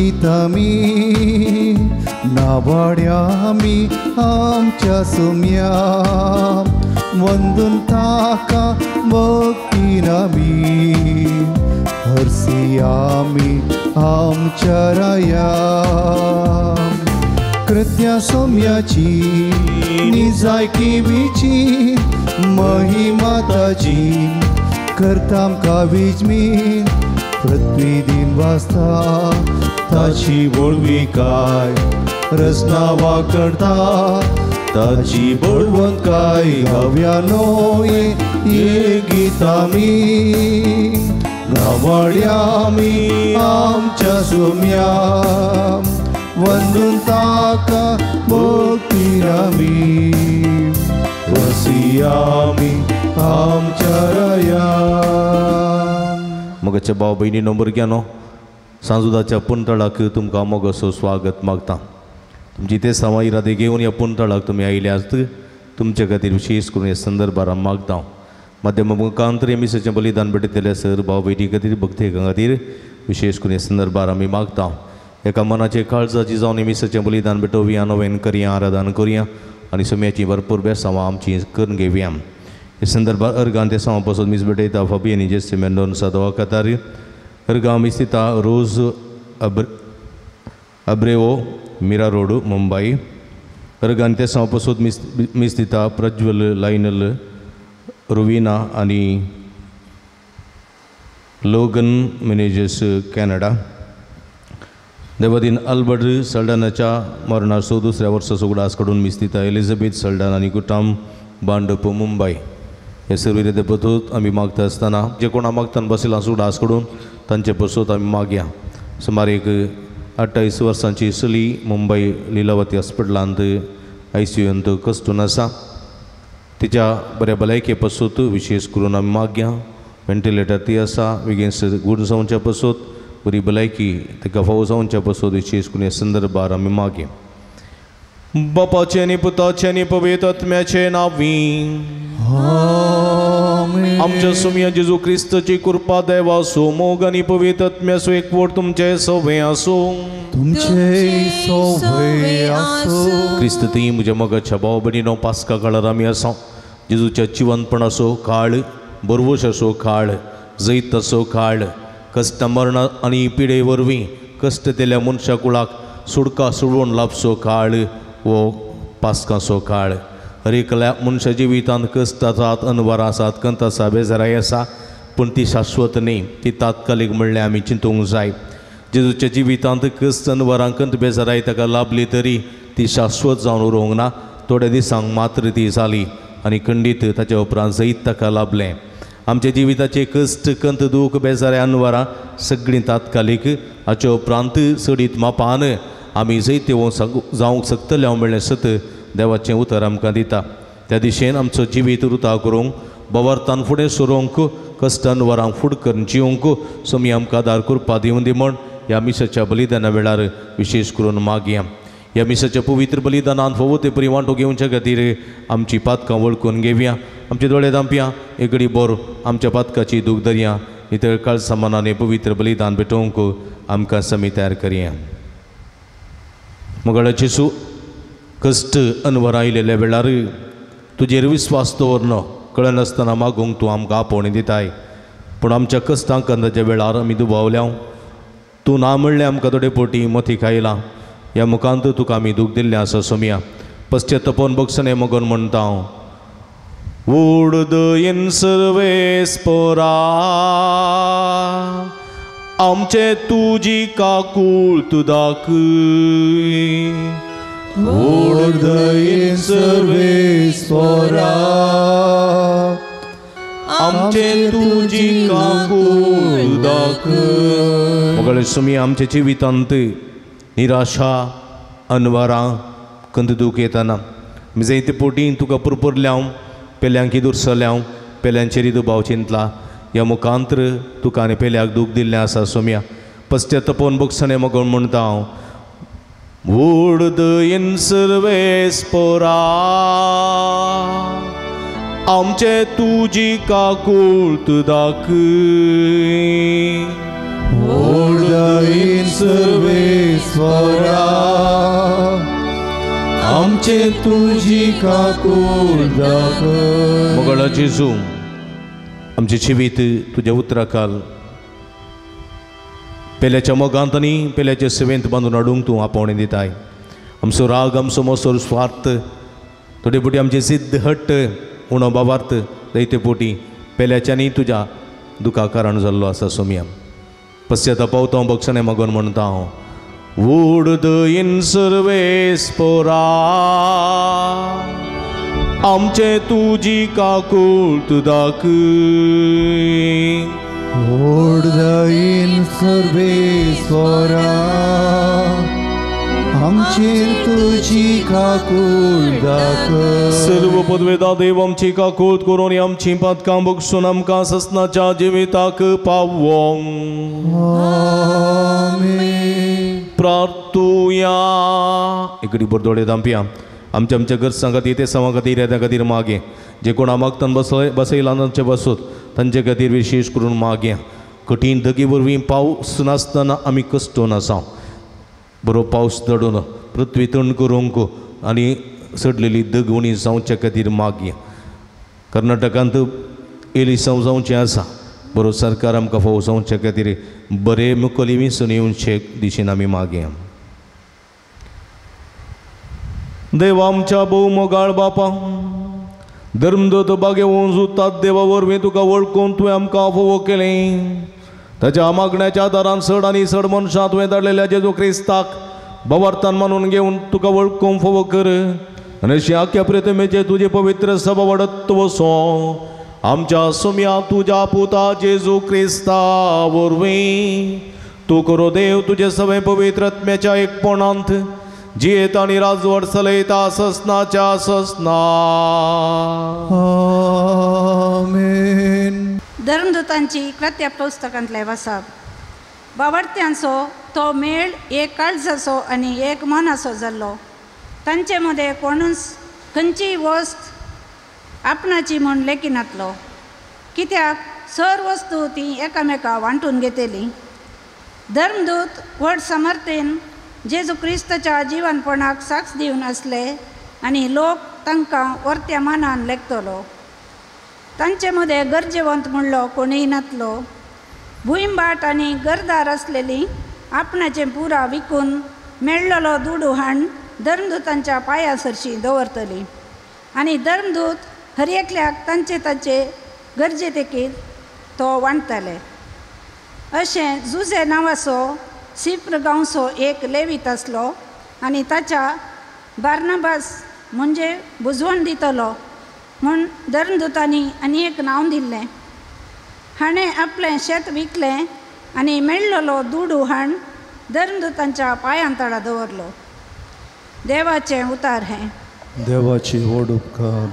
गीतामी नावाड्यामी आमच्या सुम्या वंदून ताका भक्तीन आमी हरसी आमी आमच्या राया कृत्या सोम्याची निजायकीची महिमा ताजी करता आमकां विजमीन पृथ्वी दिन वाजता ताची व्हडविकाय रचना वाकडता ताची बळवंतकाय गावयानो ये गीतामी गावाड्यामी आमच्या सुम्या वंदून ताका भक्तीन आमी वसियामी आमच्या राया. मोगाच्या भाव भयणीनो भुरग्यांनो, सांजुदाच्या पुनतळाक तुमकां मोगाचो स्वागत मागता. तुमची ते सवा इरादे घेवन ह्या पुनतळाक तुमी आयिल्ले आसत, तुमचे खातीर विशेष करून ह्या संदर्भार मागता. माध्यम मुखांतर मिसाचें बलिदान भेटयतले सर भाव भयणी खातीर भक्तेकां खातीर विशेष करून ह्या संदर्भार आमी मागता. एका मनाचे काळजाची जावन मिसाचें बलिदान भेटोवया, नवेन करया, आराधन करया आनी सम्याची भरपूर बेसांवां आमची करून घेवया. हे संदर्भार अर्गान ते सावा पासून मीस भेटयता फाबी आनी जेसी मेंडोन्सा दवाखातार अर्गां मीस दिता रोज अब्रेवो मीरा रोड मुंबई. अर्गान ते सावा पासून मीस दिता प्रज्वल लायनल रुविना आनी लोगन मिनेजस कॅनडा. देवादीन अल्बर्ट सल्डानाच्या मरणाचो दुसऱ्या वर्साचो उगडास काडून मीस दिता एलिझाबेथ सल्डान आनी कुटाम भांडप मुंबय. हे सर्व इरादे पसून आमी मागता आसतना जे कोणा मागतान बसयलां उगडास काडून तांचे पसून आमी मागया. सुमार एक 28 वर्सांची चली मुंबय लिलावती हॉस्पिटलांत आयसीयूंत कश्टून आसा. तिच्या बऱ्या भलायके पसून विशेष करून आमी मागया. व्हेंटिलेटर ती आसा, बेगीन गूण जावच्या पसून बरी भलायकी ताका फावो जावच्या पसून विशेष करून ह्या संदर्भार आमी मागया. बापाचें आनी पुताचें आनी पवित्र आत्म्याचें नांवी आमच्या सुमया जेजू क्रिस्ताची कृपा देवाचो मोग आनी पवित्र आत्म्याचो एकवट तुमचे सवे आसूं. तुमचे सवे आसूं. क्रिस्त ती म्हज्या मोगाच्या भाव भयणीनो, पास्का काळार आमी आसा. जेजूच्या जिवनपणाचो काळ, बरवशाचो काळ, जैताचो काळ, कश्ट मरण आनी पिडे वरवीं कश्ट दिल्या मनशा कुळाक सुडका सोडोवन लाबचो काळ हो पास्काचो काळ. हर एकल्या मनशा जिवितांत कश्ट आसात, अनवरां आसात, कंत आसा, बेजाराय आसा, पूण ती शाश्वत न्ही, ती तात्कालीक म्हणल्यार आमी चिंतूंक जाय. जेजूच्या जिवितांत कश्ट अनवरां कंत बेजाराय ताका लाभली तरी ती शाश्वत जावन उरोवंक ना. थोड्या दिसांक मात्र ती जाली आनी खंडीत ताच्या उपरांत जैत ताका लाभलें. आमच्या जिविताचे कश्ट कंत दूख बेजाराय अनवरां सगळीं तात्कालीक. हाचे उपरांत चडीत मापान आमी जैत जावंक शकतले हांव म्हणलें सत देवाचें उतर आमकां दिता. त्या दिशेन आमचो जिवीत रुता करूंक, बवर्थान फुडें सरूंक, कश्टान वरांक फुड करून जिवंक सोमी आमकां आदार करपा दिवन दी म्हण ह्या मिसाच्या बलिदाना वेळार विशेष करून मागया. ह्या मिसाच्या पवित्र बलिदानान फावो ते परी वांटो घेवच्या खातीर आमची पातकां वळखून घेवया. आमचे दोळे धांपया, एकडे बोर आमच्या पातकाची दूख धरया, नितळ काळसा मनाने पवित्र बलिदान भेटोवंक आमकां समी तयार करया. मोगाळा जेजू, कश्ट अनवर आयिल्ल्या वेळार तुजेर विस्वास दवरन कळनासतना मागूंक तूं आमकां आपोवणी दिताय. पूण आमच्या कश्टांक कंदाच्या वेळार आमी दुबावल्या, तूं ना म्हणलें आमकां थोडे पोटी मती खायलां. ह्या मुखांत तुका आमी दूख दिल्लें आसा सोमया. पश्चातापोन बक्षणें मगोन म्हणटा हांव, वूड दयेन सर्वेस्पोरा आमचे तुजी काकूळ तूं दाखय. वूड दयेन सर्वेस्पोरा आमचे तुजी काकूळ दाखय. मोगाळे सुमी, आमच्या जिवितांत निराशा अनवरां कंद दूख येताना आमी जायते पोटी तुका पुरपुरल्या, पेल्यांकी दुरसल्या, पेल्यांचेर दुबाव चिंतला. ह्या मुखांत्र तुका आनी पेल्याक दूख दिल्लें आसा सोम्या. पश्चातापोन बक्षणें मगोन म्हणटा हांव, वूड दयेन सर्वेस्पोरा आमचे तुजी काकूळ तूं दाखय. वूड the सर्वेस्वरा आमचे तुजी काकूळ दाखय. मोगाळा जेजू, आमचें जिवीत तुज्या उतराखाल पेल्याच्या मोगांत आनी पेल्याचे सेवेंत बांदून हाडूंक तूं आपोवणें दिताय. आमचो राग, आमचो मोसोर, स्वार्थ, थोडे पोटी आमचे जिद्द, हट्ट, उणो बाबार्थ जायते पोटी पेल्याच्यानी तुज्या दुखा कारण जाल्लो आसा. सोमया पश्चातापावता हांव, बक्षणें मागून म्हणटा हांव, वूड दयीन सर्वेस्पोरा आमचे तुजी काकूळ दाखय. वूड दयीन सर्वेस्वरा आमचेर तुजी काकूळ दाखय. सर्व पदवेदा देव आमची काकूळ करून आमची पातकां बगसून आमकां ससनाच्या जिविताक पावोंक. आमेन. प्रार्थुया. इकडे बरदोडे दामपिया आमच्या आमच्या गरजां खातीर, ते सवा खातीर, येत्या खातीर मागे. जे कोणा मागतान बसयला तांचे बसत तांचे खातीर विशेश करून मागे. कठीण धगी वरवीं पावस नासतना आमी कश्टोन आसा. बरो पावस दडून पृथ्वी तण करूंक आनी सडलेली दग उणी जावचे खातीर मागया. कर्नाटकांत एलिसांव जावचें आसा, बरो सरकार आमकां फावो जावचे खातीर बरे मुखली विसून येवचे दिशेन आमी मागया. देव आमच्या भोव मोगाळ बापा, धर्मदत्त बागेवन जुतात देवा वरवीं तुका वळखून तुवें आमकां फावो केलें. ताच्या मागण्याच्या आदारान चड आनी चड मनशां तुवें धाडलेल्या जेजू क्रिस्ताक बवार्थान मानून घेवन तुका वळखूंक फावो कर आनी अशी आख्या प्रतिमेचे तुजे पवित्र सभा वाडत वसो आमच्या सुम्या तुज्या पुता जेजू क्रिस्ता वरवीं. तूं करो देव तुजे सगळे पवित्र आत्म्याच्या एकपणांत जियेत आनी राजवट चलयता ससनाच्या ससना. आमेन. धर्मदूतांची कृत्या पुस्तकांतले वसाप. बावडत्यांचो तो मेळ एक काळजाचो आनी एक मनाचो जाल्लो. तांचे मदें कोणूच खंयचीय वस्त आपणाची म्हूण लेखिनातलो, कित्याक सर वस्तू ती एकामेका वांटून घेतली. धर्मदूत व्हड समर्थेन जेजू क्रिस्ताच्या जिवनपणाक साक्ष दिवन आसले आनी लोक तांकां वर्त्या मानान लेखतलो. तांचे मदें गरजेवंत म्हणलो कोणूय नातलो. भुंयबाट आनी गरदार आसलेली आपणाचें पुरा विकून मेळ्ळलो दुडू हाण धर्मदूतांच्या पांया सरशी दवरतली आनी धर्मदूत हर एकल्याक तांचे तांचे गरजे देखीत तो वांट्टाले. अशें जुझे नांवाचो सिप्र गांवचो एक लेवीत आसलो आनी ताच्या बार्नाबास म्हणजे बुजवण दितलो म्हूण धर्मदूतांनी आनी एक नांव दिल्लें. हाणें आपलें शेत विकलें आनी मेळ्ळलो दुडू हाण धर्मदूतांच्या पांयां तळा दवरलो. देवाचें उतार हें. देवाची व्हड उपकार.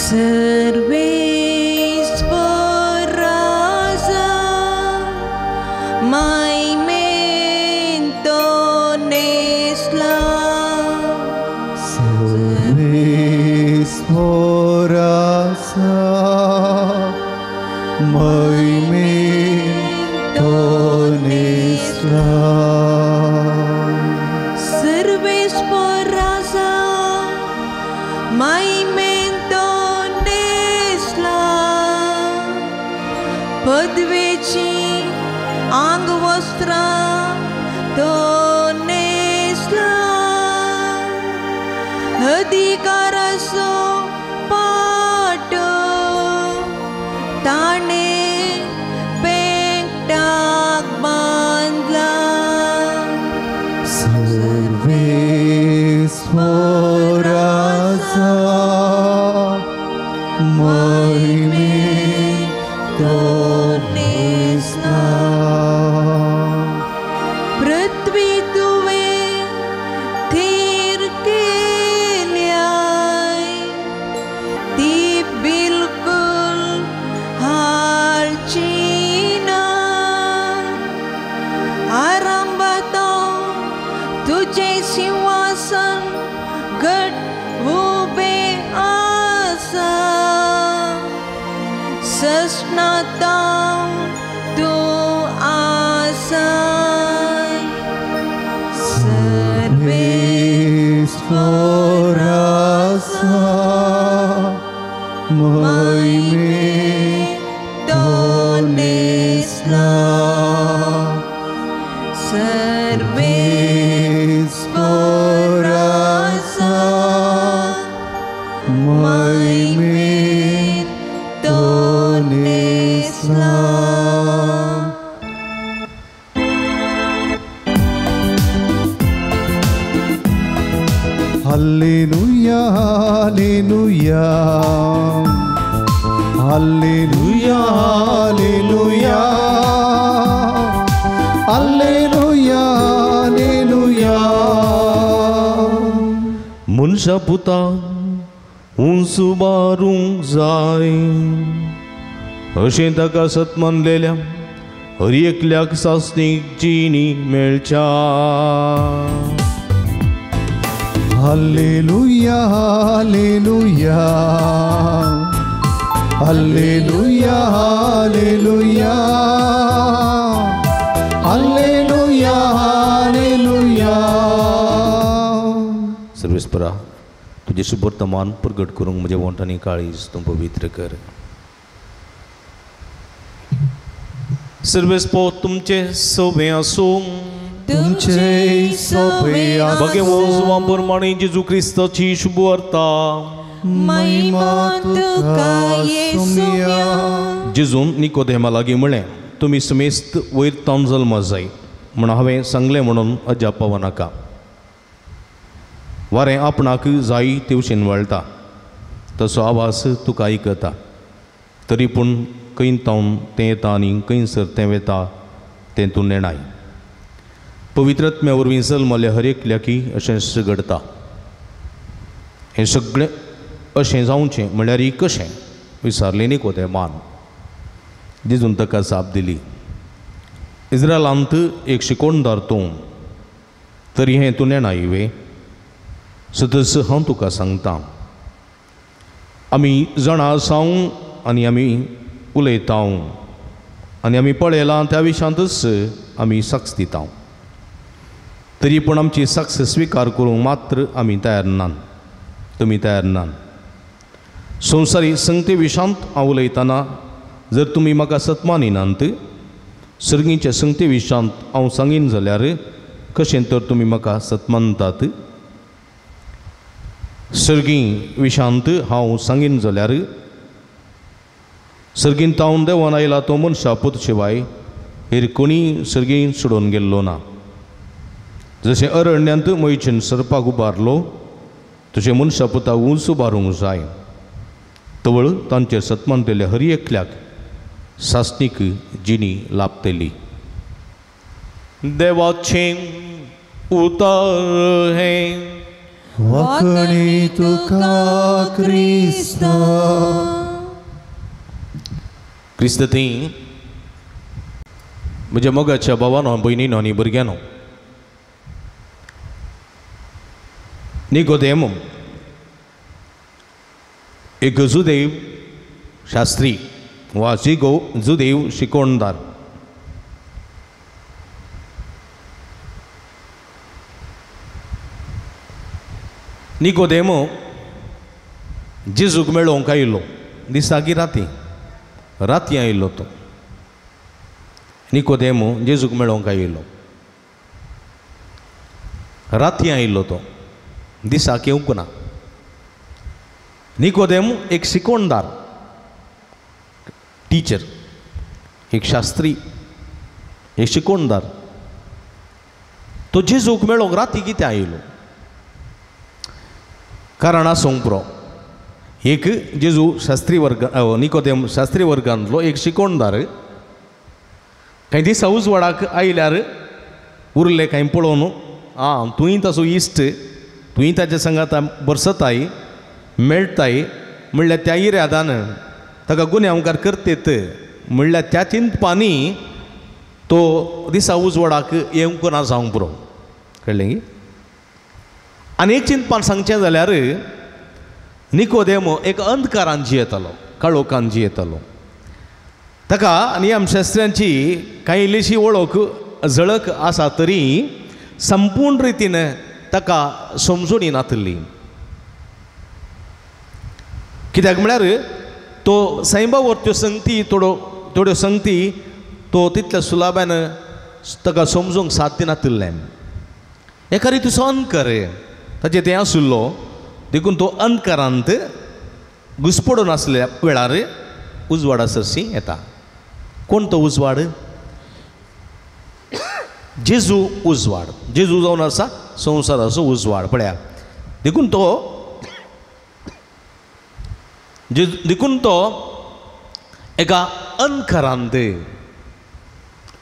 सर्वेस्वरा mai mentonesla. सर्वेस्वरा mai mentonesla. सर्वेस्वरा mai पदवेची आंगवस्त्रां तो नेसला, अधिकाराचो पाट ताणें पेंकटाक बांदला. सर्वेस्वरा महिमेन तो नेसला. पृथ्वी तुवें थीर केल्या, सर्वेस्परासा महिमेन तो न्हेसला. Hallelujah, hallelujah, hallelujah, hallelujah, hallelujah, hallelujah. मनशा पुता उंच बारूंक जाय अशें ताका सत मानलेल्या हर एकल्याक सासणीक जिणी मेळच्या. Hallelujah, hallelujah, hallelujah, hallelujah, hallelujah, hallelujah. सर्वेस्परा तुजें शुभवर्तमान प्रगट करूंक म्हज्या वोंठांनी काळीज तूं पवित्र कर. सर्वेस्पो तुमचें सवें आसूं. तुमचे सोबे भगवंत प्रमाणे जेजू क्रिस्ताची शुभवार्ता. महिमा तुका येसुया. जेजून निकोदेमा लागीं म्हळें, तुमी समेस्त वयर तावन जल्मा जाय म्हूण हांवें सांगलें म्हणून अजाप पावनाका. वारें आपणाक जाय तेवशीन वळटा, तसो आवाज तुका आयकता, तरी पूण खंय तावन तें येता आनी खंयसर तें वेता तें तूं नेणाय. पवित्रत्म्या वरवीं जल्मल्या हर एकल्याकी अशेंच घडता. हें सगळें अशें जावचें म्हणल्यार कशें विचारलें निकोदेमान. जेजून ताका जाप दिली, इस्रायलांत एक शिकोणदार तूं, तरी हें तूं नेणाय वे? सदस हांव तुका सांगता, आमी जाणा आसाव आनी आमी उलयताव आनी आमी पळयलां त्या विशांतच आमी साक्ष दिताव, तरी पूण आमची साक्ष स्विकार करूंक मात्र आमी तयार नात, तुमी तयार नात. संवसारी संगते विशांत हांव उलयतना जर तुमी म्हाका सतमानिनात, सर्गीच्या संगते विशांत हांव सांगीन जाल्यार कशें तर तुमी म्हाका सतमानतात? सर्गी विशांत हांव सांगीन जाल्यार सर्गीन तावन देवान आयला तो मनशा पूत शिवाय हेर कोणी सर्गीन सोडून गेल्लो ना. जशें अरण्यांत मोयचेन सरपाक उबारलो तशें मनशा पुताक उंच उबारूंक जाय. तवळ तांचेर सतमानतेल्या हर एकल्याक सासणीक जिणी लाभतली. देवाचें उतर हें. वाकणी तुका क्रिस्ता. क्रिस्त थंय म्हज्या मोगाच्या भावानो, भयणीनो आनी भुरग्यांनो, निकोदेम एक जुदेव शास्त्री वा जिगो जुदेव शिकोणदार. निकोदेम जेजूक मेळोवंक आयिल्लो दिसाकी राती, राती आयिल्लो तो. निकोदेम जेजूक मेळोवंक आयिल्लो, राती आयिल्लो तो, दिसाक येवंक ना. निकोदेम एक शिकोणदार, टिचर, एक शास्त्री, एक शिकोणदार. तो जेजूक मेळोवंक राती कितें आयिल्लो? कारण आसूंक पुरो. एक जेजू शास्त्री वर्ग, निकोदेम शास्त्री वर्गांतलो एक शिकोणदार कांय दिसा उजवाडाक आयल्यार उरले कांय पळोवन, आं तुंय ताचो इश्ट, तुंय ताच्या संगाता बरसताय मेळटाय म्हणल्यार त्या इरादान ताका गुन्यांवकार करतेत म्हणल्यार त्या चिंतपानी तो दिसा उजवाडाक येवंक ना जावंक पुरो. कळ्ळें? आनी एक चिंतपान सांगचें जाल्यार निकोदेम एक अंधकारान जियेतालो, काळोखान जियेतालो. ताका नियमशास्त्र्यांची कांय इल्लीशी वळख झळक आसा तरी संपूर्ण रितीन ताका समजून नातिल्ली. कित्याक म्हळ्यार तो साईबावर त्यो संगती थोड्यो संगती तो तितल्या सुलाब्यान ताका समजूंक साध्य नातिल्लें. एका रितीचो अंधकार ताचेर तें आशिल्लो देखून तो अंधकारांत घुसपडून आसल्या वेळार उजवाडा सरशी येता. कोण तो उजवाड? जेजू उजवाड. जेजू जावन आसा संवसाराचो उजवाड. पळया देखून तो एका अंधकारांत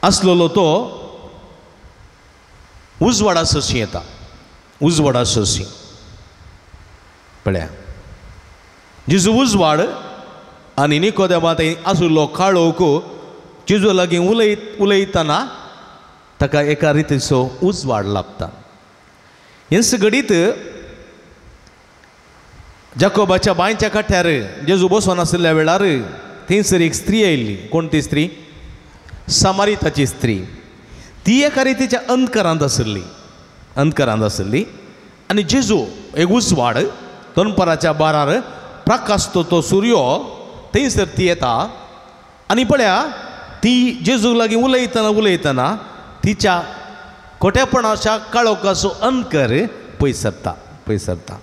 आसलेलो तो उजवाडा सरशी येता. उजवाडा सरशी. पळया जेजू उजवाड आनी निकोदेमा थंय आशिल्लो काळोख जेजू लागीं उलयतना ताका एका रितीचो उजवाड लाभता. हेंच घडीत जाकोबाच्या बांयच्या काठ्यार जेजू बसून आशिल्ल्या वेळार थंयसर एक स्त्री आयिल्ली. कोण ती स्त्री? सामारिताची स्त्री. ती एका रितीच्या अंधकारांत आशिल्ली. अंधकारांत आशिल्ली आनी जेजू एक उजवाड दनपाराच्या बारार प्रकाशतो तो सुर्यो थंयसर ती येता आनी पळया ती जेजू लागीं उलयतना उलयतना तिच्या खोटेपणाच्या काळोखाचो अंधकार पयस सरता पयस सरता.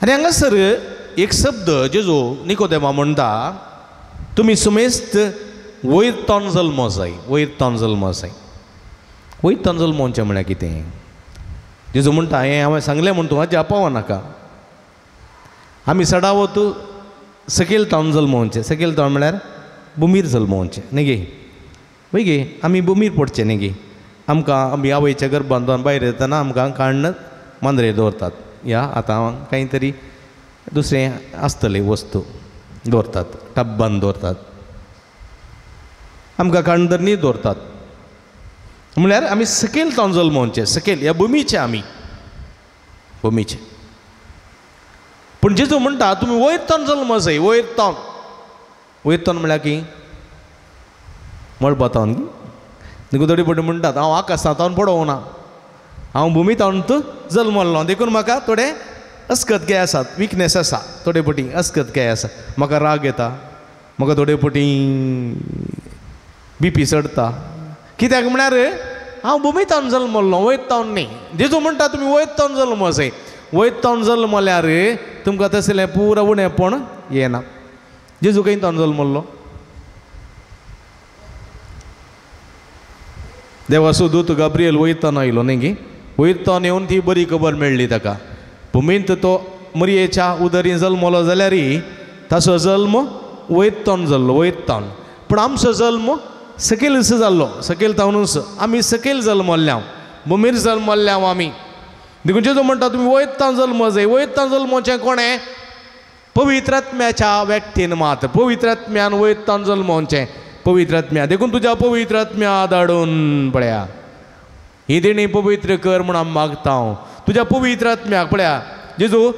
आनी हांगासर एक शब्द जेजू निकोदेमा म्हणटा, तुमी सुमेस्त वयर तोन जल्मो जाय. वयर तोन जल्मो जाय. वयर तोन जल्मोचें म्हळ्यार कितें? जेजू म्हणटा हें हांवें सांगलें म्हूण तूं हाजें पावो नाका. आमी सडावत सकयल तावन जल्मोवचें. सकयल तावन म्हळ्यार भुमीर जल्मोवचें न्ही गे? वय गे आमी भुमीर पडचें न्ही गे? आमकां आमी आवयच्या गर्भांतल्यान भायर येतना आमकां काण्ण मांद्रेर दवरतात या आतां कांय तरी दुसरें आसतलें वस्तू दवरतात, टब्बान दवरतात, आमकां काणदरणी दवरतात. म्हळ्यार आमी सकयल तावन जल्मोवचें. सकयल ह्या भुमीचें आमी भुमीचें. पूण जेजू म्हणटा तुमी वयर तावन जल्म जाय. वयर तावन. वयर तावन म्हळ्यार की मळबा तावन. देखून थोडी पटी म्हणटात हांव आकाशांत तावन पडोवना, हांव भुमी तावन जल्मल्लो देखून म्हाका थोडे अस्कतकाय आसात, विकनेस आसा, थोडे पटी अस्कतकाय आसा, म्हाका राग येता, म्हाका थोडे पटी बीपी चडटा. कित्याक म्हळ्यार हांव भुमी तावन जल्मल्लो, वयर तावन न्ही. जेजू म्हणटा तुमी वयर तावन जल्म जाय. वयर तावन जल्मल्यार तुमकां तसलें पुरा उणेपण येना. जेजू खंय तावन जल्मल्लो? देवाचो दूत गाब्रियल वयतान आयलो न्ही गे? वयतान येवन ती बरी खबर मेळ्ळी ताका. भुमींत तो मरयेच्या उदरी जल्मलो जाल्यार ताचो जल्म वयतान जाल्लो. वयतान. पूण आमचो जल्म सकयलच जाल्लो. सकयल तावनूच आमी सकयल जल्मल्ल्या, भुमीर जल्मल्ल्या आमी. देखून जेजू म्हणटा तुमी वयतान जल्म जाय. वयतान जल्मोचें कोणें? पवित्र आत्म्याच्या व्यक्तीन मात्र. पवित्र आत्म्यान वयतान जल्मोचें. पवित्र आत्म्या. देखून तुज्या पवित्र आत्म्या धाडून पळया ही देणी पवित्र कर म्हूण आमी मागता हांव तुज्या पवित्र आत्म्याक. पळया जेजू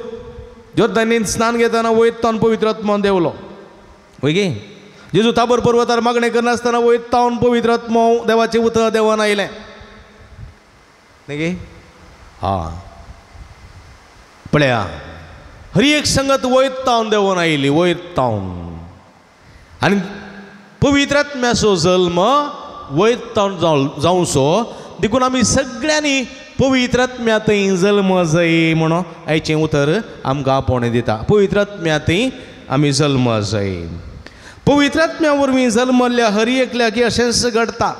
जोर्दानीन स्नान घेतना वयतान पवित्र आत्मा देंवलो. वय गे? जेजू ताबर पर्वतार मागणें करनासतना वयतान पवित्र आत्मा देवाचें उतर देवान आयलें न्ही गे? हा पळया हर एक संगत वयतान देवून आयली. वयतान. आनी पवित्र आत्म्याचो जल्म वयतान जावचो देखून आमी सगळ्यांनी पवित्र आत्म्या थंय जल्म जाय म्हणून आयचें उतर आमकां आपोवणें दिता. पवित्र आत्म्या थंय आमी जल्म जाय. पवित्र आत्म्या वरवीं जल्मल्ल्या हर एकल्याक अशेंच घडटा.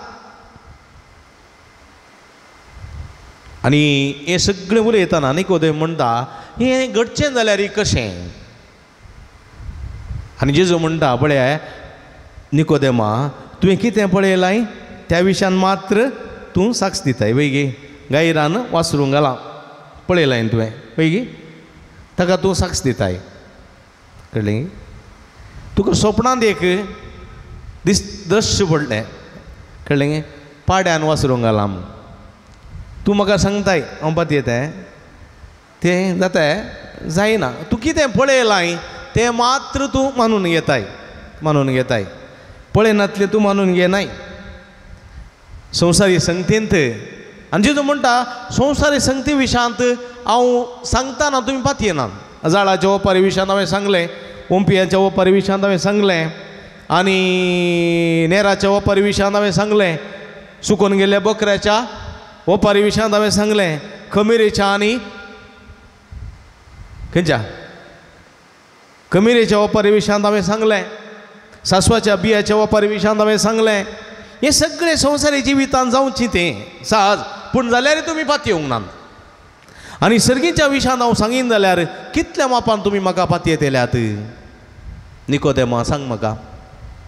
आनी हें सगळें उलयतना निकोदेम म्हणटा हें घडचें जाल्यार कशें? आनी जेजू म्हणटा पळया निकोदेमा तुवें कितें पळयलां त्या विशयान मात्र तूं साक्ष दिताय. वय गे? गायरान वासरूंक घालां पळयलां तुवें. वय गे? ताका तूं साक्ष दिताय. कळ्ळें? तुका सोपणांत एक दीस दृश्य पडलें. कळ्ळें? पाड्यान वासरूंक घालां म्हूण तूं म्हाका सांगताय हांव पातयेताय तें जाता जायना. तूं कितें पळयलां तें मात्र तूं मानून घेताय. मानून घेताय. पळयनातलें तूं मानून घेनाय. संवसारी संगतींत आनी जेजू म्हणटा संवसारी संगती विशयांत हांव सांगतना तुमी पातयेनात. जाळाच्या ओपारी विशयांत हांवें सांगलें, ओंपियाच्या ओपारी विशयांत हांवें सांगलें, आनी नेराच्या ओपारी विशयांत हांवें सांगलें, सुकून गेल्ल्या बकऱ्याच्या ओपारी विशयांत हांवें सांगलें, खमिरेच्या आनी खंयच्या खमिरेच्या ओपारी विशयांत हांवें सांगलें, सासवाच्या बियाच्या ओपारी विशयांत हांवें सांगलें. हें सगळें संवसारी जिवितान जावचें तें सहज, पूण जाल्यार तुमी पातयेवंक नात. आनी सर्गीच्या विशयांत हांव सांगीन जाल्यार कितल्या मापान तुमी म्हाका पातयेतल्यात? निकोदेमा सांग म्हाका,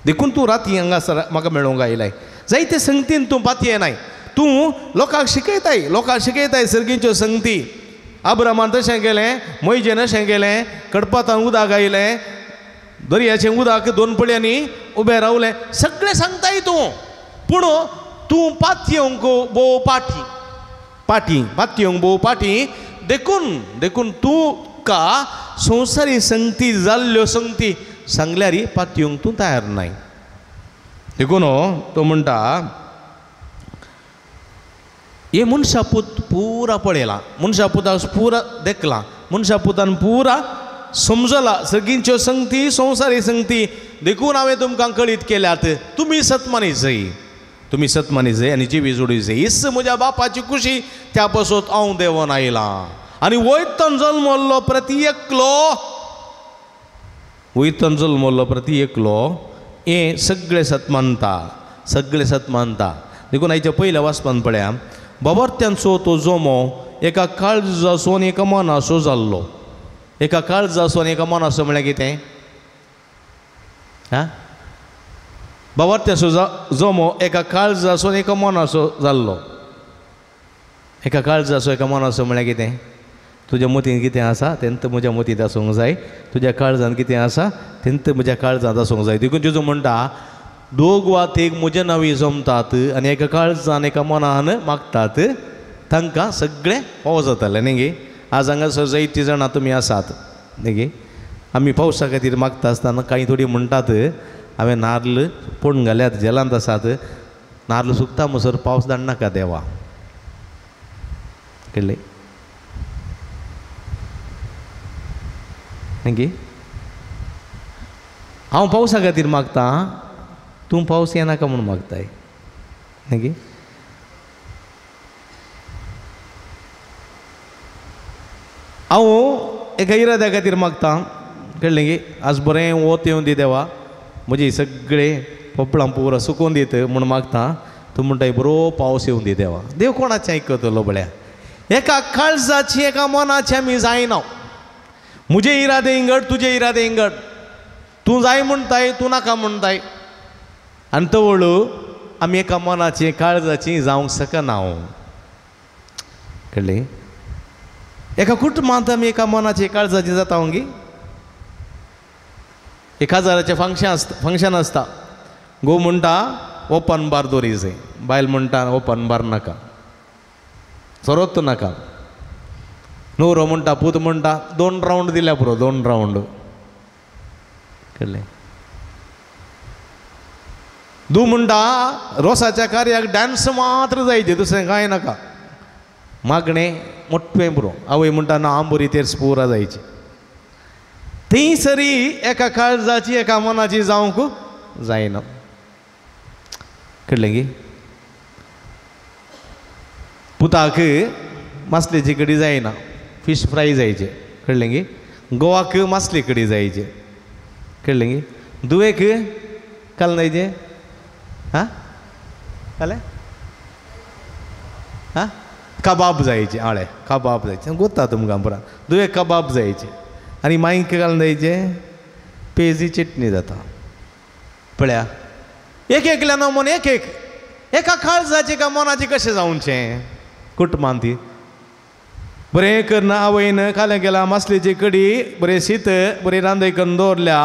देखून तूं राती हांगासर म्हाका मेळोवंक आयलाय. जायते संगतीन तूं पातयेनाय, तूं लोकांक शिकयताय, लोकांक शिकयताय सर्गीच्यो संगती. आब्रामान तशें केलें, मोयजेन अशें केलें, कडपातान उदक आयलें, दर्याचें उदक दोन पळयांनी उबें रावलें, सगळें सांगताय तूं. पूण तूं पातयेवंक भोव पाटी पाटी पातयेवंक भोव पाटी, देखून देखून तुका संवसारी संगती जाल्ल्यो संगती सांगल्यार पातयेवंक तूं तयार नाय. देखून तो म्हणटा, हे मनशापूत पुरा पळयला, मनशापुताक पुरा देखला, मनशापुतान पुरा समजला सगळींच्यो संगती संवसारी संगती, देखून हांवें तुमकां कळीत केल्यात तुमी सतमानी जाय, तुमी सतमानी जाय आनी जिवी जोडी जाय. हीच म्हज्या बापाची खुशी, त्या पासत हांव देंवन आयलां. आनी वयतन जल्मल्लो प्रती एकलो, वयतन जल्मल्लो प्रती एकलो हें सगळें सत मानता, सगळें सत मानता. देखून आयच्या पयल्या वाचपान पळया, बाबार्थ्यांचो तो जोमो एका काळजाचो आनी एका मनाचो जाल्लो. एका काळजाचो आनी एका मनाचो म्हळ्यार कितें? आं, बाबार्थ्यांचो जोमो एका काळजाचो आनी एका मनाचो जाल्लो. एका काळजाचो एका मनाचो म्हळ्यार कितें? तुज्या मतींत कितें आसा तेंत म्हज्या मतींत आसूंक जाय, तुज्या काळजांत कितें आसा तेंत म्हज्या काळजांत आसूंक जाय. देखून जेजू म्हणटा, दोग वा तीग म्हज्या नांवी जमतात आनी एका काळजान एका मनान मागतात, तांकां सगळें फावो जातलें. न्ही गे, आज हांगासर जायतीं जाणां तुमी आसात न्ही गे. आमी पावसा खातीर मागता आसतना कांय थोडीं म्हणटात, हांवें नार्ल पोण घाल्यात, जेलांत आसात, नार्ल सुकता म्हणसर पावस धाडनाका देवा. कळ्ळें न्ही गे? हांव पावसा खातीर मागता, तूं पावस येनाका म्हूण मागताय न्ही गे? हांव एका इराद्या खातीर मागता, कळ्ळें गे? आज बरें वत येवन दी देवा, म्हजी सगळे पपळां पुरा सुकोवन दीत म्हूण मागता, तूं म्हणटाय बरो पावस येवन दी देवा. देव कोणाचें आयकतलो पळया? एका काळजाची एका मनाची आमी जायना. म्हजे इरादे इंगड, तुजे इरादे इंगड, तूं जाय म्हणटाय, तूं नाका म्हणटाय, आनी तवळ आमी एका मनाची काळजाची जावंक शकना. कळ्ळें? एका कुटुंबांत आमी एका मनाची काळजाची जाता गी. 1000 फंक्शन आसता, फंक्शन आसता, घोव म्हणटा ओपन बार दवरी जाय, बायल म्हणटा ओपन बार नाका, सोरोत नाका. न्हवरो म्हणटा, पूत म्हणटा 2 रावंड दिल्या पुरो, 2 रावंड. कळ्ळें? दू म्हणटा रोसाच्या कार्याक डांस मात्र जायचे, दुसरें कांय नाका, मागणें मोटवें पुरो. आवय म्हणटा ना आंबोरी तेर्स पुरा जायची. थंय सरी एका काळजाची एका मनाची जावंक जायना. कळ्ळें गी? पुताक मासलेची कडी जायना, फीश फ्राय जायचे. कळ्ळें गी? गोवाक मासली कडी जायचे. कळ्ळें गी? दुवेक काल जायचे, हां काले हां कबाब जायचे, आळे कबाब जायचे गोता तुमकां पुरा. दुवेक कबाब जायचे आनी मांयक घालून जायचे पेजी चटणी जाता. पळया, एक एकल्यान म्हूण एक एक एका काळजाचे एका मनाचें कशें जावचें कुटुंबांत? ती बरें करना आवयन खालें केलां मासलेची कडी, बरें शीत बरें रांदय करून दवरल्या.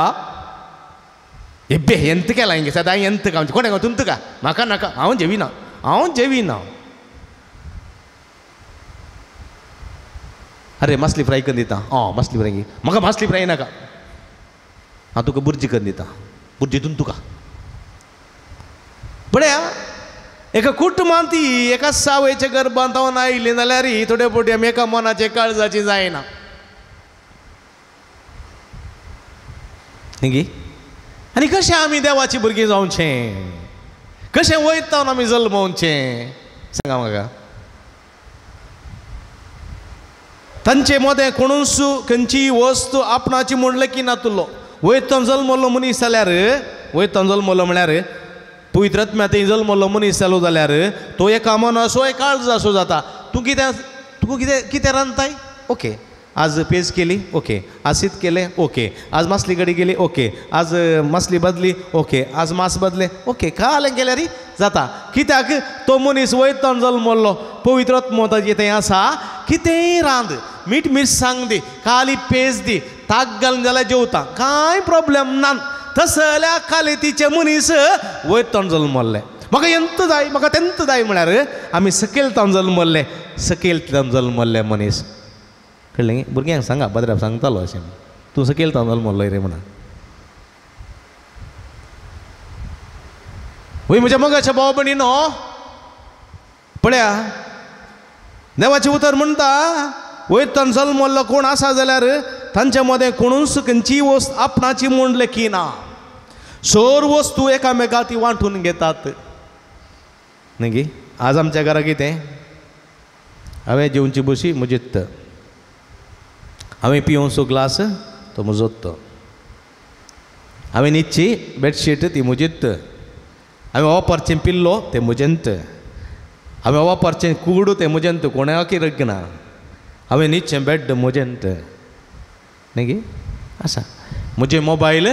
एब्बे एंत केलां हिंगे सदां एंत का कोणें का तुमकां का म्हाका नाका, हांव जेविना, हांव जेविना. अरे मासली फ्राय करून दिता, आं मासली फ्राय, म्हाका मासली फ्राय नाका, हांव तुका बुर्जी करून दिता, बुर्जी तुका तुका. पळया, एका कुटुंबांत ती एका सावयच्या गर्भांत हांव आयली जाल्यार थोडे फावटी आमी एका मनाचे काळजाची जायना. न्ही गी? आनी कशें आमी देवाची भुरगीं जावचें, कशें वयता आमी जल्मोवचें सांगा म्हाका. तांचे मदें कोणूच खंयचीय वस्तू आपणाची म्हणलें की नातुल्लो. वयता जल्मलो मनीस जाल्यार, वयता जल्मलो म्हळ्यार पवित्र आत्म्या थंय जल्मलो मनीस जालो जाल्यार तो एका मनाचो एक काळजाचो जाता. तूं कितें, तुका कितें कितें रांदताय, ओके आज पेज केली, ओके आज शीत केलें, ओके आज मासली कडी केली, ओके आज मासली बदली, ओके आज मास बदले, ओके कालें केल्यार जाता. कित्याक तो मनीस वयता जल्मलो, पवित्र आत्मो ताजे थंय आसा. कितेंय रांद, मीठ मिरसांग दी, काली पेज दी, ताक घालून जाल्यार जेवता, कांय प्रोब्लेम ना. तसल्या कालेतीचे मनीस वयता जल्मल्ले. म्हाका एंत जाय, म्हाका तेंत जाय म्हळ्यार आमी सकयल तावन जल्मल्ले, सकयल तावन जल्मल्ले मनीस. कळ्ळें? भुरग्यांक सांगा, बद्राब सांगतालो अशें, तूं सकयल तावन जल्मल्लो रे म्हणा. वय म्हज्या मोगाच्या भाव भयणीनो, पळया देवाचें उतर म्हणटा वयतान जल्मल्लो कोण आसा जाल्यार तांच्या मदें कोणूच खंयचीय वस्त आपणाची म्हूण लेखिना. सर्व वस्तू एकामेका ती वांटून घेतात. न्ही गी? आज आमच्या घरा कितें, हांवें जेवची बशी म्हजीत, हांवें पिवचो ग्लास तो म्हजोत, हांवें न्हिदची बेडशीट ती म्हजीत, हांवें वापरचें पिल्लो तें म्हजेंत, हांवें वापरचें कूड तें म्हजेंत, कोणाकय रगना, हांवें न्हिदचें बेड म्हजेंत. न्ही गी? आसा म्हजें मोबायल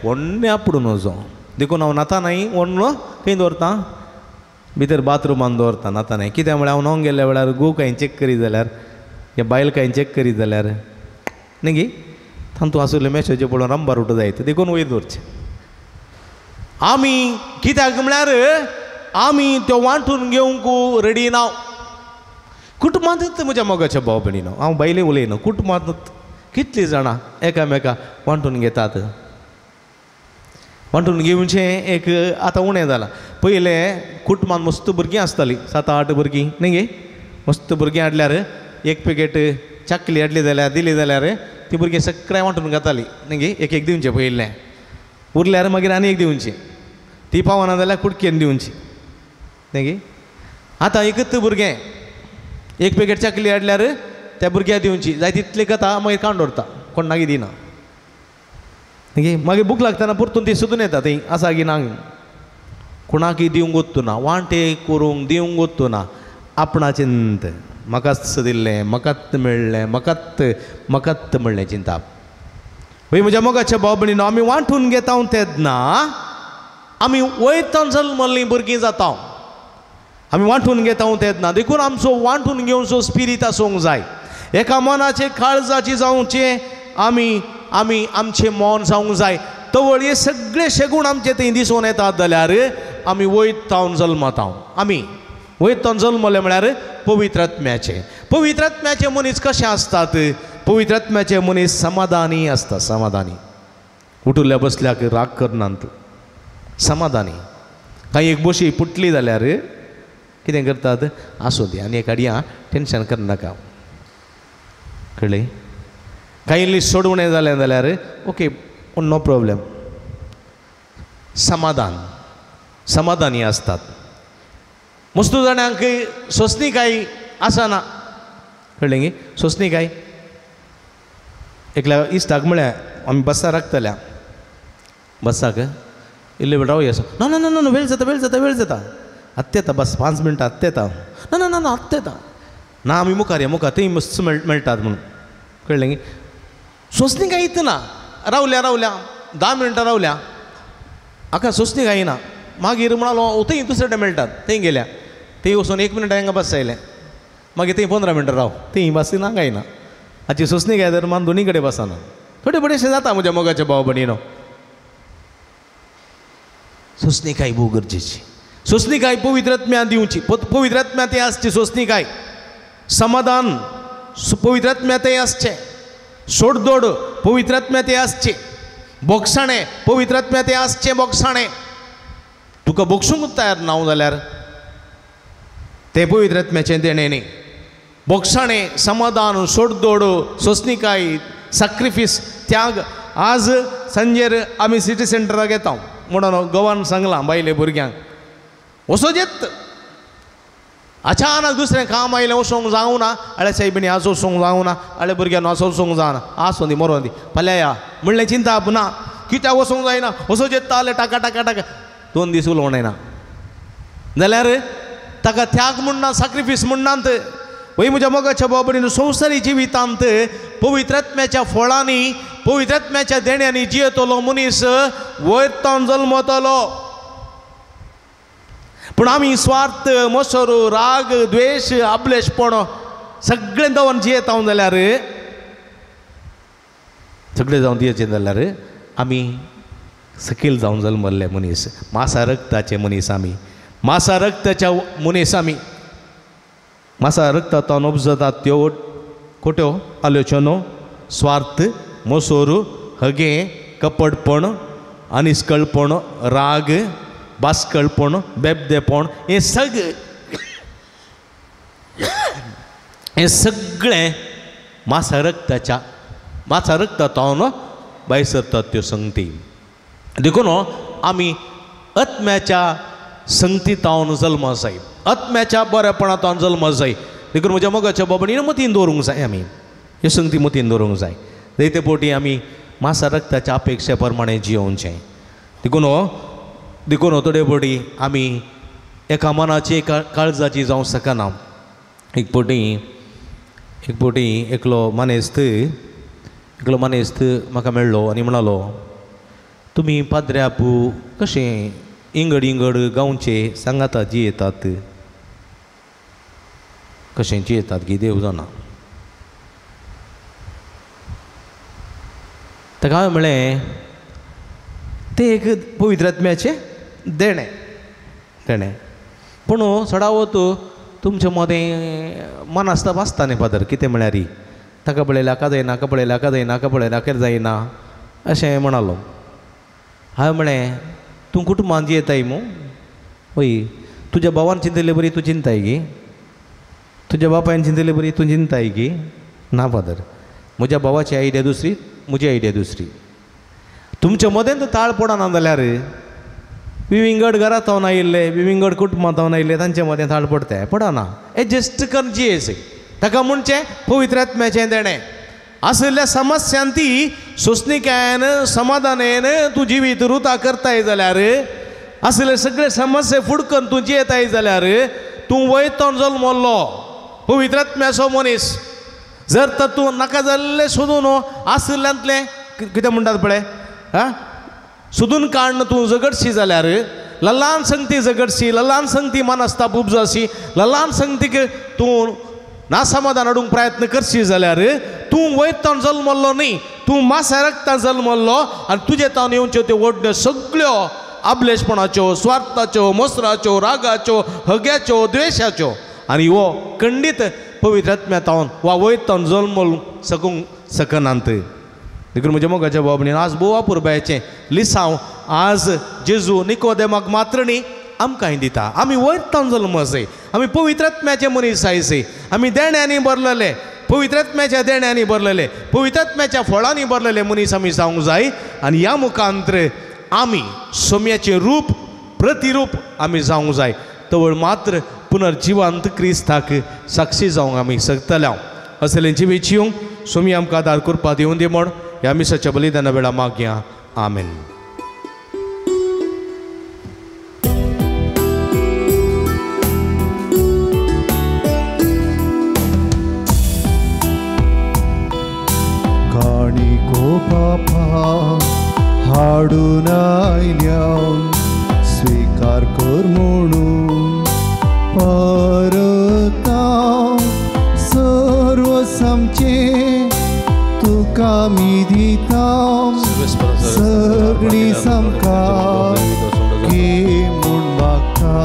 व्हडलें आपडून वचो, देखून हांव न्हाता न्हय व्हडलो खंय दवरता, भितर बाथरुमान दवरता न्हाता न्हय. कित्याक म्हळ्यार हांव न्होवंक गेल्ल्या वेळार घोव कांय चॅक करीत जाल्यार या बायल कांय चॅक करीत जाल्यार न्ही गी, तातूंत आसुल्ले मॅसेजी पळोवन रंबार उठ जायत, देखून वयर दवरचें. आमी कित्याक म्हळ्यार आमी त्यो वांटून घेवंक रेडी ना. कुटुंबांतूच म्हज्या मोगाच्या भाव भयणीनो, हांव बायले उलयना, कुटुंबांतूच कितलीं जाणां एकामेका वांटून घेतात. वांटून घेवचें एक आतां उणें जालां. पयलें कुटुंबांत मस्त भुरगीं आसतालीं, 7 8 भुरगीं न्ही गे, मस्त भुरगीं हाडल्यार एक पॅकेट चाकली हाडली जाल्यार दिली जाल्यार ती भुरगीं सगळें वांटून घेतालीं न्ही गे. एक एक दिवचें पयलें, उरल्यार मागीर आनी एक दिवची, ती पावना जाल्यार कुडकेन दिवची न्ही गे. आतां एकच भुरगें एक पॅकेट चाकली हाडल्यार त्या भुरग्याक दिवची, जाय तितली कथा मागीर काडून दवरता, कोणाक दिना न्ही. मागीर भूक लागतना परतून ती सोदून येता, थंय आसा की ना, कोणाकय दिवंक वतना, वांटे करूंक दिवंक वतना आपणाचें म्हाकाच दिल्लें, म्हाकाच मेळ्ळें, म्हाकाच म्हाकाच म्हणलें चिंताप. वय म्हज्या मोगाच्या भाव भयणीनो, आमी वांटून घेता तेन्ना आमी वयता जल्मल्लीं भुरगीं जाता. आमी वांटून घेता तेन्ना, देखून आमचो वांटून घेवचो स्पिरीत आसूंक जाय. एका मनाचे काळजाची जावचें आमी आमी आमचें मन जावंक जाय. तवळ हे सगळे शेगूण आमचे थंय दिसून येतात जाल्यार आमी वयतावन जल्मता. आमी वयतावन जल्मले म्हळ्यार पवित्र आत्म्याचे. पवित्र आत्म्याचे मनीस कशे आसतात? पवित्र आत्म्याचे मनीस समाधानी आसता. समाधानी, उठुल्ल्या बसल्याक राग करनात, समाधानी. कांय एक बशी पुटली जाल्यार कितें करतात, आसूं दी आनी एक हाडया, टेंशन करनाका. कळ्ळें? कांय इल्ली सोडवणें जालें जाल्यार ओके, नो प्रॉब्लेम, समाधान, समाधानी आसतात. मस्तू जाणांक सोंसणीकाय आसना. कळ्ळें गी? सोंसणीकाय एकल्या इश्टाक म्हळ्यार आमी बसार राखतल्या, बसाक इल्ले वेळ रावया, ना ना ना ना वेळ जाता, वेळ जाता, वेळ जाता, आत्ता येता बस 5 मिनटां आत्ता येता, ना ना ना ना आत्ता येता ना, आमी मुखार या मुखार थंय मस्त मेळटात म्हणून. कळ्ळें गी? सोंसणीकाय येतना रावल्या रावल्या 10 मिनटां रावल्या, हाका सोंसणीकाय येना. मागीर म्हणालो थंय दुसरे कडेन मेळटात, थंय गेल्या, थंय वचून 1 मिनट हांगा बस आयलें, मागीर थंय 15 मिनटां राव, थंय बस ना काय ना. हाची सोंसणीकाय तर मान दोनी कडेन बसना. थोडे बडेशें जाता म्हज्या मोगाच्या भाव भयणीनो. सोंसणीकाय भोव गरजेची. सोंसणीकाय पवित्र आत्म्या दिवची, पवित्र आत्म्या तें आसची सोंसणीकाय, समाधान पवित्र आत्म्या तें आसचें, सोडदोड पवित्र आत्म्या तें आसचें, बोगसाणें पवित्र आत्म्या तें आसचें. बोगसाणें तुका बोगसूंक तयार ना जाल्यार तें पवित्र आत्म्याचें देणें न्ही. बोगसाणें, समाधान, सोडदोड, सोंसणीकाय, साक्रिफीस, त्याग आज सांजेर आमी सिटी सेंटराक येता म्हणून गोवान सांगलां बायले भुरग्यांक वचोंक येत. अचानक दुसरें काम आयलें वचोंक जावना, आळे सायबिणी आज वचोंक जावना, आळे भुरग्यांक आज वचोंक जावना, आसूं दी मरों दी फाल्यां या म्हणलें चिंता ना, कित्याक वचोंक जायना, वचोंक येता जाल्यार टाका टाका टाका 2 दीस उलोवंक जायना जाल्यार ताका त्याग म्हणना, सॅक्रिफायस म्हणनात. वय म्हज्या मोगाच्या बाबडीन संवसारी जिवितांत पवित्र आत्म्याच्या फळांनी पवित्र आत्म्याच्या देण्यांनी जियेतलो मनीस वयर तावन जल्मतलो. पूण आमी स्वार्थ, मसरो, राग, द्वेश, आपलेशपण सगळें जावन जियेता जाल्यार, सगळें जावन जियेचें जाल्यार आमी सकयल जावन जल्मल्ले मनीस, मासा रक्ताचे मनीस आमी, मासा रक्ताच्या मनीस आमी. मासा रक्तांत उपजतात त्यो खोट्यो आलोचनो, स्वार्थ, मोसोरू, हगें, कपटपण, अनिस्कळपण, राग, बास्कळपण, बेबदेपण, हें हें सगळें मासा रक्ताच्या मासा रक्तांत भायर सरतात त्यो संगती. देखून आमी आत्म्याच्या संगतींत जल्म जाय, आत्म्याच्या बरेपणांत जल्म जाय. देखून म्हज्या मोगाच्या बाबांनी मतीन दवरूंक जाय, आमी ह्यो संगती मतीन दवरूंक जाय. जायते फावटी आमी मासा रक्ताच्या अपेक्षा प्रमाणे जियोवचें. देखून देखून थोडे फावटी आमी एका मनाची एका काळजाची जावंक शकना. एक फावटी एकलो मानेस्त म्हाका मेळ्ळो आनी म्हणालो, तुमी पाद्र्यापू कशें इंगड इंगड गांवचे सांगाता जियेतात, कशें जियेतात की देव जाणा. ताका हांवें म्हळें तें एक पवित्र आत्म्याचें देणें देणें, पूण चडावत तुमचे मदें मनस्ताप आसता न्ही फादर, कितें म्हळ्यार ताका पळयल्यार हाका जायना, हाका पळयल्यार हाका जायना, हाका पळयल्यार हाका जायना अशें म्हणालो. हांवें म्हळें तूं कुटुंबान जियेताय मू, हय, तुज्या भावान चिंतिल्ले बरी तूं चिंताय गी, तुज्या बापायन चिंतिल्ले बरी तूं चिंताय गी? ना फादर, म्हज्या भावाची आयडिया दुसरी, म्हजी आयडिया दुसरी. तुमच्या मदें तर ताळ पडना जाल्यार विविंगड घरांत जावन आयिल्ले, विविंगड कुटुंबांत जावन आयिल्ले तांचे मदें ताळ पडटा पडना, एडजस्ट करून जियेचें. ताका म्हणचें पवित्र आत्म्याचें देणें. आशिल्ल्या समस्यान ती सोंसणिकायेन समाधानेन तूं जिवीत रुता करताय जाल्यार, आशिल्ले सगळे समस्ये फुडकन तूं जियेताय जाल्यार तूं वयतन जल्मल्लो पवित्र आत्म्याचो मनीस. जर तर तूं नाका जाल्लें सोदून आशिल्ल्यांतलें कितें म्हणटात पळय, आं, सोदून काडून तूं झगडशी जाल्यार, ल्हान संगती झगडशी, ल्हान संगती मनस्ताप उपजाशी, ल्हान संगतीक तूं नासमाधान हाडूंक प्रयत्न करशी जाल्यार तूं वयतान जल्मल्लो न्ही, तूं मासा रक्तान जल्मल्लो आनी तुजे तावन येवच्यो त्यो ओडण्यो सगळ्यो आबलेशपणाच्यो, स्वार्थाच्यो, मोसराच्यो, रागाच्यो, हग्याच्यो, द्वेशाच्यो, आनी हो खंडीत पवित्र आत्म्या तावन वा वयतान जल्मल सकूंक शकनात. देखून म्हज्या मोगाच्या बाबणी आज भोव अपुरबायेचें लिसांव आज जेजू निकोदेमाक मात्र न्ही आमकांय दिता. आमी वयतान जल्म आसय, आमी पवित्र आत्म्याचे मनीस आयसे, आमी देण्यांनी भरलेले, पवित्र आत्म्याच्या देण्यांनी भरलेले, पवित्र आत्म्याच्या फळांनी भरलेले मनीस आमी जावंक जाय. आनी ह्या मुखांतर आमी सोम्याचें रूप प्रतिरूप आमी जावंक जाय. तवळ मात्र पुनर्जिवंत क्रिस्ताक साक्षी जावंक आमी शकतले. असलें जिवीत जिवंक सोमी आमकां आदार करपाक दिवन दी म्हण ह्या मिसाच्या बलिदाना वेळा मागया. आमेन. पापा हाडून आयल्या स्वीकार कर म्हणून परता सर्व समचे तुका मी दिता सगळी समका घे म्हूण मागता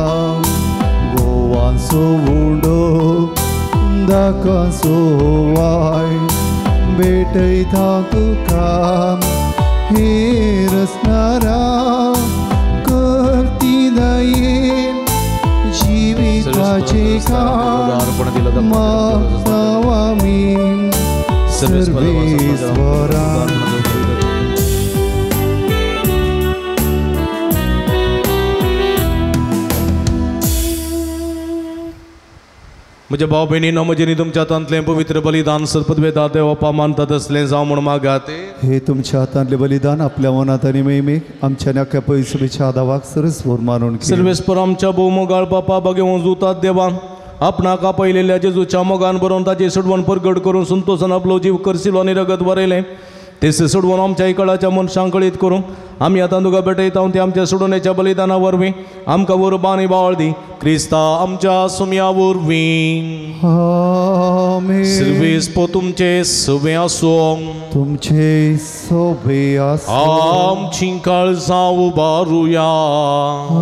गोवांचो उंडो दाकांचो वाय भेटयता तुका हे रसनारा करती दयेन जिविताचे काम मागता आमी सर्वेस्वरा. म्हज्या भाव भयणीनो म्हजें तुमच्या हातांतलें पवित्र बलिदान सर्पद्वेदा देवपा मानता तसलें जावं म्हूण मागात. हे तुमच्या हातांतलें बलिदान आपल्या मनांत आनी महिमेक आमच्या नाक्या पयसुबेच्या आदावाक सरस्वर मानून सर्वेस्पर आमच्या भोवमोगाळ बापा बागेवन जुतात देवा आपणाक आपयलेल्या जेजूच्या मोगान बरोवन ताची सोडवण परगट करून संतोसान आपलो जीव करसिलो आनी रगत वरयलें तेच सोडवून आमच्या इकळाच्या मनशांक कळीत करूं आमी आतां तुका भेटयता ती आमच्या सोडवणेच्या बलिदाना वरवीं आमकां उर्बा आनी बावळ दी क्रिस्ता आमच्या सुम्या वरवीं. आमेन. सर्वेस्पर तुमचे सवे आसूं. तुमचे सोबे आसूं. आमची काळजां उबारुया.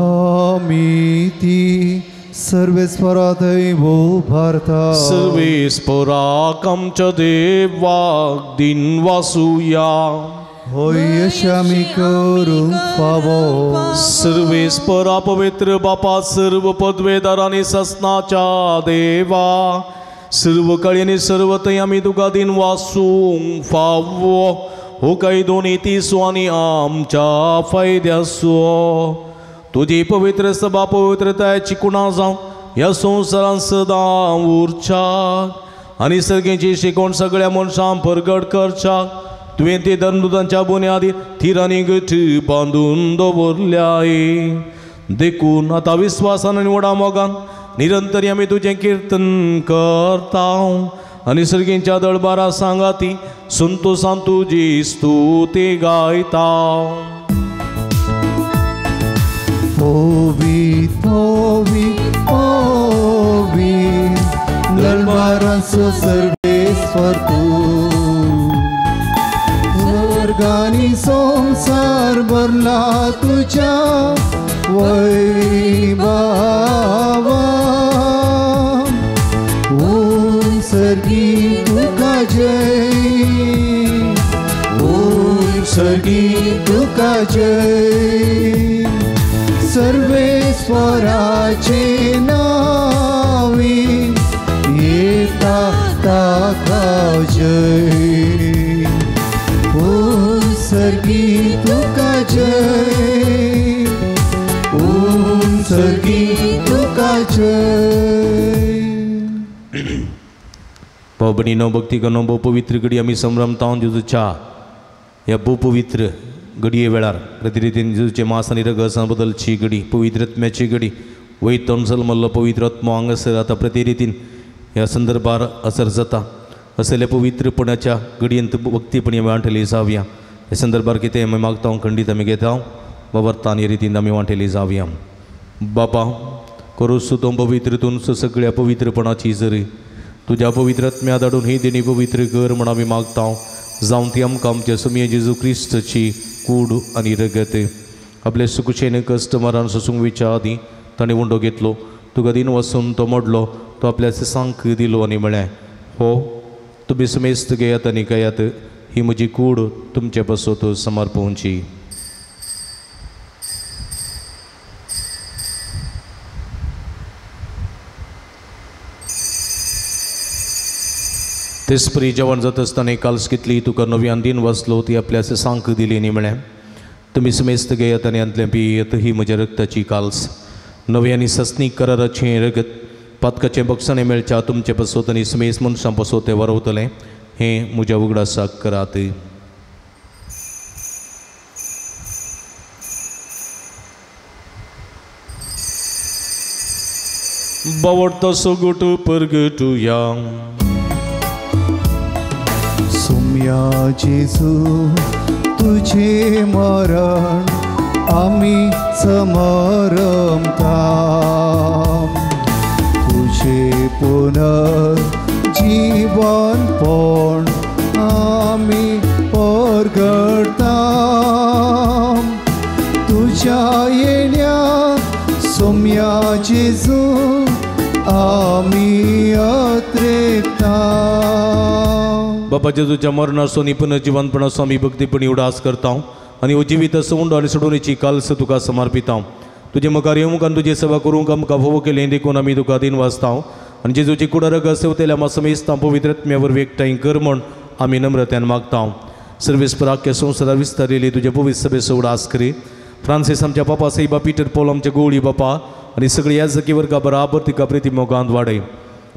आमी ती सर्वेस्परा थंय उबारता. सर्वेस्पराक आमच्या देवाक दिन वासुया. होय अशें आमी करूंक फावो. सर्वेस्परा पवित्र बापा सर्व पदवेदार आनी ससनाच्या देवा सर्व कळींनी सर्व थंय आमी तुका दिन वासूंक फावो हो काय दोनी तिसो आनी आमच्या फायद्यासो तुजी पवित्र सभा पवित्रतायेची कुणा जावं ह्या संवसारांत सदां उरच्याक आनी सर्गेची शिकवण सगळ्या मनशांक परगट करच्याक तुवें ती धर्मदूतांच्या बुन्यादीर थीर आनी गट बांदून दवरल्याय. देखून आतां विस्वासान आनी व्हडा मोगान निरंतर आमी तुजें किर्तन करता आनी सर्गेच्या दळबारा सांगाती संतोसान तुजी स्तुती गायता. ओवी ओवी ओवी दरबाराचो सर्वेस्पर तूं स्वर्गानी संवसार भरला तुज्या वैभवान. ओम सर्गी तुका जय ओम सर्गी तुका जय सर्वेस्वराचे नावे येता ताका जय. ओम सर्गी तुका जय ओम सर्गी तुका जय. भाव भयणीनो भक्ती करून भोव पवित्र घडी आमी संभ्रमता जेजूच्या ह्या भोव पवित्र घडये वेळार प्रतिरितीन जेजूचे मास आनी रगत बदलची घडी पवित्र आत्म्याची घडी वैतम जल्मल्लो पवित्र आत्मो हांगासर आतां प्रतिरितीन ह्या संदर्भार असर जाता असल्या पवित्रपणाच्या घडयेंत भक्तीपणी आमी वांटेली जावया. ह्या संदर्भार कितें आमी मागता खंडीत आमी घेता बाबरतान हे रितीन आमी वांटेली जावया. बापा करूस तूं पवित्र तूं सगळ्या पवित्रपणाची जरी तुज्या पवित्र आत्म्या धाडून ही देणी पवित्र कर म्हण आमी मागता जावं ती आमकां आमच्या सुमये जेजू क्रिस्ताची कूड आनी रगत. आपले सुकुशेन कश्ट मरण सोसूंक विच्या आदीं ताणें उंडो घेतलो तुका दिन वसून तो मोडलो तो आपल्या सांक दिलो आनी म्हळें हो तुमी समेस्त घेयात आनी खायात ही म्हजी कूड तुमचे पासत समर्पणची. तेचपरी जेवण जाता आसतना काल्स घेतली तुका नव्यान दिन वाचलो ती आपल्या सांक दिली आनी म्हळें तुमी समेस्त घेयात आनी हांतलें पियेत ही म्हज्या रक्ताची काल्स नवी आनी सस्नी कराराचें रगत पातकाचें बक्षाणें मेळच्या तुमचे पासत आनी समेस्त मनशां पासत तें वरवतलें हें म्हज्या उगडासाक करात. बावडतो सगट परगटुया. सुम्या जेजू तुझे मरण आमी समरमता तुझे पुनर्जीवनपण आमी परगटता तुझ्या येण्या सुम्या जेजू आमी अत्रेकता. बापा जेजूच्या मरणाचो आनी पुनर्जिवनपणाचो आमी भक्तीपणी उडास करता आनी हो जिवीत उंडो आनी सोडवणेची काल्स तुका समर्पिता. तुजे मुखार येवंक आनी तुजी सेवा करूंक आमकां फावो केलें देखून आमी तुका दिन वाचता आनी जेजूची कुडा रगत सेवतेल्या आमकां समेस्तां पवित्र आत्म्या वरवीं एकठांय कर म्हूण आमी नम्रतेन मागता. सर्वेस्पर आख्या संवसारार विस्तारिल्ली तुजे पवित्र सभेचो उडास करी. फ्रांसीस आमच्या बापा सायबा पीटर पॉल आमच्या गोवळी बापा आनी सगळी याजकी वर्गा बराबर तिका प्रिती मोगांत वाडय.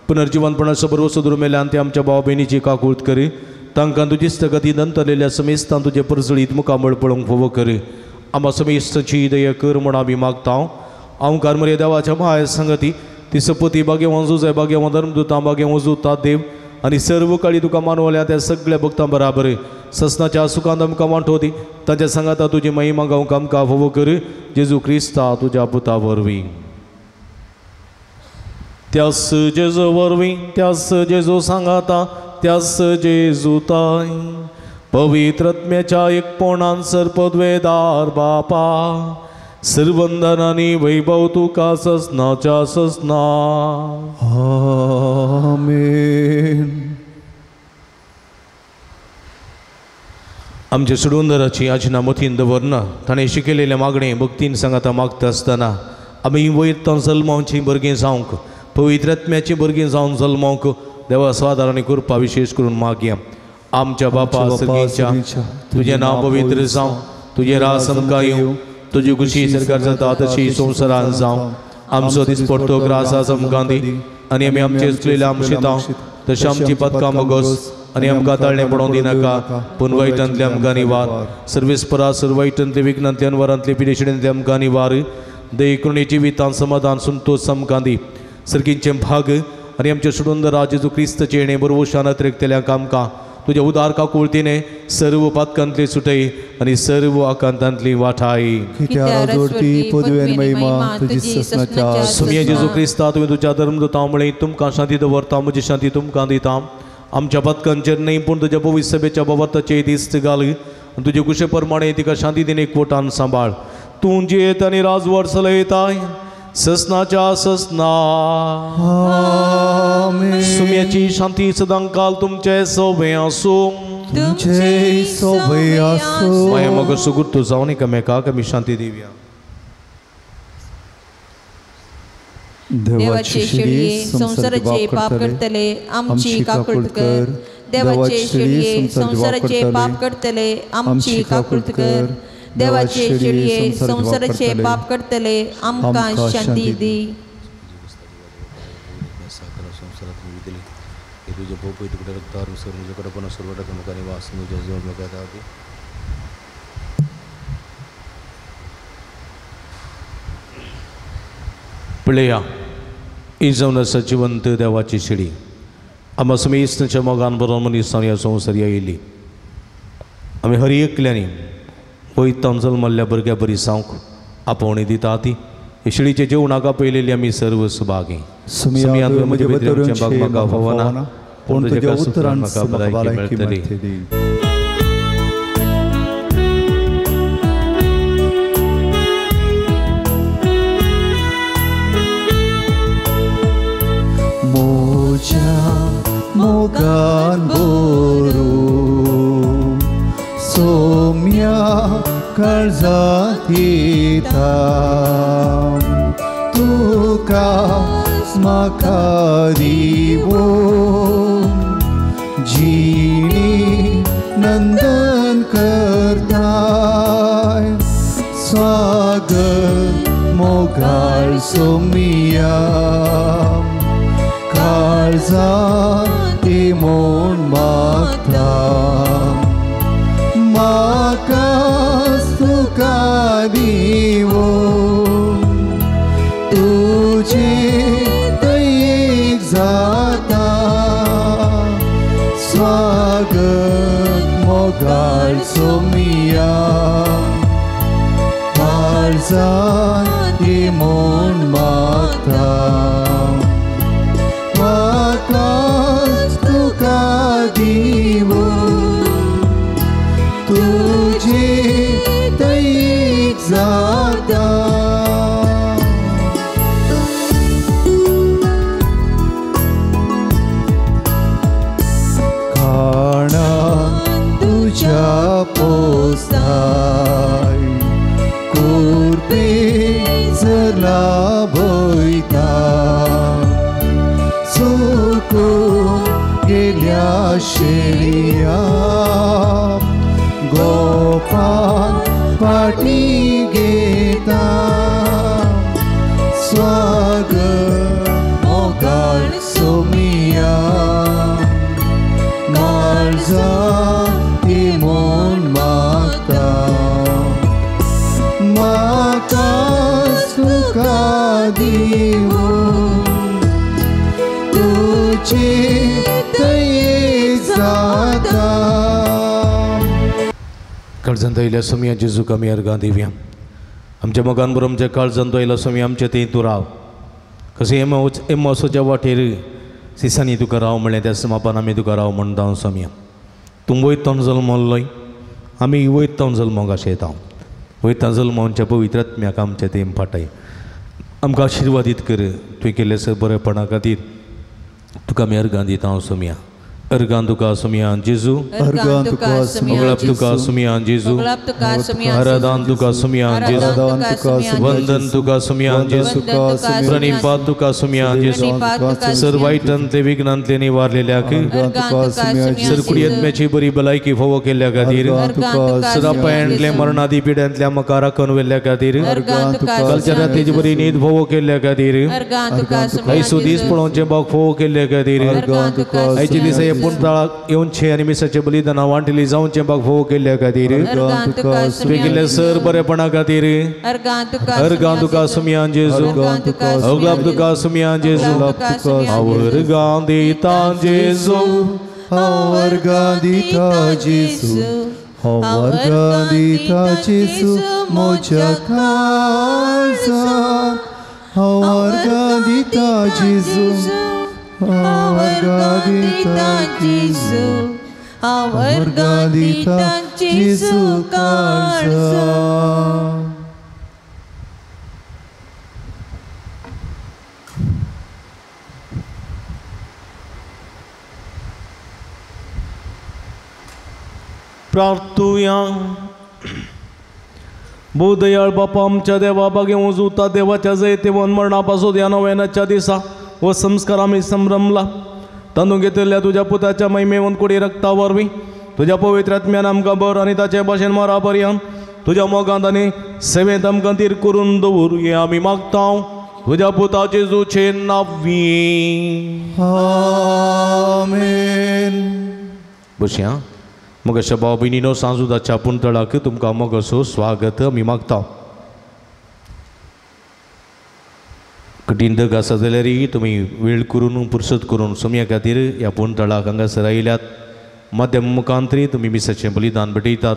पुनर्जिवनपणाचो भरवसो धरून मेल्यान ते आमच्या भाव भयणीची काकूळत करी. तांकां तुजी स्थगती नंतरलेल्या समेस्तान तुजें परजळीत मुखामळ पळोवंक फावो करी. आमा समेस्ताची दया कर म्हूण आमी मागता. आमकार मरे देवाच्या माय संगती ती सपती भाग्यवान जुजय भाग्यवान धर्मदुतां भाग्यवान जुता देव आनी सर्व काळी तुका मानवल्या त्या सगळ्या भक्तां बराबर ससनाच्या सुखांत आमकां वांटो दी. तांच्या सांगाता तुजी महिमा गावंक आमकां फावो कर. जेजू क्रिस्ता तुज्या पुता वरवीं. त्यास जेजू वरवीं त्यास जेजू सांगाता त्यास जेजू ताय पवित्रत्म्याच्या एकपणान सर्पद्वेदार बापा सर्वंदन आनी वैभव तुका ससनाच्या ससना. आमेन. आमच्या सुडवंदराची आजना मतीन दवरना ताणें शिकयलेलें मागणें भक्तीन सांगाता मागता आसतना आमी वयर तावन जल्मावची भुरगीं जावंक पवित्रत्म्याची भुरगीं जावन जल्मावंक देवा स्वादार आनी कृपा विशेश करून मागया. आमच्या बापा सर्गीच्या तुजें नांव पवित्र जावं, तुजें राज आमकां येवं, तुजी खुशी सरकार जाता तशी संवसारान जावं. आमचो दिसपडटो ग्रास आज आमकां दी आनी आमी आमचे चुकलेले आमशितां तशें आमची पदकां मोगोस आनी आमकां ताळणें पडोवंक दिनाका, पूण वायटांतले आमकां निवार. सर्वेस्परा सर्व वायटांतले विघ्नांतले अनवरांतले पिडेशिडेंतले आमकां निवार. दयेकृणी जिवितान समाधान संतोष आमकां दी. सर्गींचें भाग आनी आमचे सुडुंदरा जेजू क्रिस्तचें येणें बरवशान अतिरेकतल्यांक आमकां तुज्या उदार काकुळतीने सर्व पातकांतली सुटय आनी सर्व आकांतांतली वाठाय. सुमया जेजू क्रिस्ता तुवें तुज्या धर्मदुतां म्हळें तुमकां शांती दवरता, म्हजी शांती तुमकां दिता. आमच्या पातकांचेर न्हय पूण तुज्या पवित्र सभेच्या बाबताचेर दिस्त घाल आनी तुजे कुशे प्रमाणे तिका शांती दिने एकवटान सांबाळ. तूं जियेत आनी राजवट चलयताय ससनाच्या ससना. सुम्याची शांती सदांकाल तुमचे सोबे आसूं. तुमचे सोबे आसूं. माया मग सुगुर्तू जावन एकामेकाक आमी शांती दिवया. देवाचे शेळये संवसाराचे पाप करतले आमची काकूळत कर. देवाचे शेळये संवसाराचे पाप करतले आमची काकूळत कर. देवाचे शेळये संवसाराचे पाप करतले आमकां शांती दी. पळया ही जावन आसा जिवंत देवाची शेळी. आमा समेस्तांच्या मोगान बरोवन मनीस ह्या संवसार आयिल्ली. आमी हर एकल्यांनी वयतान जल्मल्ल्या भुरग्या बरी जावंक आपोवणी दिता ती हे शेळीचे जेवणाक आपयलेली आमी सर्व सुभागी. फावना पूण तुज्या उतरान म्हाका भलायकी मेळटली. मोज्या मोगान बोरू सोम्या काळजात येता तुका म्हाका दिवो जिणी नंदन करताय. स्वागत मोगाळ सोमिया काळजात म्हूण मागता म्हाका तुका दिवो तुजे दयेक जाता. स्वागत मोगाळ सोमिया काळजात म्हूण मागता म्हाका देवाची दये जाता. काळजांत आयिल्ल्या सोमया जेजूक आमी अर्गां दिवया. आमच्या मोगान बरोबर आमच्या काळजांत आयिल्लो सोमया आमच्या थंय तूं राव. कशें एमावसाच्या वाटेर सिसांनी तुका राव म्हणलें त्या समापान आमी तुका राव म्हणटा सोमया. तूं वयतां जल्मल्लोय आमी वयतां जल्मोंक आशेता. वयतां जल्मोंच्या पवित्र आत्म्याक आमच्या थंय फाटय. आमकां आशिर्वादीत कर. तुवें केल्लें सर बरेपणा खातीर तुका आमी अर्गां दिता सोमया. अर्गां तुका सोमया जेजू. अर्गां तुका मंगळाप तुका सोमया जेजू. आराधन तुका सोमया जेजू. वंदन तुका सोमया जेजू. प्रणिपात तुका सोमया जेजू. सर वायटांतले विघ्नांतले निवारलेल्याक सरकुडी आत्म्याची बरी भलायकी फावो केल्ल्या खातीर सर अपायांतले मरणादी पिड्यांतल्या आमकां राखून व्हेल्ल्या खातीर कालच्या रातीची बरी न्हीद फावो केल्ल्या खातीर आयचो दीस पळोवचें बाग फावो केल्ल्या खातीर आयचे दिसा हे पुणताळाक येवचें आनी मिसाचें बलिदान वांटली जावचें बाग फावो केल्ल्या खातीर तुवें केल्ल्या सर बरेपणा खातीर अर्गां तुका सोमया जेजू. अगलाप तुका सोमया जेजू. अर्गां दिता जेजू. अर्गां दिता जेजू. अर्गां दिता जेजू म्हज्या काळजांत. अर्गां दिता जेजू. अर्गां दिता जेजू. अर्गां दिता जेजू काळजांत. प्रार्थुया. भोवदयाळ बापा आमच्या देवा बागे उजुता देवाच्या जैतेवन मरणा पासून ह्या नव्यानाच्या दिसा हो संस्कार आमी संभ्रमला. तांदूळ घेतिल्ल्या तुज्या पुताच्या महिमेवन कुडी रक्ता वरवीं तुज्या पवित्र आत्म्यान आमकां बर आनी ताचे भाशेन मरा पर्यंत तुज्या मोगांत आनी सेवेंत आमकां तीर करून दवर हें आमी मागता तुज्या पुता जेजूचे नांवी. आमेन. बसया. मगशा भाव भयणीनो सांजुदाच्या पुणतळाक तुमकां मोगाचो स्वागत आमी मागता. कठीण दग आसा जाल्यारय तुमी वेळ करून पुरसत करून सोमया खातीर ह्या पुणतळाक हांगासर आयल्यात. माध्यम मुखांतरी तुमी मिसाचें बलिदान भेटयतात.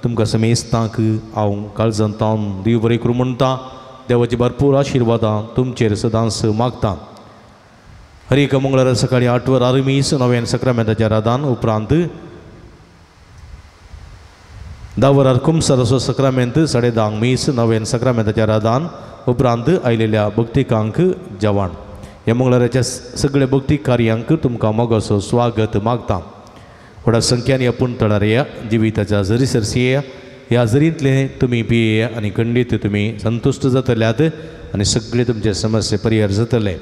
तुमकां समेस्तांक हांव काळजांत तावन देव बरें करूं म्हणटा. देवाची भरपूर आशिर्वादां तुमचेर सदांच मागता. हर एक मंगळारा सकाळीं 8 वरां मीस नव्यान सक्रामेंताच्या रादान उपरांत 10 वरार कुमसाराचो सक्रामेंत 10:30 मीस नव्यान सक्रामेंताच्या रादान उपरांत आयिल्ल्या भक्तिकांक जेवण. ह्या मंगळाराच्या सगळ्या भक्ती कार्यांक तुमकां मोगाचो स्वागत मागता. व्हडा संख्यान ह्या पुणतळार या जिविताच्या जरी सरशी या. ह्या जरींतले तुमी पिये आनी खंडीत तुमी संतुश्ट जातल्यात आनी सगळे तुमचे समस्ये परिहार जातले.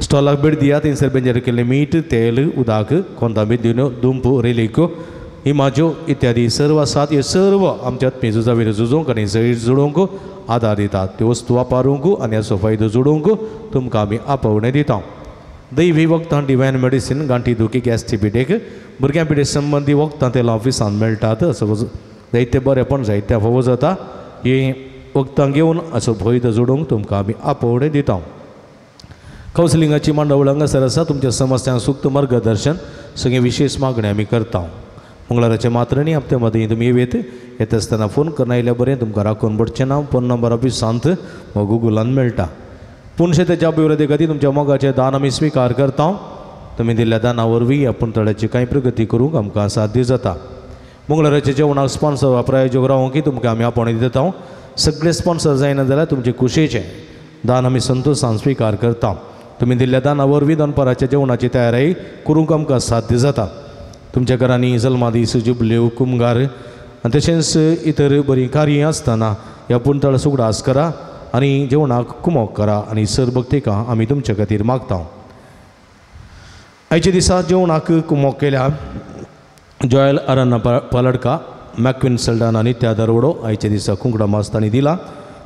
स्टॉलाक भेट दियात. थंयसर बेंजर केल्लें मीठ तेल उदक कोंतांबी दिनो दुंप रेलिको इमाज्यो इत्यादी सर्व आसात. हे सर्व आमच्या आत्मी झुजावीर झुजोवंक आनी जैत जोडोवंक आदार दितात. त्यो वस्तू वापरूंक आनी हाचो फायदो जोडोवंक तुमकां आमी आपोवणें दिता. दैवी वखदां डिवायन मेडिसीन गांठी दुखी गॅस्ट्री पिडेक भुरग्यां पिडे संबंदी वखदां तेल ऑफिसान मेळटात. असो जायते बरेंपण जायते फावो जाता. ही वखदां घेवन असो फायदो जोडोवंक तुमकां आमी आपोवणें दिता. कावन्सिलिंगाची मांडावळ हांगासर आसा. तुमच्या समस्यांक सुक्त मार्गदर्शन सगळें विशेश मागणें आमी करता. मंगळाराचे मात्रणी हप्ते मदीं तुमी येत येता आसतना फोन करना आयल्यार बरें तुमकां राखून पडचें ना. फोन नंबर ऑफिसांत वा गुगलान मेळटा. पूण शेताच्या अभिवृद्धी खातीर तुमच्या मोगाचें दान आमी स्विकार करता. तुमी दिल्ल्या दाना वरवीं आपूण तळ्याची कांय प्रगती करूंक आमकां साध्य जाता. मंगळाराच्या जेवणाक स्पॉन्सर वा प्रायोजक रावूंक की तुमकां आमी आपोवणें दिता. सगळे स्पॉन्सर जायना जाल्यार तुमचे खुशयेचें दान आमी संतोशान स्विकार करता. तुमी दिल्ल्या दाना वरवीं दनपाराच्या जेवणाची तयारी करूंक आमकां साध्य जाता. तुमच्या घरांनी जल्मादीस जुबल्यो कुमगार आनी तशेंच इतर बरीं कार्यां आसतना ह्या पुणतळ उगडास करा आनी जेवणाक कुमोक करा आनी सर भक्तिका आमी तुमच्या खातीर मागता. आयच्या दिसा जेवणाक कुमोक केल्या जॉयल अरण्य पालडका मॅक्विन सल्डाना आनी त्या दरवडो आयच्या दिसा कुंकडा मास्तांनी दिला.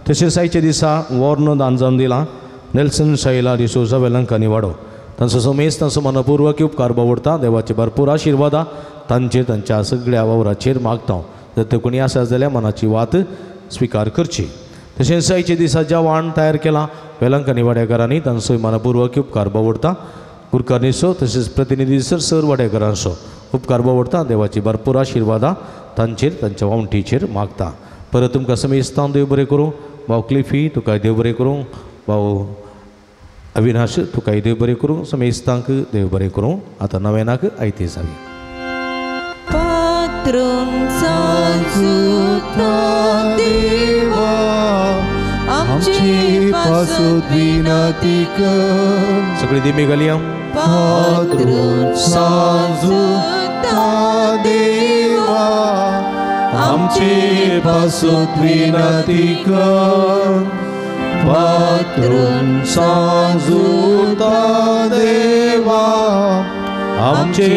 तशेंच आयच्या दिसा वॉर्न दान जावन दिला नेल्सन शैला डिसोजा वेलंकांनी वाडो. तांचो समेज तांचो मनपूर्वक उपकार बावडटा. देवाचे भरपूर आशिर्वादां तांचेर तांच्या सगळ्या वावराचेर मागता. जर ते कोणी आसा जाल्यार मनाची वात स्विकार करची. तशेंच आयच्या दिसा जेवण तयार केलां वेलंकनी वाड्याकारांनी तांचो मनपूर्वक उपकार बावडटा. गुरकारनीचो तशेंच प्रतिनिधी सर सर वाडेकरांचो उपकार बावडटा. देवाची भरपूर आशिर्वादां तांचेर तांच्या वावंटीचेर मागता. परत तुमकां समेस्तांक देव बरें करूं. भाव क्लिफी तुकाय देव बरें करूं. भाव अविनाश तुकाय देव बरें करूं. समेस्तांक देव बरें करूं. आतां नव्यानाक आयती जाली. देवा आमची पासत विनती कर. सगळी दिमी घालया. पात्रून सांजुता देवा आमची पासत विनती कर. पात्रून सांजुता देवा आमचे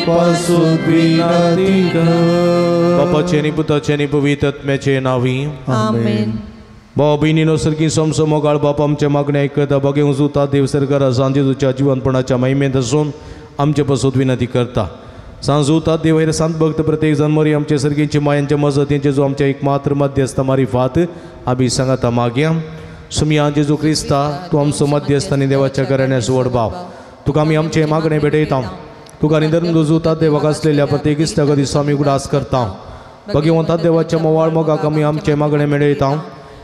पासत विनती कर. बापाचे आनी पुताचे आनी पवित्र आत्म्याचे नांवी आमेन. भाव भयणीनो सर्गी सोमसो मोगाळ बाप आमचे मागणे आयकता. बगे उजुता देव सरकार सांजेच्या जिवनपणाच्या महिमेंत आसून आमचे पासत विनंती करता. सांजुता देव हेर सांत भक्त प्रत्येक जण मरी आमचे सर्गींची मायांच्या मजतींचे जो आमच्या एक मात्र मध्यस्थ मारिफात आमी सांगाता मागया. सुमिया जेजू क्रिस्ता तूं आमचो मध्यस्थ आनी देवाच्या घराण्याचो व्हड भाव. तुका आमी आमचे मागणे भेटयता. तुका आनी धर्म जुता देवाक आसलेल्या प्रत्येक इश्टागती दिसा आमी उगडास करता. भगवंता देवाच्या मोवाळ मोगाक आमी आमचे मागणे मेळयता.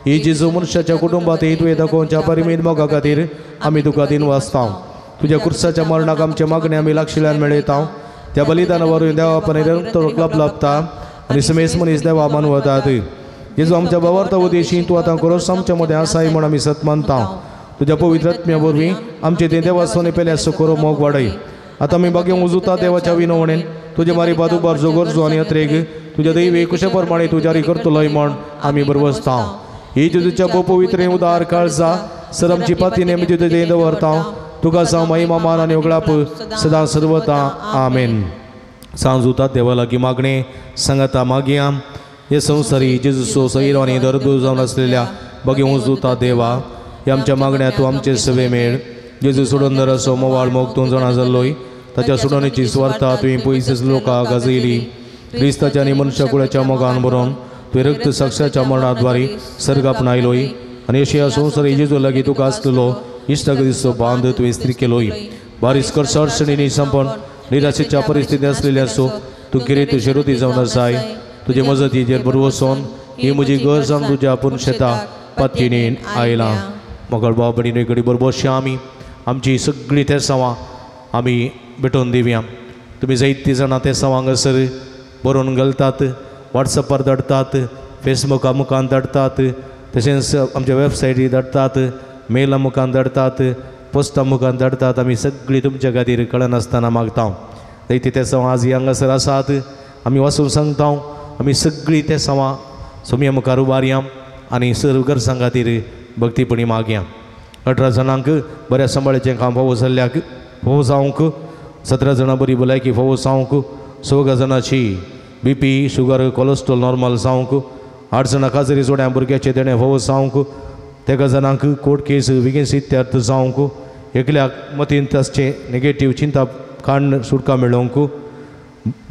ही जेजू मनशाच्या कुटुंबात ही तुवें दाखोवच्या परिमीत मोगा खातीर आमी तुका दिन वाचता. तुज्या कुर्साच्या मरणाक आमचे मागणे आमी लागशिल्ल्यान मेळयता. त्या बलिदाना वरवीं देवा क्लब लाभता आनी समेस मनीस देवा मानवतात. जेजू आमच्या बावार्थ उद्देशी तूं आतां खरोच आमच्या मदें आसाय म्हूण आमी सत मानता. तुज्या पवित्र आत्म्या वरवीं आमचे ते देवासोने पेल्याचो खरो मोग वाडय. आतां आमी बागे उजुता देवाच्या विनवणेन तुजे मारी बादुबार जो गरजो आनी अत्रेग तुज्या दैवी कुशे प्रमाणे तूं जारी करतलोय म्हूण आमी बरवसता. ही जेजूच्या पवित्र उदार काळजा सर आमची पाती नेमी तुजे दवरता. तुका जावं महिमा मान आनी उगडाप सदां सर्वता. आमेन. सांजुता देवा लागीं मागणें सांगाता मागया. हे संवसारी जेजूचो सैरो आनी दर्दू जावन आसलेल्या बगे उजुता देवा ह्या आमच्या मागण्या तूं आमचे सवे मेळ. जेजू सोडून असो मोवाळ मोग तूं जाणा जाल्लोय. ताच्या सोडवणेची स्वार्था तुवें पयस लोकांक गाजयली. क्रिस्ताच्या आनी मनशा कुळाच्या मोगान बरोवन तुवें रक्त साक्षाच्या मरणाद्वारे सर्ग आपणायलोय आनी अशी ह्या संवसारी जेजू लागीं तुका आसलेलो इश्टागतीचो बांद तुवें स्त्री केलोय. बारीस करसा अडचणींनी संपन निराशेच्या परिस्थिती आसलेल्याचो तूं किरेत शिरोती जावन आसाय. तुजे मजतीचेर बरवसून ही म्हजी गरज जावन तुज्या आपूण शेता पातयेन आयलां. मोगाळ भाव भयणीनो कडेन बरोबर आमी आमची सगळीं तेसांवां आमी भेटोवन दिवया. तुमी जायतीं जाणां तेसांवां हांगासर बरोवन घालतात, वॉट्सॅपार धाडटात, फेसबुका मुखान धाडटात, तशेंच आमच्या वेबसायटीर धाडटात, मेला मुखान धाडटात, पोस्टा मुखान धाडटात. आमी सगळीं तुमच्या खातीर कळनासतना मागता. जायतीं तेसांवां आज हांगासर आसात. आमी वाचून सांगता. आमी सगळीं तेसांवां सोमया मुखार उबारया आनी सर्व गरजां खातीर भक्तीपणी मागया. 18 जाणांक बऱ्या सांबाळाचें काम फावो जाल्ल्याक फावो जावंक, 17 जाणां बरी भलायकी फावो जावंक, 14 जाणांची बीपी शुगर कोलेस्ट्रॉल नॉर्मल जावंक, 8 जाणां काजरी जोड्या भुरग्याचें देणें फावो जावंक, 13 जाणांक कोर्ट केस बेगीन सिद्ध्यार्थ जावंक, एकल्याक मतींत आसचें नेगेटीव चिंता काडून सुटका मेळोवंक,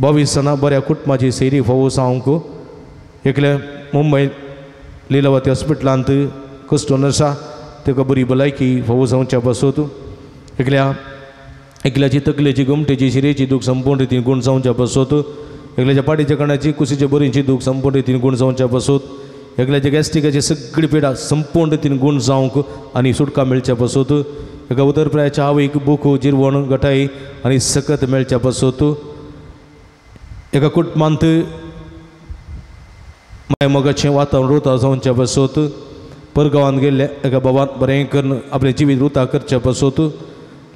22 जाणां बऱ्या कुटुंबाची सैरी फावो जावंक, एकल्या मुंबय लिलावती हॉस्पिटलांत कस्टमर आसा ताका बरी भलायकी फावो जावच्या पासत, एकल्याची तकलेची गोमटेची शिरेची दूख संपूर्ण रितीन गूण जावच्या पासत, एकल्याच्या पाटीच्या कणाची कुशीच्या बरींची दूख संपूर्ण रितीन गूण जावच्या पासत, एकल्याच्या गॅस्ट्रिकाची सगळी पिडा संपूर्ण रितीन गूण जावंक आनी सुटका मेळच्या पासत, एका उदरप्रायाच्या आवयक भूक जिरवण गटाई आनी सकत मेळच्या पासत, एका कुटुंबांत माय मोगाचें वातावरण रुता जावच्या पासत, परगांवांत गेल्ल्या एका बाबान बरें करून आपलें जिवीत रुता करच्या पासत,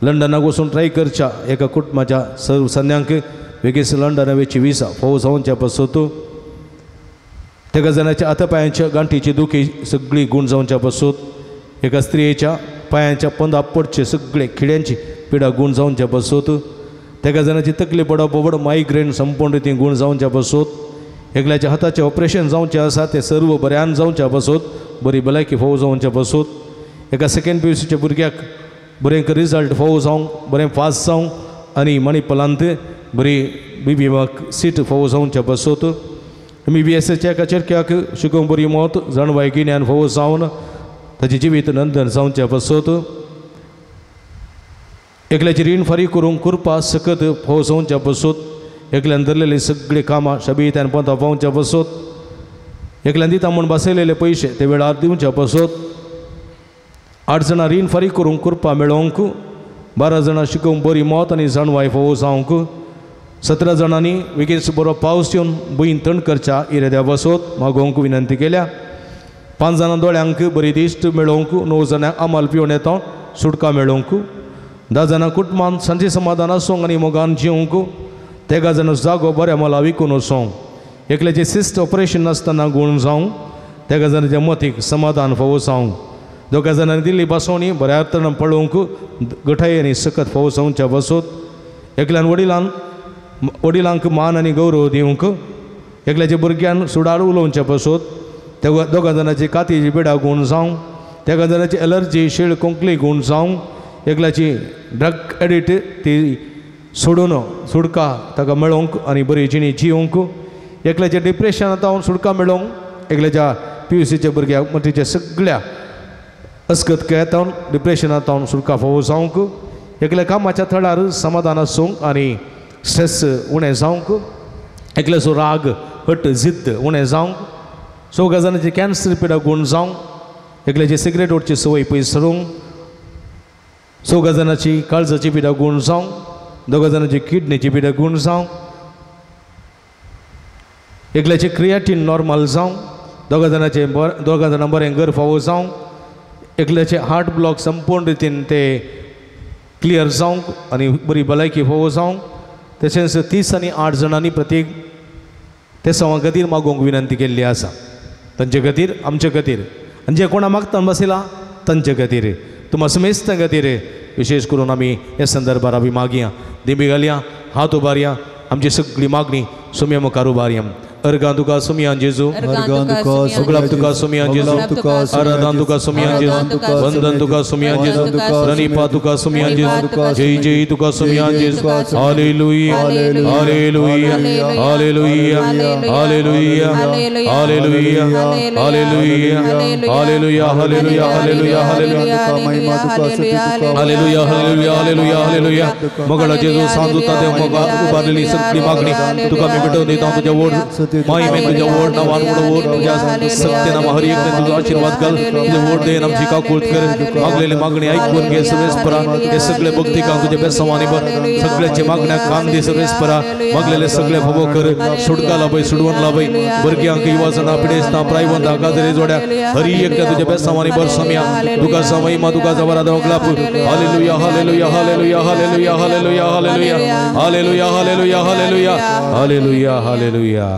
लंडनाक वचून ट्राय करच्या एका कुटुंबाच्या सर्व सन्यांक वेगीच लंडना वेची विसा फावो जावच्या पासत, तेका जाणाच्या हातापायांच्या गांठीची दुखी सगळी गूण जावच्या पासत, एका स्त्रियेच्या पायांच्या पंदा पडचे सगळे खिड्यांची पिडा गूण जावच्या पासत, तेका जाणाची तकली पडप व्हड मायग्रेन संपूर्ण रितीन गूण जावच्या पासत, एकल्याच्या हाताचें ऑपरेशन जावचें आसा तें सर्व बऱ्यान जावच्या पासत, बरी भलायकी फावो जावच्या पासत, एका सेकेंड पी यू सीच्या भुरग्याक बरें रिजल्ट फावो जावंक, बरें पास जावंक आनी मणिपलांत बरी बी बी एमाक सीट फावो जावच्या पासत, एम बी बी एसाच्या एका चेरक्याक शिकोवंक बरी मत जाणवाय गिन्यान फावो जावन ताचें जिवीत नंदन जावच्या पासत, एकल्याची रीण फारीक करूंक कृपा सकत फोवसोवच्या बसूत एकल्यान धरलेली सगळीं कामां शबीत आनी पोंता पावच्या बसूत एकल्यान दिता म्हूण बसयलेले पयशे ते वेळार दिवच्या बसूत 8 जाणां रीण फारीक करूंक कृपा मेळोवंक 12 जाणां शिकोवंक बरी मत आनी जाणवाय फोव जावंक 17 जाणांनी बेगीन बरो पावस येवन भुंयन थंड करच्या इराद्या बसोत मागोवंक विनंती केल्या 5 जाणां दोळ्यांक बरी दिश्ट मेळोवंक 9 जाणांक आमाल पिवन येता सुटका मेळोवंक 10 जाणां कुटुंबान सांजे समाधान आसूंक आनी मोगान जिवंक 13 जाणां जागो बऱ्या मोला विकून वचोंक एकल्याचें सिस्ट ऑपरेशन नासतना गूण जावंक 13 जाणांच्या मतीक समाधान फावो जावंक 2 जाणांनी दिल्ली बसवणी बऱ्या अर्थान पळोवंक गठाय आनी सकत फावो जावच्या बसोत एकल्यान वडिलांक मान आनी गौरव दिवंक एकल्याच्या भुरग्यान सुडाळ उलोवच्या बसोत 2 जाणांची कातीची पिडा गूण जावंक 13 जाणांची एलर्जी शेळ कोंकली गूण जावंक एकल्याची ड्रग एडिक्ट ती सोडून सुटका ताका मेळोवंक आनी बरी जिणी जिवंक एकल्याच्या डिप्रेशनांत सुटका मेळोवंक एकल्याच्या PUCच्या भुरग्याक मतीच्या सगळ्या अस्कत खेळांत डिप्रेशनांत सुटका फावो जावंक एकल्या कामाच्या थळार समाधान आसूंक आनी स्ट्रेस उणें जावंक एकल्याचो राग हट जिद्द उणें जावंक 4 जाणांची कॅन्सर पिडा गूण जावंक एकल्याची सिगरेट ओडची संवय पयस सरूंक 4 जाणांची काळजाची पिडा गूण जावंक 2 जाणांची किडनीची पिडा गूण जावंक एकल्याचे क्रियाटीन नॉर्मल जावंक 2 जाणांचे 2 जाणां बरें घर फावो जावंक एकल्याचे हार्ट ब्लॉक संपूर्ण रितीन ते क्लियर जावंक आनी बरी भलायकी फावो जावंक तशेंच 30 आनी 8 जाणांनी प्रत्येक ते सवां खातीर मागोवंक विनंती केल्ली आसा तांचे खातीर आमचे खातीर आनी जे कोणा मागता बसयला तांचे खातीर तुमा समेस्तां खातीर विशेष करून आमी ह्या संदर्भार आमी मागया दिंबी घालया हात उबारया आमची सगळी मागणी सुम्या मुखार उबारया अर्गां तुका सुमया जेजू उगडाप तुका सुमया जेजू आराधन तुका सुमया जेजू वंदन तुका सुमया जेजू प्रणिपा तुका सुमया जेजू जय जय तुका सुमया जेजू hallelujah hallelujah hallelujah hallelujah hallelujah hallelujah hallelujah hallelujah hallelujah hallelujah hallelujah hallelujah hallelujah मगळा जेजू सांजूता देव मगा उबारलेली सगळी मागणी तुका मी भेटवून दिता तुझ्या वोड माई तुझ्या वोड नावान वोड तुझ्या सत्य नामा हर एक तुझा आशीर्वाद घाल तुझे वोड दे आमची काकूळ कर मागलेली मागणी ऐकून घे सर्वेस्परा हे सगळे भक्ती का तुझ्या बेसवानी भर सगळ्याचे मागण्या कान दे सर्वेस्परा मागलेले सगळे भोगो कर सुटका लाभय सुडवण लाभय भुरग्यांक युवाजना पिडेस्तां प्रायवंत गाजरे जोड्या हरी एक तुझ्या बेसवानी भर सम्या तुका समय मा तुका जवरा दवगलाप hallelujah hallelujah hallelujah hallelujah hallelujah hallelujah hallelujah hallelujah hallelujah hallelujah hallelujah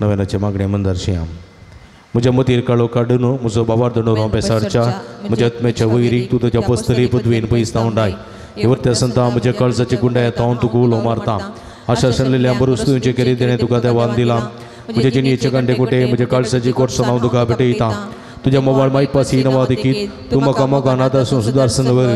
नव्यानाचे मागणे मंदारशी म्हज्या मतीर काळो काडून म्हजो बाबार दंडोर हांव बेसारच्या म्हज्या आत्म्याच्या वैरीक तूं तुज्या पसतली पदवीन पयस धांवडाय हेवरत्या संता म्हज्या काळजाची गुंडाय हांव तुका उलो मारता आशा सणलेल्या बरोस तुजें केरी देणें तुका देवान दिलां म्हज्या जिणेचे कांटे कुटे म्हज्या काळजाची कोटसण हांव तुका भेटयता तुज्या मोबायल मायपासी नवा देखीत तूं म्हाका मोगान आदार सुदारसन वर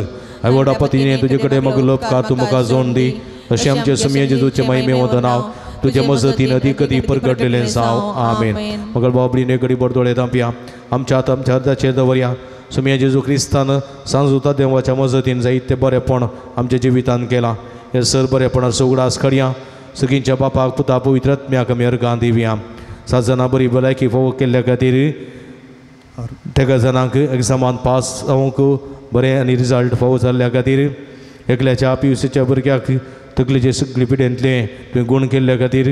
आयवडा पतीने तुजे कडेन म्हाका लपका तूं म्हाका जोन दी अशें आमचे सुमये जेजूचे महिमे वदनाव तुझ्या मजतीन अदी कदी परगडलेलें जावं आमेन. मगळ बाबडीने कडी बरदोळे दांपया आमच्या हात आमच्या अर्दाचेर दवरया सुमया जेजू क्रिस्तान सांजुता देवाच्या मजतीन जायते बरेपण आमच्या जिवितान केलां हे सर बरेपणाचो उगडास करया सगळींच्या बापाक पुता पवित्र आत्म्याक आमी अर्गां दिवया. 7 जाणां बरी भलायकी फावो केल्ल्या खातीर 3 जाणांक एग्जामान पास जावंक बरें आनी रिजल्ट फावो जाल्ल्या खातीर एकल्याच्या PUCच्या भुरग्याक तकलेचे सगळे पिडेंतले तुवें गूण केल्ल्या खातीर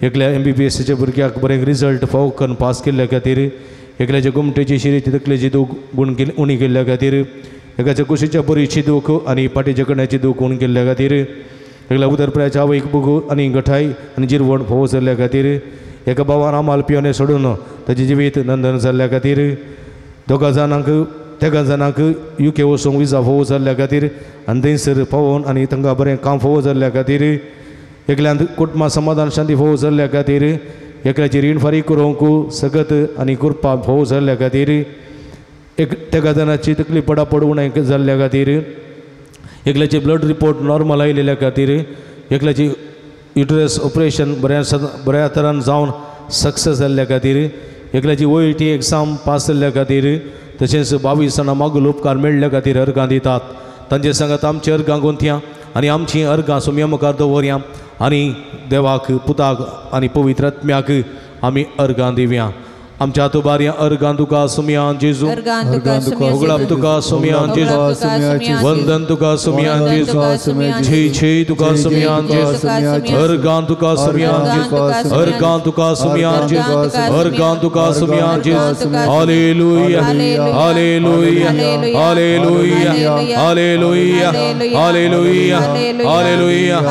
एकल्या MBBSच्या भुरग्याक बरें रिजल्ट फावो करून पास केल्ल्या खातीर एकल्याच्या गोमटेची शिरेची तकलेची दूख गूण केली उणी केल्ल्या खातीर एकाच्या कुशीच्या बरीची दूख आनी पाटीच्या कण्याची दूख उणी केल्ल्या खातीर एकल्या उदरप्राच्या आवयक बगू आनी गठाय आनी जिरवण फावो जाल्ल्या खातीर एका बाबान आमाल पियोने सोडून ताजें जिवीत नंदन जाल्ल्या खातीर 2 जाणांक 3 जाणांक UK वचूंक विजा फावो जाल्ल्या खातीर आनी थंयसर पावोवन आनी तांकां बरें काम फावो जाल्ल्या खातीर एकल्यान कुटुंबा समाधान शांती फावो जाल्ल्या खातीर एकल्याची रीण फारीक करूंक सगत आनी कृपा फावो जाल्ल्या खातीर 3 जाणांची तकली पडापड उणें जाल्ल्या खातीर एकल्याचे ब्लड रिपोर्ट नॉर्मल आयिल्ल्या खातीर एकल्याची युटरस ऑपरेशन बऱ्या तरान जावन सक्सेस जाल्ल्या खातीर एकल्याची OET exam pass जाल्ल्या खातीर तशेंच 22 जाणां मागूल उपकार मेळ्ळ्या खातीर अर्गां दितात. तांचे सांगात आमचे अर्गां गुंथया आनी आमचीं अर्गां सोम्या मुखार दवरया आनी देवाक पुताक आनी पवित्र आत्म्याक आमी अर्गां दिवया. आमच्या तुबार्या अर्गां तुका सोम्या जेजू, उगडाप तुका सोम्या जेजू, वंदन तुका सोम्या जेजू, छे छे तुका सोम्या जेजू, अर्गां तुका सोम्या जेजू, अर्गां तुका सोम्या जेजू, अर्गां तुका सोम्या जेजू. Hallelujah, hallelujah, hallelujah, hallelujah, hallelujah, hallelujah, hallelujah,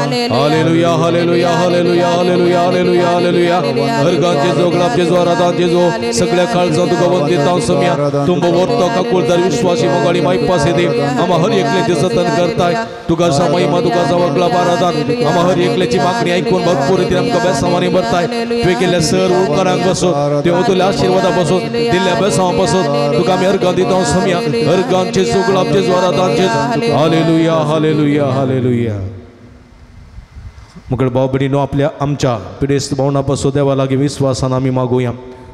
hallelujah, hallelujah, hallelujah, hallelujah, hallelujah. अर्गां जेजू, उगडाप जेजू, आराधन जेजू, सगळ्या काळजां तुका वंदिता सोम्या. तुमबो वर्तो काकुळदार विश्वासी मोगाळी मायपास येते आमा हर एकल्याचे जतन करताय. तुका महिमा, तुका वगळा आराधन. आमा हर एकल्याची मागणी ऐकून भरपूर रितीन आमकां बेसांवांनी भरताय. तुवें केल्ल्या सर उपकारांक बसोत, तुवें तुल्या आशिर्वादा बसोत, दिल्ल्या बेसांवां बसोत तुका आमी अर्गां दिता सोम्या. अर्गांचे उगडापचे आराधनचे. Hallelujah, hallelujah, hallelujah. मुगळ भाव भयणीनो, आपल्या आमच्या पिडेस्त भावना पासून देवा लागीं विस्वासान आमी मागुया.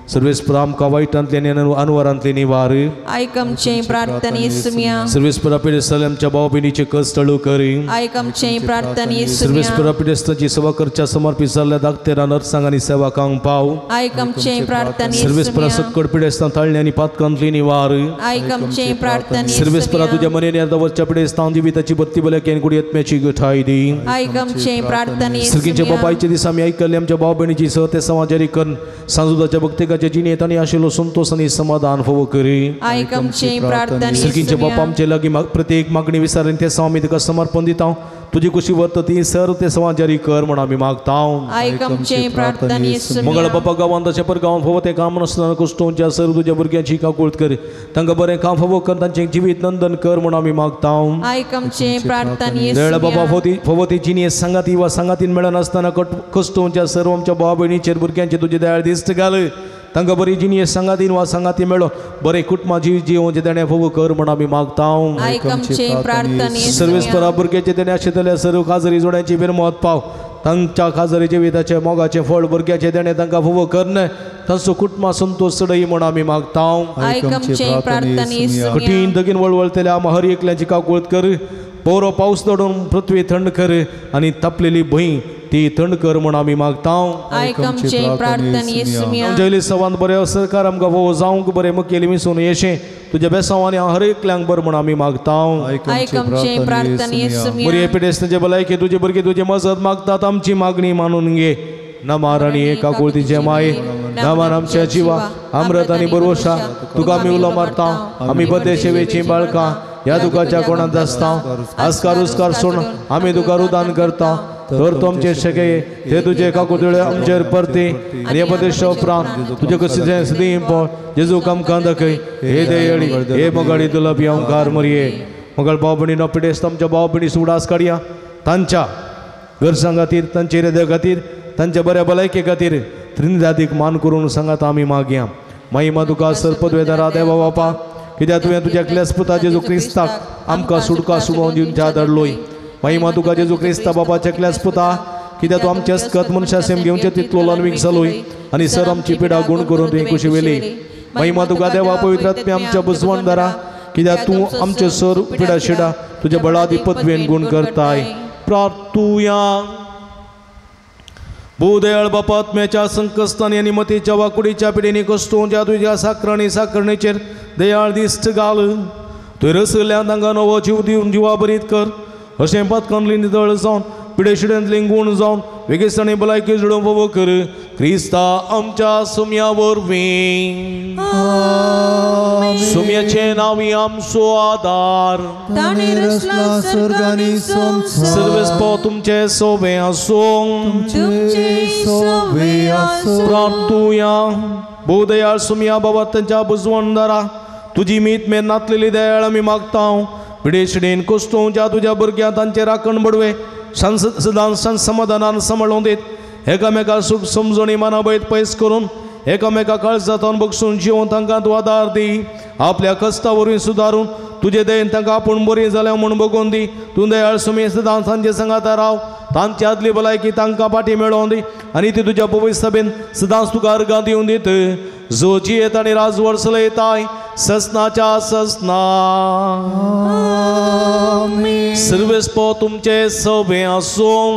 सर्वेस्परा आमकां वायटांतले आनी अनवरांतले निवार. आयक आमचें प्रार्थने सुम्या. सर्वेस्परा पिडेस्त आमच्या भाव भयणीचे कश्ट हळू करी. आयक आमचें प्रार्थने सुम्या. सर्वेस्परा पिडेस्ताची सेवा करच्या समर्पित जाल्ल्या दाक्तेरा नर्सांक आनी सेवकांक पाव. आयक आमचें प्रार्थने. सर्वेस्परा सक्कड पिडेस्तां ताळणे आनी पातकांतली निवार. आयक आमचें प्रार्थने. सर्वेस्परा तुज्या मनेन दवरच्या पिडेस्तां जिविताची बत्ती भलायकी आनी कुडी आत्म्याची गठाय दी. आयक आमचें प्रार्थने. सर्गीच्या बापायच्या दिसा आमी आयकल्ले आमच्या भाव भयणीची सह ते समाजारी करून सांजुदाच्या भक्तिकाच्या जिणेंत आनी आशिल्लो संतोष आनी समाधान फावो करी. आयक आमचें प्रार्थने. सर्गीचे बापा आमचे लागीं प्रत्येक मागणी विचारून ते सव आमी तुका समर्पण दिता. तुजी कुशी वर्त ती सर ते सवां जारी कर म्हण आमी मागता. आयक आमचें प्रार्थने. मंगळ बापा गांवांत तशें पर गांवांत फावो तें काम नासतना कुश्टोवच्या सर तुज्या भुरग्यांची काकूळत कर. तांकां बरें काम फावो कर, तांचें जिवीत नंदन कर म्हण आमी मागता. आयक आमचें प्रार्थने. दयाळ बाबा फावो ती जिणें सांगाती वा सांगातीन मेळनासतना कश्टोवच्या सर्व आमच्या भाव भयणीचेर भुरग्यांचे तुजे दयाळ दिश्ट घाल. तांकां बरी जिणें सांगातीन वा सांगाती मेळो बरें कुटुंबा जीव जिवोवचें तेणें फावो कर म्हण आमी मागता. आयक आमचें प्रार्थने. सर्वेस्परा भुरग्याचें तेणें आशिल्ल्या सर्व खाजरी जोड्यांची बिरमत पाव. तांच्या खाजरी जिविताचें मोगाचें फळ भुरग्याचें तेणें तांकां फावो करन तांचो कुटुंबा संतोश चडय म्हण आमी मागता. आयक आमचें प्रार्थने. कठीण दगीन वळवळतल्या आमा हर एकल्याची काकूळत कर. पोरो पावस दडून पृथ्वी थंड कर आनी तापलेली भंय ती थंड कर म्हण आमी मागता. आयक आमचें प्रार्थने. जयली सवांत बरें सरकार आमकां फावो जावंक बरें मुखेली मिसून येशें तुज्या बेसांवांनी हर एकल्यांक बरें म्हण आमी मागता. आयक आमचें प्रार्थने. बरी पिडेस्तांचे भलायकी तुजे भुरगे तुजे मजत मागतात. आमची मागणी मानून घे. नमार आनी एकाकुळतीचे माये, नमार आमच्या जिवा अमृत आनी बरोशा तुका आमी उलो मारता. आमी बदे सेवेचीं बाळकां ह्या दुखाच्या कोणांत आसता. आस्कार उस्कार सोड आमी तुका रुदान करता. तर तूं आमचे शके ते तुजे काकुतळे आमचेर परती आनी हे प्रदेशा उपरांत तुजे कशी सदीं पळ जेजू आमकां दाखय. हे देयळी हे मोगाडी तुला भिवंकार मरये. मगळ भाव भयणीनो पिडेस्त आमच्या भाव भयणी सुडास काडया. तांच्या गरजां खातीर, तांचे हृदया खातीर, तांच्या बऱ्या भलायके खातीर त्रिनिदादीक मान करून सांगात आमी मागया. महिमा तुका सर्पद्वेदारा देवा बापा, कित्याक तुवें तुज्या क्लेस पुता जेजू क्रिस्ताक आमकां सुटका सुबोवन दिवच्या धाडलोय. महिमा तुका जेजू क्रिस्ता बापाच्या क्लेस पुता, कित्याक तूं आमचे अस्कत मनशा सेम घेवचे तितलो लनवीक जालोय आनी सर आमची पिडा गुण करून तुवें कुशी वेली. महिमा तुका देवा पवित्र आत्म्या आमच्या बुजवणदारा, कित्याक तूं आमचे सर पिडा शिडा तुज्या बळादी पदवेन गुण करताय. प्रार्थुया. भूदयाळ बापा आत्म्याच्या संकश्टांनी आनी मतीच्या वाकुडीच्या पिडेनी कश्टोवच्या तुज्या साकरणी साकरणेचेर दयाळ दिश्ट घाल. तुवें रसल्यान तांकां नवो जीव दिवन जिवा बरीत कर. अशें पातकांतली नितळ जावन पिडेशिडेंतली गूण जावन वेगेसाणी भलायकी जुळोवंक फावो कर. क्रिस्ता आमच्या सुम्या वरवीं. सुम्याचें नांव आमचो आदार. सर्वेस्पो तुमचे सोबे आसूं. प्रार्थुया. भोवदयाळ सुम्या बाबा तांच्या बुजवणदारा तुजी मीत मेर नातलेली दयाळ आमी मागता. पिडेशिडेन कोश्टोवच्या तुज्या भुरग्यां तांचे राखण बडवे सदां समाधानान सांबाळून दीत. एकामेका सूख समजणी मानाबयत पयस करून एकामेका काळजांत बगसून जिवन तांकां तूं आदार दी. आपल्या कश्टा वरवीं सुदारून तुजे दयेन तांकां आपूण बरीं जाल्या म्हूण बगोवन दी. तूं दयाळ सुमी सदां तांचे सांगाता राव. तांची आदली भलायकी तांकां फाटी मेळोवन दी आनी ती तुज्या पवित्र सभेन सदांच तुका अर्गां दिवन दीत. जो जियेत आनी राजवड चलयताय ससनाच्या ससना. सर्वेस्पो तुमचे सवे आसूं,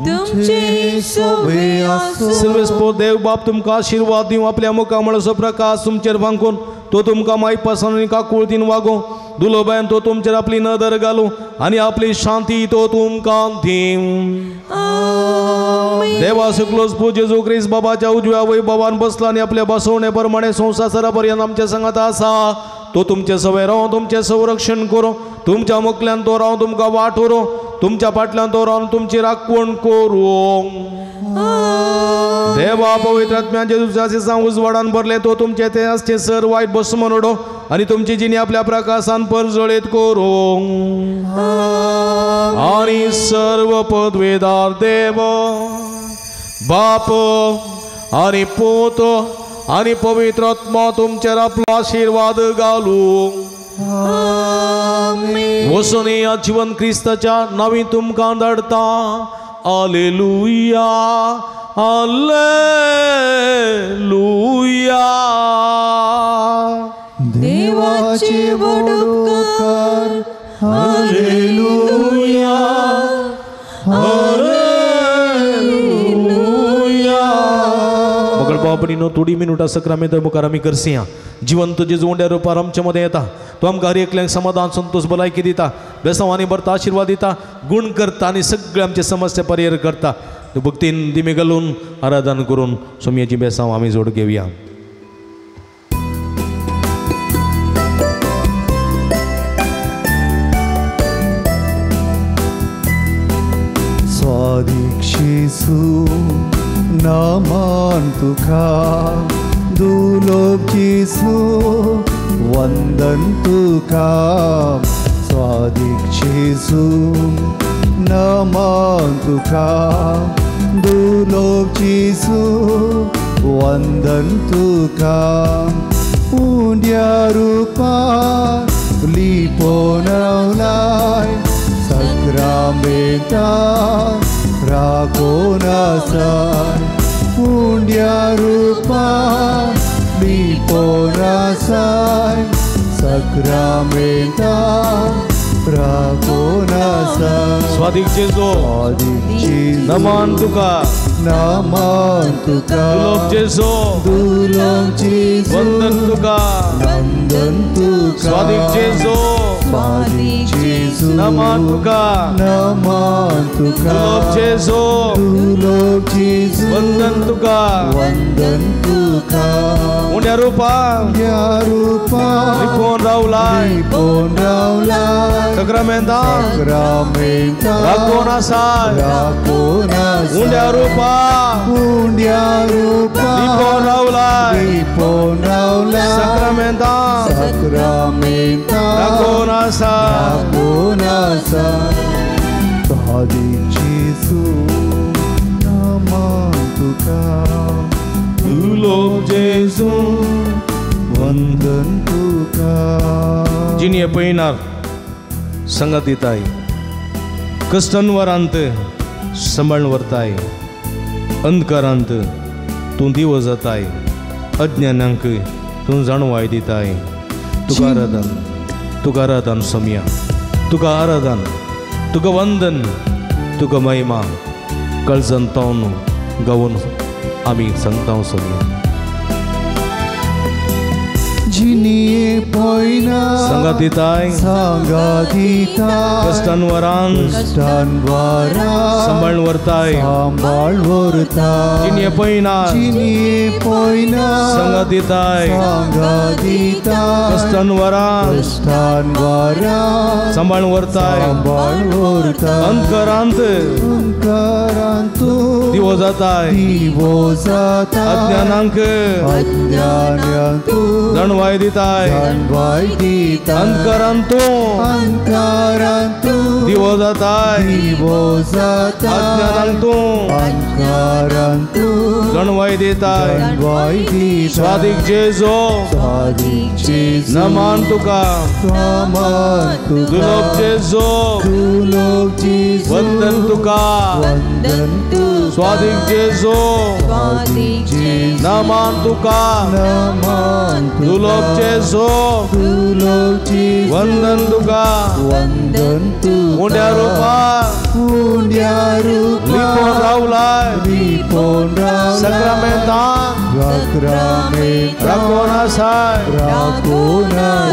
तुमचे सवे आसूं। सर्वेस्पो देव बाप तुमकां आशिर्वाद दिवं, आपल्या मुखामळाचो प्रकाश तुमचेर फांकून तो तुमकां मायपासान आनी काकुळतीन वागोवं। दुलोबायन तो तुमचेर आपली नदर घालूं आनी आपली शांती तो तुमकां दिवं। देवा सुकलोस पूज जेजू क्रिस्त बाबाच्या उजव्या वैभवान बसला आनी आपल्या बसवणे प्रमाणे संवसारा पर्यंत आमच्या संगात आसा। तो तुमचे सवे राव, तुमचें संरक्षण करूं, तुमच्या मुखल्यान तो राव तुमकां वाट व्हरूं, तुमच्या फाटल्यान तो रावन तुमची राखवण करूं। देवा पवित्र आत्म्या जेजूच्या आशिसां उजवाडान भरले तो तुमचे ते आसचे सर वायट बसमन उडो आनी तुमची जिणी आपल्या प्रकाशान परजळीत करूं। आनी सर्व पदवेदार देव बाप आनी पूत आनी पवित्र आत्मा तुमचेर आपलो आशिर्वाद घालूं। वचून ह्या जिवन क्रिस्ताच्या नांवी तुमकां धाडटा। आलेलुया, आलेलुया। देवाचे व्हड उपकार, हालेलुया, हालेलुया। मगळ बाबणीनो थोडी मिनुटां सक्रामेंत मुखार आमी करसिया। जिवंत जेजू उंड्या रुपार आमचे मदें येता, तो आमकां हर एकल्यांक समाधान संतोष भलायकी दिता, बेसांवांनी भरता, आशिर्वाद दिता, गुण करता आनी सगळे आमचे समस्या परिहर करता। भक्तीन दिमी घालून आराधन करून सोमयाची बेसांव आमी जोड घेवया। स्वादीक जेजू नमन तुका, दुलोब जेजू वंदन तुका। स्वादीक जेजू नमन तुका, दुलोब जेजू वंदन तुका। उंड्या रुपार लिपोन रावलाय, सक्रामेंता राखोन आसाय। उंड्या रुपार लिपोन आसाय, सक्रामेंता राखोन आसाय। स्वादीक जेजू नमन तुका, नमन तुका। दुलोब जेजू, दुलोब जेजू वंदन तुका, वंदन तुका। स्वादीक जेजू, स्वादीक जेजू नमन तुका, नमन तुका। दुलोब जेजू, दुलोब जेजू वंदन तुका, वंदन तुका। उंड्या रुपार, उंड्या रुपार लिपोन रावलाय, लिपोन रावलाय, सक्रामेंता सक्रामेंता राखोन आसाय, राखोन आसाय। उंड्या रुपार, उंड्या रुपार लिपोन रावलाय, लिपोन रावलाय, सक्रामेंता सक्रामेंता राखोन आसाय, राखोन आसाय। स्वादीक जेजू नमन तुका, दुलोब जेजू वंदन तुका। जिणये पयणार संगत दिताय, कश्टांवरांत सांबाळून व्हरताय, अंधकारांत तूं दिवो जाताय, अज्ञानांक तूं जाणवाय दिताय। तुका आराधन, तुका आराधन सोमया, तुका आराधन, तुका वंदन, तुका महिमा। कळजन तावन गावन आमी सांगता सोमया। जिनिये पयना सांगात दिताय, सांगात दिताय, कश्टांवरान कश्टांवरान सांबाळून व्हरताय, सांबाळ व्हरताय। जिनिये पयना, जिनिये पयना सांगात दिताय, सांगात दिताय, कश्टांवरान कश्टांवरान सांबाळून व्हरताय, सांबाळ व्हरताय। अंधकारांत अंधकारांत दिवो जाताय, दिवो जाताय, अज्ञानांक अज्ञानांक जाणवाय दिताय, जाणवाय दिताय। अंधकारांत अंधकारांत दिवो जाताय, दिवो जाताय, अज्ञानांक अंधकारांत जाणवाय दिताय, जाणवाय दिताय। स्वादीक जेजू, स्वादीक जेजू नमन तुका, नमन तुका। दुलोब जेजू, दुलोब जेजू वंदन तुका, वंदन तुका। स्वादीक जेजू नमान तुका दुलोब जेजू वंदन तुका उंड्या रुपा लिपोन रावलाय सक्रामेंतान राखोन आसाय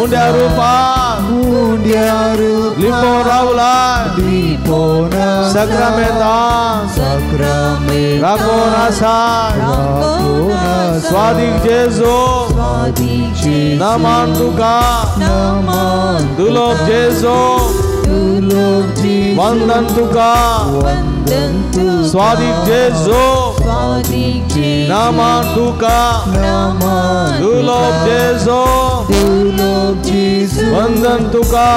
उंड्या रुपा लिपोन रावलाय सक्रामेंतान राखोन आसाय स्वादीक जेजू नमान तुका दुलोब जेजू वंदन तुका स्वादीक जेजू नमान तुका दुलोब जेजू वंदन तुका.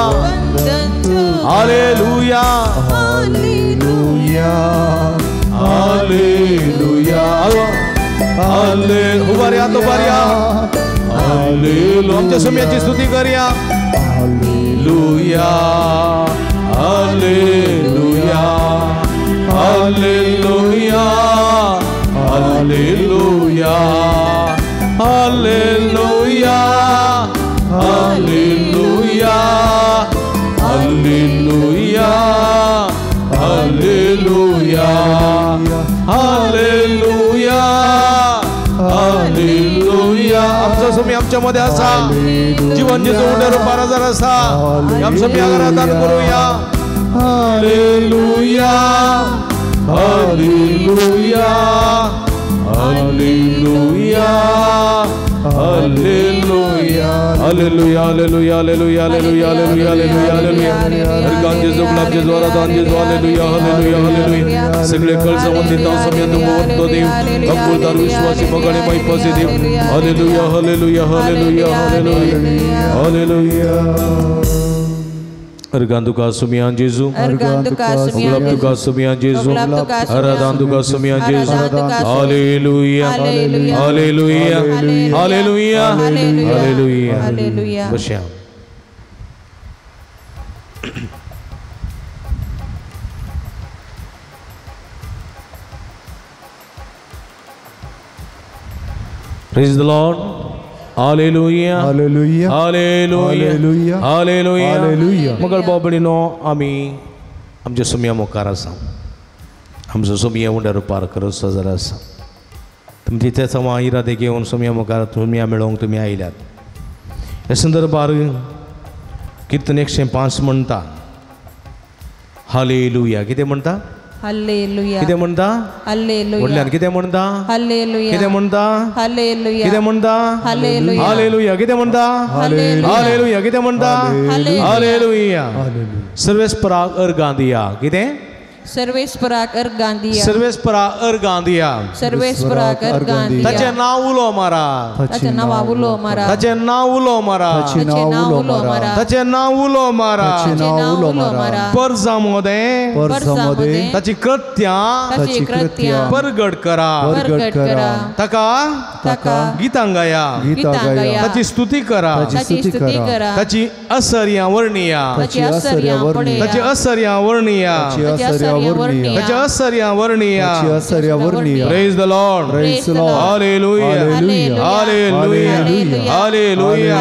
Hallelujah hallelujah hallelujah hallelujah. उभारया उभारया हालेलुया. आमच्या सुम्याची स्तुती करूया. Hallelujah hallelujah hallelujah hallelujah hallelujah hallelujah hallelujah hallelujah hallelujah hallelujah. आमचा स्वामी आमच्या मध्ये असा जीवन जेजू उंड्या रुपार हजार असा आमच्या घरात दान करूया. Hallelujah hallelujah hallelujah hallelujah hallelujah hallelujah hallelujah hallelujah hallelujah hallelujah hallelujah. Organ जेजू गुलाब जेजू आराधन जेजू हालेलुया हालेलुया हालेलुया. सगळे कळसावन दिता समय तुमवंतो देव अकुलदार विश्वासी मगणे माईपासी देव. Hallelujah hallelujah hallelujah hallelujah hallelujah. Organ तुका सुमियान जेजू गुलाब तुका सुमियान जेजू आराधन तुका सुमियान जेजू. Hallelujah hallelujah hallelujah hallelujah. बश्या Praise the Lord. Hallelujah hallelujah hallelujah hallelujah hallelujah. मगळ बाबडीनो आमी आमच्या सुमया मुखार आसा. आमचो सुमया उंड्या रुपार करत सजर आसा. तुमची ते समा इरादे घेवन सुमया मुखार सुमया मेळोवंक तुमी आयल्यात. ह्या संदर्भार कीर्तन 105 म्हणटा हालेलुया. कितें म्हणटा? हालेलुया. कितें म्हणटा? हालेलुया. व्हडल्यान कितें म्हणटा? हालेलुया. कितें म्हणटा? हालेलुया. कितें म्हणटा? हालेलुया. हालेलुया. कितें म्हणटा? हालेलुया. कितें म्हणटा? हालेलुया. सर्वेस्पराक अर्गां दिया. कितें? सर्वेस्पराक अर्गां दिया. सर्वेस्पराक अर्गां दिया. सर्वेस्पराक अर्गां दिया. ताचें नांव उलो मारा. ताचें नांव उलो मारा. ताचें नांव उलो मारा. ताचें नांव उलो मारा. ताचें नांव उलो मारा. ताचें नांव उलो मारा. परजा मोदें परजा मोदें ताची कृत्यां ताची कृत्यां परगट करा परगट करा. ताका ताका गीतां गाया गीतां गाया. ताची स्तुती करा ताची स्तुती करा. ताची असर्यां वर्णिया ताची असर्यां वर्णिया. ताची असर्यां वर्णिया. ताची असर्यां वर्णिया. ताची असर्यां वर्णिया. ताची असर्यां वर्णिया. Praise the Lord. Praise the Lord. Hallelujah hallelujah hallelujah hallelujah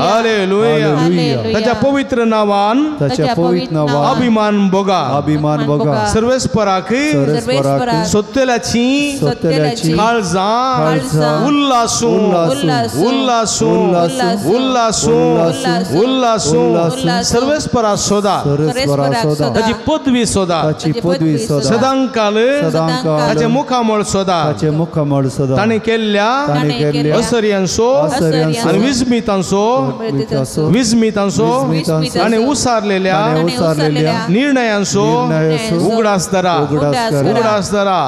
hallelujah. ताच्या पवित्र नावान ताच्या पवित्र नावान अभिमान भोगा अभिमान भोगा. सर्वेस्पराक सर्वेस्पराक सोत्तेल्याची सोत्तेल्याची काळजां उल्लासून उल्लासून उल्लासून उल्लासून सर्वेस्परा सोदा सर्वेस्परा सोदा. ताची पदवी सोदा ताची पदवी सोदा. सदांकाल सदांकाल ताचें मुखामळ सोदा ताचें मुखामळ सोदा. ताणें केल्ल्या असर्यांचो आनी विस्मितांचो विस्मितांचो आनी उसारलेल्या निर्णयांचो उगडास धरा उगडास धरा.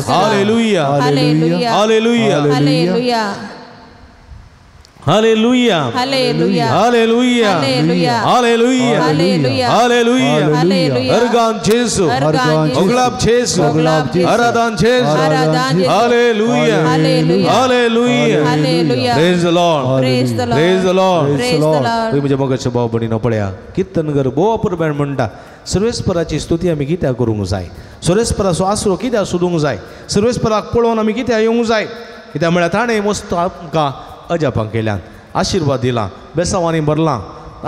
Hallelujah hallelujah hallelujah. Hallelujah hallelujah hallelujah hallelujah hallelujah hallelujah hallelujah hallelujah. अर्गान जेसु ओगलाब जेसु आराधन जेसु hallelujah hallelujah hallelujah hallelujah. Praise the Lord praise the Lord praise the Lord praise the Lord. तुमी म्हज्या मोगाच्या भाव भयणीनो पळया किर्तनगर भोव अपुरबायेन म्हणटा सर्वेस्पराची स्तुती आमी कित्याक करूंक जाय, सर्वेस्पराचो आसरो कित्याक सोदूंक जाय, सर्वेस्पराक पळोवन आमी कित्याक येवंक जाय, कित्याक म्हळ्यार ताणें मस्त आमकां अजापां केल्यान, आशिर्वाद दिला, बेसांवांनी भरलां.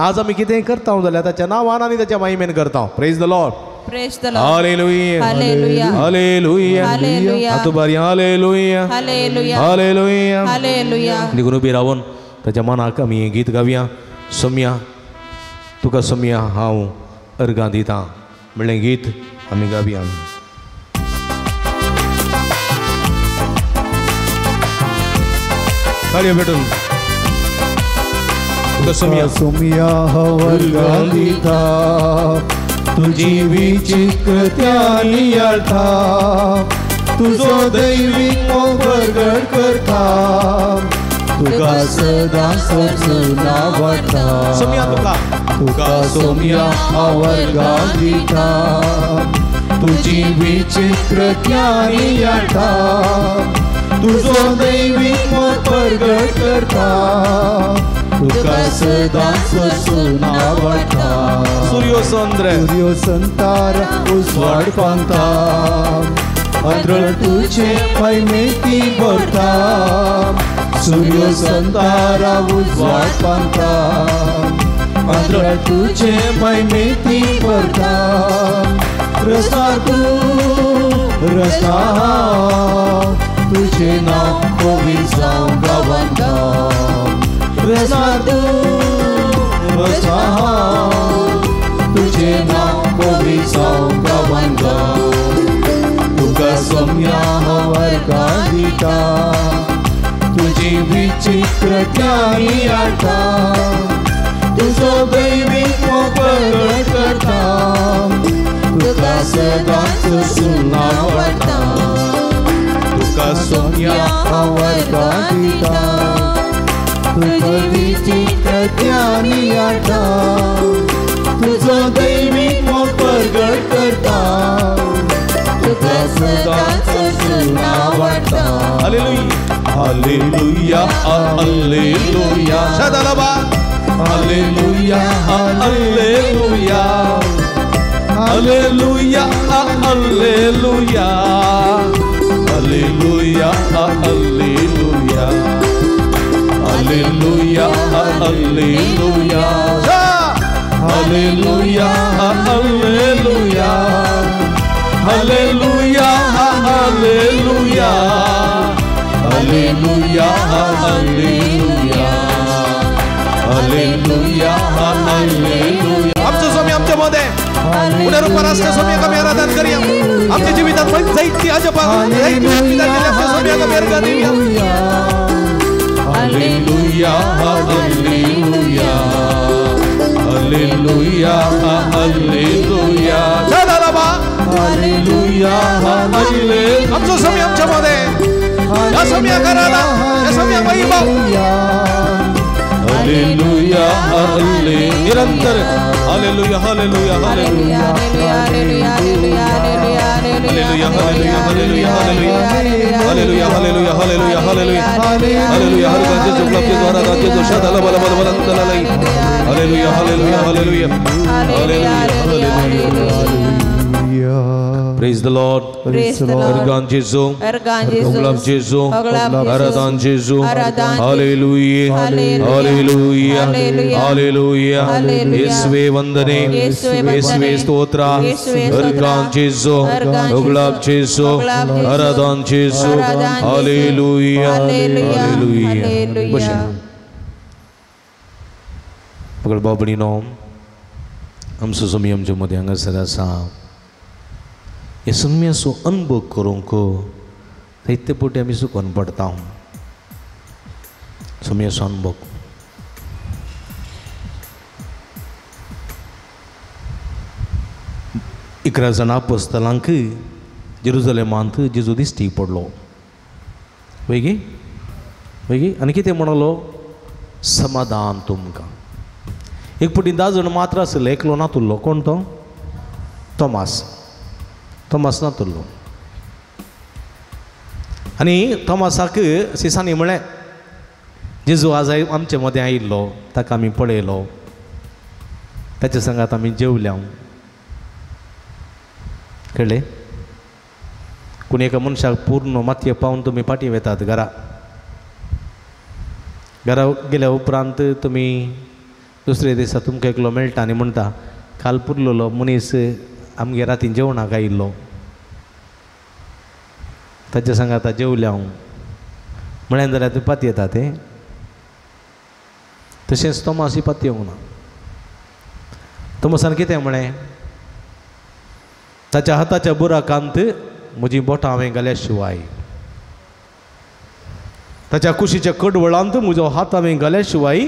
आज आमी कितेंय करता जाल्यार ताच्या नांवान आनी ताच्या महिमेन करता. Praise the Lord praise the Lord. Hallelujah hallelujah hallelujah hallelujah. आतुबारी hallelujah hallelujah hallelujah hallelujah. देखून उबी रावन ताच्या मनाक आमी हें गीत गावया. सोम्या तुका सोम्या हांव अर्गां दिता म्हणलें गीत आमी गावया. ताळयो भेटून तुका सोम्या सोम्या हांव अर्गां दिता तुजी विचित्र नियाळता तुजो दैवीक मोग प्रगट करता तुका सदां सजून आवडटा सोम्या तुका तुका सोम्या हांव अर्गां दिता तुजी विचित्र नियाळता तुजो दैवीक मोग प्रगट करता तुका सदां सजून आवडटा. सूर्यो चंद्र सूर्यो संतार उजवाड पांगता अंतरळ तुझे महिमेती भरता सूर्यो संतारा उजवाड पांगता अंतरळ तुझे महिमेती भरता रस्ता तूं रस्ता तुझे नाव कोवी जावं गावांता रस्ता तूं रस्ता तुझे नाव कोवी जावं गावांता तुका सोम्या हांव अर्गां दिता तुजी विचित्र नियाळता तुजो दैवीक मोग प्रगट करता तुका सदांच सजून आवडटा तुका सोम्या हांव अर्गां दिता तुजी विचित्र नियाळता तुजो दैवीक मोग प्रगट करता तुका सदांच सजून आवडटा. हालेलुया हालेलुया हालेलुया सदालबा hallelujah hallelujah hallelujah hallelujah hallelujah hallelujah hallelujah hallelujah hallelujah hallelujah hallelujah hallelujah hallelujah hallelujah hallelujah hallelujah. आमचो स्वामी आमच्या मध्ये पुण्या रूपान आसता स्वामी आमी आराधन करया. आमच्या जिवितांत जायती अजापां जायती आमच्या स्वामी आमी अर्गां दिवया. Hallelujah hallelujah hallelujah hallelujah hallelujah hallelujah. आमचो स्वामी आमच्या मध्ये ह्या स्वाम्याक आराधन ह्या स्वाम्याक महिमा. हालेलुया हालेलुया निरंतर hallelujah hallelujah hallelujah hallelujah hallelujah hallelujah hallelujah hallelujah hallelujah hallelujah hallelujah hallelujah. हर गांजे जो उपलब्ध द्वारा गांजे जो शाद अला बला बला बला तला hallelujah hallelujah hallelujah hallelujah hallelujah. Praise the Lord. Praise the Lord. अर्गान जेसु अर्गान जेसु ओगलाब जेसु आराधन जेसु hallelujah hallelujah hallelujah hallelujah. येसुवे वंदने येसुवे स्तोत्र. अर्गान जेसु ओगलाब जेसु आराधन जेसु हालेलुया हालेलुया. पकड बाबणीनो आमचो स्वामी आमच्या मदें हांगासर आसा. हे सम्याचो अनुभव करूंक जायते फावटी आमी चुकोन पडता. सम्याचो अनुभव 11 जाणां आपोस्तलांक जेरुजलेमांत जेजू दिश्टी पडलो. वयगी वयगी आनी कितें म्हणलो? समाधान तुमकां. एक पटी 10 जाण मात्र आसले, एकलो नातुल्लो. कोण तो? तोमास. तोमास नातुल्लो. आनी तोमासाक सिसांनी म्हळें, जेजू आज आमचे मदें आयिल्लो, ताका आमी पळयलो, ताच्या संगात आमी जेवल्या. कळ्ळें? कोण एका मनशाक पूर्ण मातये पावन तुमी फाटीं वेतात घरा. घरा गेल्या उपरांत तुमी दुसरे दिसा तुमकां एकलो मेळटा आनी म्हणटा, काल पुरलेलो मनीस आमगे रातीन जेवणाक आयिल्लो, ताच्या सांगाता जेवल्या हांव म्हळ्यान जाल्यार तुमी पातयेता तें. तशेंच तोमासूय पातयेवंक ना. तोमासान कितें म्हळें, ताच्या हाताच्या बुराकांत म्हजी बोटां हांवें घाल्या शिवाय, ताच्या कुशीच्या कडवळांत म्हजो हात हांवें घाल्या शिवाय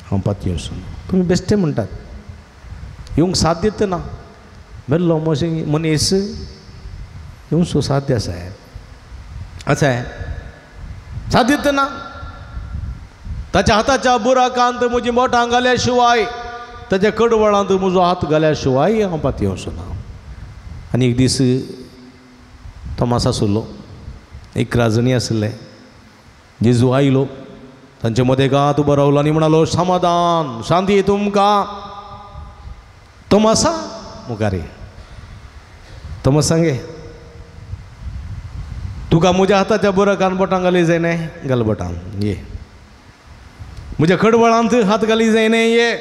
हांव पातयेवचो ना. तुमी बेश्टे म्हणटात, येवंक साध्य ना. मेल्लो मनीस येवचो साध्य आसा? आसा साध्य ना. ताच्या हाताच्या बुराकांत म्हजी बोटां घाल्या शिवाय, ताच्या कडवळांत म्हजो हात घाल्या शिवाय हांव पातयेवचो ना. आनी एक दीस तोमास आसलो, 11 जाणी आसले. जेजू आयलो, तांचे मदें गात उबो रावलो आनी म्हणालो, समाधान, शांती तुमकां. तोमासा मुखार ये. तोमास सांगे, तुका म्हज्या हाताच्या बुराकान बोटां घाली जायना, घाल बोटां ये. म्हज्या कडवळांत हात घाली जायना, ये.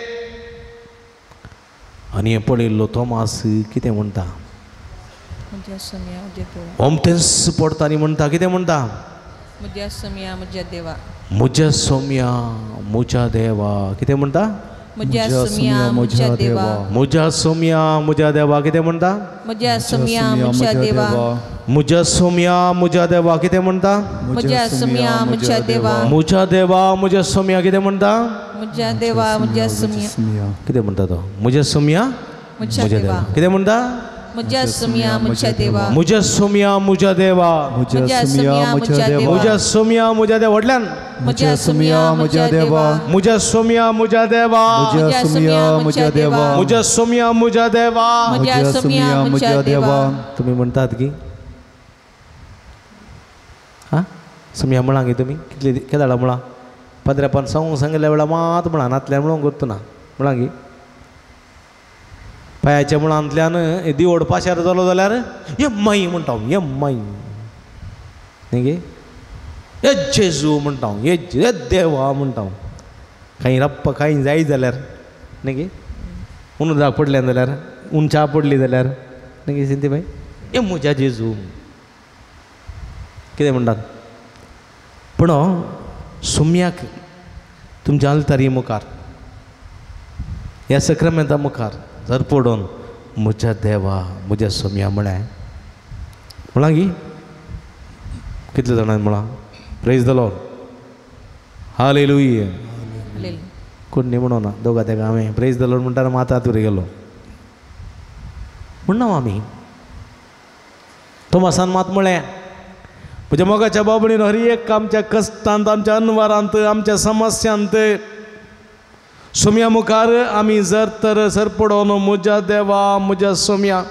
आनी हें पळयल्लो तोमास कितें म्हणटा, ओमतेंच पडटा आनी म्हणटा, कितें म्हणटा? म्हज्या सोम्या म्हज्या देवा. म्हज्या सोम्या म्हज्या देवा. कितें म्हणटा? म्हज्या सोम्या म्हज्या देवा. म्हज्या सोम्या म्हज्या देवा. कितें म्हणटा? म्हज्या सोम्या म्हज्या देवा. म्हज्या सोम्या म्हज्या देवा. कितें म्हणटा? म्हज्या सोम्या म्हज्या देवा. म्हज्या देवा म्हज्या सोम्या. कितें म्हणटा? म्हज्या देवा म्हज्या सोम्या. कितें म्हणटा तो? म्हज्या सोम्या म्हज्या देवा. कितें म्हणटा? म्हज्या सोम्या म्हज्या देवा. म्हज्या सोम्या म्हज्या देवा. म्हज्या सोम्या म्हज्या देवा. म्हज्या सोम्या म्हज्या देवा. व्हडल्यान, म्हज्या सोम्या म्हज्या देवा. म्हज्या सोम्या म्हज्या देवा. म्हज्या सोम्या म्हज्या देवा. म्हज्या सोम्या म्हज्या देवा. म्हज्या सोम्या म्हज्या देवा. तुमी म्हणटात की आं सोम्या म्हळां गी तुमी कितले केदाळा म्हळां? पाद्र्यापान सांगूंक सांगिल्ल्या वेळा मात म्हळां, नातल्यान म्हणूंक करतना ना म्हळां गी. पांयाच्या मुळांतल्यान दिवड पाशार जालो जाल्यार ये माई म्हणटा हांव, ये माई न्ही गे, ये जेजू म्हणटा हांव, ये देवा म्हणटा हांव. कांय रप्पा कांय जाय जाल्यार न्ही गे, उन पडलें जाल्यार, उन च्या पडली जाल्यार न्ही गे सिंती बाय, ये म्हज्या जेजू कितें म्हणटात. पूण सोम्याक तुमच्या आल्तारी मुखार, ह्या सक्रामेंता मुखार जर पडून म्हज्या देवा म्हज्या सोम्या म्हळ्यार म्हळां गी कितले जाणांनी म्हळां? Praise the Lord, hallelujah. कोण न्ही म्हणो ना, दोगा तेका हांवें प्रेज the Lord म्हणटा मात हात वयर गेलो म्हणना आमी. तोमासान मात म्हळें, म्हज्या मोगाच्या बाबडीन हर एक आमच्या कश्टांत, आमच्या अनवारांत, आमच्या समस्यांत सोम्या मुखार आमी जर तर सर पडोन म्हज्या देवा म्हज्या सोम्या,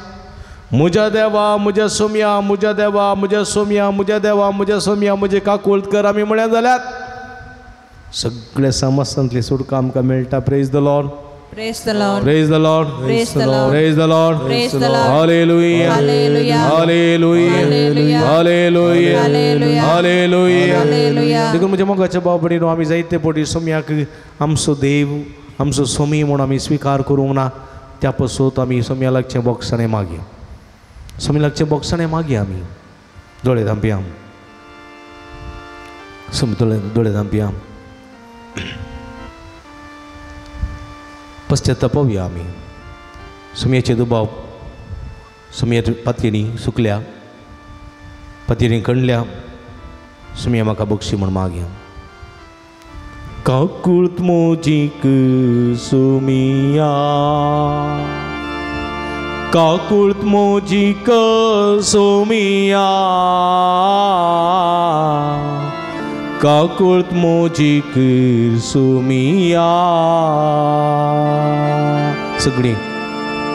म्हज्या देवा म्हज्या सोम्या, म्हज्या देवा म्हज्या सोम्या, म्हज्या देवा म्हज्या सोम्या, म्हजे काकूळत कर आमी म्हळ्यार जाल्यार सगळ्या समस्यांतली सुटका आमकां मेळटा. Praise the Lord, Praise the Lord. Praise the Lord. Praise the Lord. Praise the Lord. Praise the Lord. Hallelujah. Hallelujah. Hallelujah. Hallelujah. Hallelujah. Hallelujah. Hallelujah. Hallelujah. देखून म्हज्या मोगाच्या भाव भयणीनो, आमी जायते पटी सोम्याक आमचो देव, आमचो सोमी म्हूण आमी स्विकार करूंक ना. त्या पासून आमी सोम्या लागचें बोगसाणें मागया, सोमी लागचें बोगसाणें मागया. आमी दोळे धांपया, सोमी दोळे धांपया, पश्चातापवया आमी. सोमयाचे दुबाव, सोमया पातयेनी सुकल्या, पातयेनी कणल्या, सोमया म्हाका बक्षी म्हूण मागया. काकूळत मोजीक सोमिया, काकूळत मोजीक सोमिया, काकुळत मोजी कर सोमिया. सगळी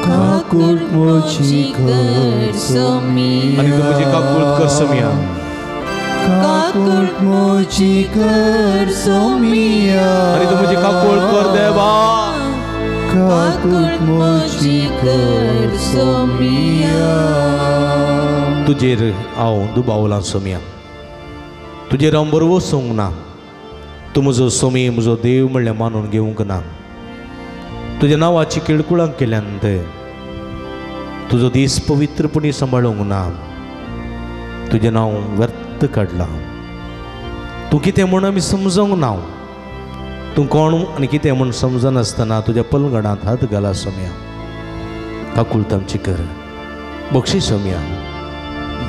काकुळत मोजी कर सोमिया. आनी तूं म्हजी काकुळत कर सोमिया. काकुळत मोजी कर सोमिया. आनी तूं म्हजी काकुळत कर देवा. काकुळत मोजी कर सोमिया. तुजेर हांव दुबावलां सोमिया, तुजेर हांव बरवसूंक ना. तूं म्हजो सोमी म्हजो देव म्हणल्यार मानून घेवंक ना. तुज्या नांवाची किळकुळां केल्यान तुजो दीस पवित्रपणी सांबाळूंक ना. तुजें नांव व्यर्थ काडलां. तूं कितें म्हूण आमी समजूंक ना. तूं कोण आनी कितें म्हूण समजनासतना तुज्या पलगणांत हात घाला सोम्या. काकुळत आमची कर, बक्षी सोम्या,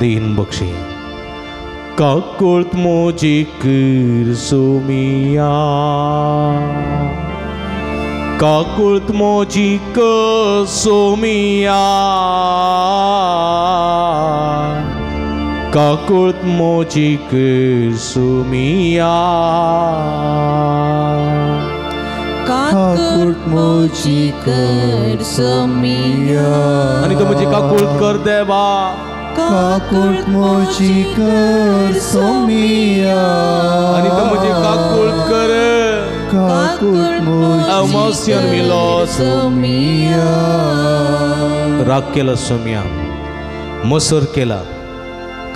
दीन बक्षी. काकुळत मोजी कर सोमिया. काकुळत मोजी कर सोमिया. काकुळत मोजी कर सोमिया. काकुळत मोजी कर सोमिया. आनी तूं म्हजी काकुळत कर देवा. काकुळत मोजी कर सोमिया. आनी तूं म्हजी काकुळत कर. काकुळत मोजी कर सोमिया. राग केला सोमिया, मसर केला,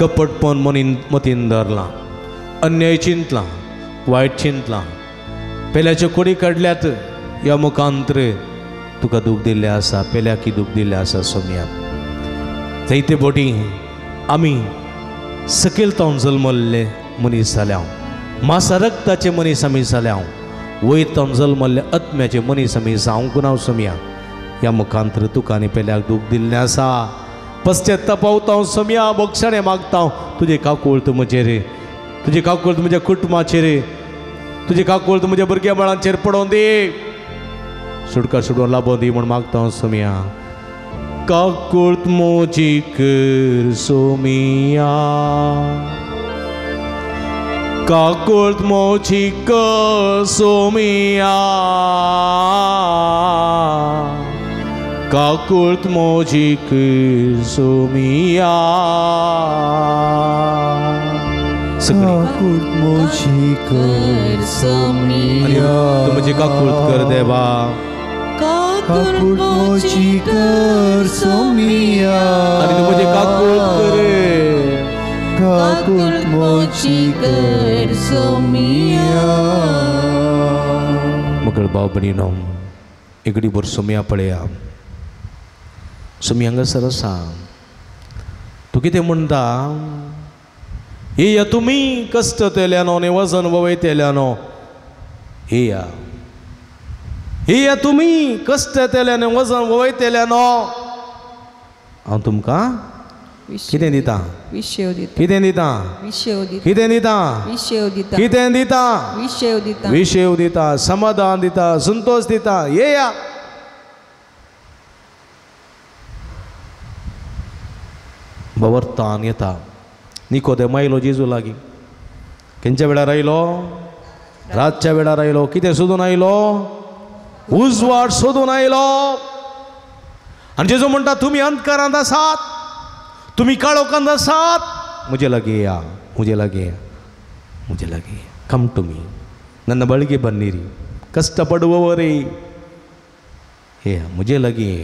कपटपण मनीन मतीन धरलां, अन्याय चिंतलां, वायट चिंतलां, पेल्याच्यो कोडी काडल्यात. ह्या मुखांतर तुका दूख दिल्लें आसा, पेल्याकी दूख दिल्लें आसा सोमिया. जायते बोटी आमी सकयल तावन जल्मल्ले मनीस जाल्या, मासा रक्ताचे मनीस आमी जाल्या, वयर तावन जल्मल्ले आत्म्याचे मनीस आमी जावंक ना सोमिया. ह्या मुखांतर तुका आनी पेल्याक दूख दिल्लें आसा. पश्चाताप सोमिया, बक्षणें मागता. तुजें काकुळत म्हजेर, तुजें काकुळत म्हज्या कुटुंबाचेर, तुजें काकुळत म्हज्या भुरग्या बाळांचेर पडोवन दी, सुटका सुडोवन लाबोवन दी म्हूण मागता सोमिया. काकुळत मोजी कर सोमिया. काकुळत मोजी कर सोमिया. काकुळत मोजी कर सोमिया. काकुळत मोजी कर सोमिया. तूं म्हजी काकुळत कर देवा. काकुळत मोजी कर सोमिया. आनी तूं म्हजी काकुळत कर. काकुळत मोजी कर सोमिया. मगळ भाव भयणीनो, एगडी भर सोमिया पळया. सोमी हांगासर आसा. तूं कितें म्हणटा? येया तुमी कश्ट तेल्यानो आनी वजन वयतेल्यानो, येया येया तुमी कश्ट तेल्यानो वजन वयतेल्यानो, हांव तुमकां कितें दिता? कितें दिता? कितें दिता? कितें दिता? विशेव दिता, समाधान दिता, संतोश दिता. येया. भवर्तान येता. निकोदेम आयलो जेजू लागीं. खंयच्या वेळार आयलो? रातच्या वेळार आयलो. कितें सोदून आयलो? उजवाड सोदून आयलो. आनी जेजू म्हणटा, तुमी अंधकारांत आसात, तुमी काळोखांत आसात, म्हजे लागीं या, म्हजे लागीं या, म्हजे लागीं कम टू मी. ನನ್ನ ಬಳಿಗೆ ಬನ್ನಿರಿ, ಕಷ್ಟಪಡುವವರೇ, हे म्हजे लागीं.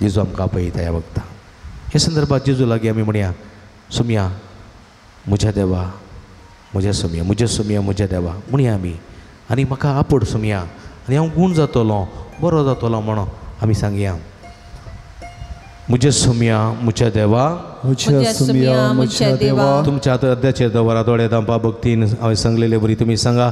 जेजू आमकां आपयता ह्या वखदां. ह्या संदर्भात जेजू लागीं आमी म्हणया, सोमिया म्हज्या देवा, म्हज्या सोमिया, म्हज्या सोमिया, म्हज्या देवा म्हणया आमी. आनी म्हाका आपोड सोमिया, आनी हांव गूण जातलो, बरो जातलो म्हणून आमी सांगया. म्हज्या सोमिया म्हज्या देवा, म्हज्या सोमिया म्हज्या देवा. तुमच्या आतां अद्याचेर दवरा दोळे दांपा भक्तीन हांवें सांगलेले बरी तुमी सांगा.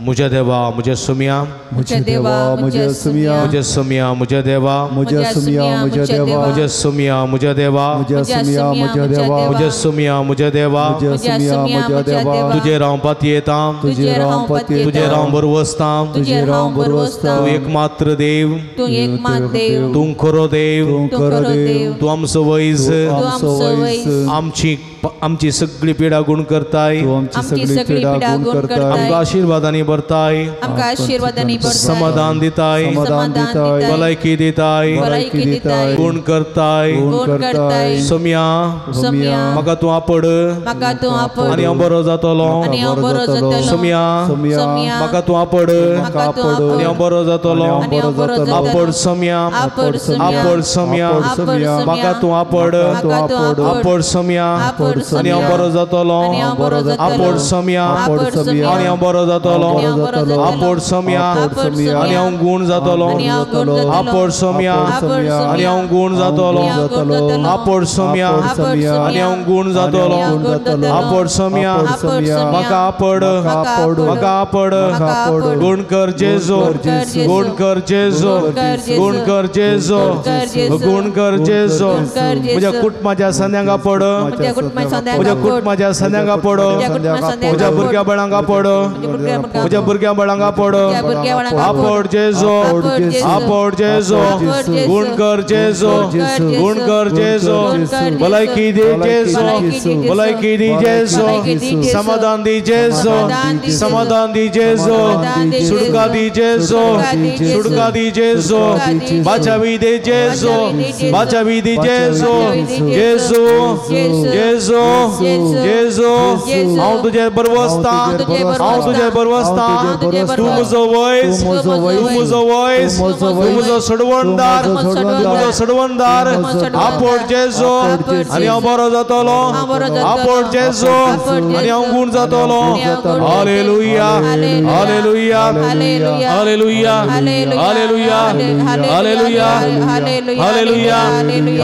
म्हज्या देवा म्हज्या सुम्या म्हज्या देवा म्हज्या सुम्या म्हज्या सुम्या म्हज्या देवा म्हज्या सुम्या म्हज्या देवा म्हज्या सुम्या म्हज्या देवा म्हज्या सुम्या म्हज्या देवा म्हज्या सुम्या म्हज्या देवा म्हज्या सुम्या म्हज्या देवा तुजेर हांव पातयेतां तुजेर हांव पातयेतां तुजेर हांव भरवसतां तुजेर हांव भरवसतां तूं एकमात्र देव तूं एकमात्र देव तूं खरो देव तूं खरो देव तूं आमचो वैज आमचो वैज आमची आमची सगळी पिडा गुण करताय तूं आमची सगळी पिडा गुण करताय आमकां आशिर्वादांनी भरताय आमकां आशिर्वादांनी भरताय समाधान दिताय समाधान दिताय भलायकी दिताय भलायकी दिताय गुण करताय गुण करताय सोम्या सोम्या म्हाका तूं आपड म्हाका तूं आपड आनी हांव बरो जातलो आनी हांव बरो जातलो सोम्या सोम्या म्हाका तूं आपड आनी हांव बरो जातलो आपड सोम्या आपड सोम्या आपड सोम्या म्हाका तूं आपड आपड सोम्या आनी हांव बरो जातलो आपड सोम्या आनी हांव बरो जातलो आपड सोम्या आनी हांव गुण जातलो आपड सोम्या आनी हांव गुण जातलो आपड सोम्या आनी हांव गुण जातलो आपड सोम्या म्हाका आपड म्हाका आपड गुण कर जेजू गुण कर जेजू गुण कर जेजू गुण कर जेजू म्हज्या कुटुंबाच्या संद्यांक आपड म्हज्या कुटुंबाच्या संद्यांक आपड म्हज्या भुरग्या बाळांक आपड म्हज्या भुरग्या बाळांक आपड आपड जेजू आपड जेजू गुण कर जेजू गुण कर जेजू भलायकी दी जेजू भलायकी दी जेजू समाधान दी जेजू समाधान दी जेजू सुटका दी जेजू सुटका दी जेजू बाचावी दे जेजू बाचावी दी जेजू जेजू जेजू जेजू हांव तुजेर भरवसतां हांव तुजेर भरवसतां तूं म्हजो वैज तूं म्हजो वैज तूं म्हजो सोडवणदार तूं म्हजो सोडवणदार आपड जेजू आनी हांव बरो जातलो आपड जेजू आनी हांव गुण जातलो hallelujah hallelujah hallelujah hallelujah hallelujah hallelujah hallelujah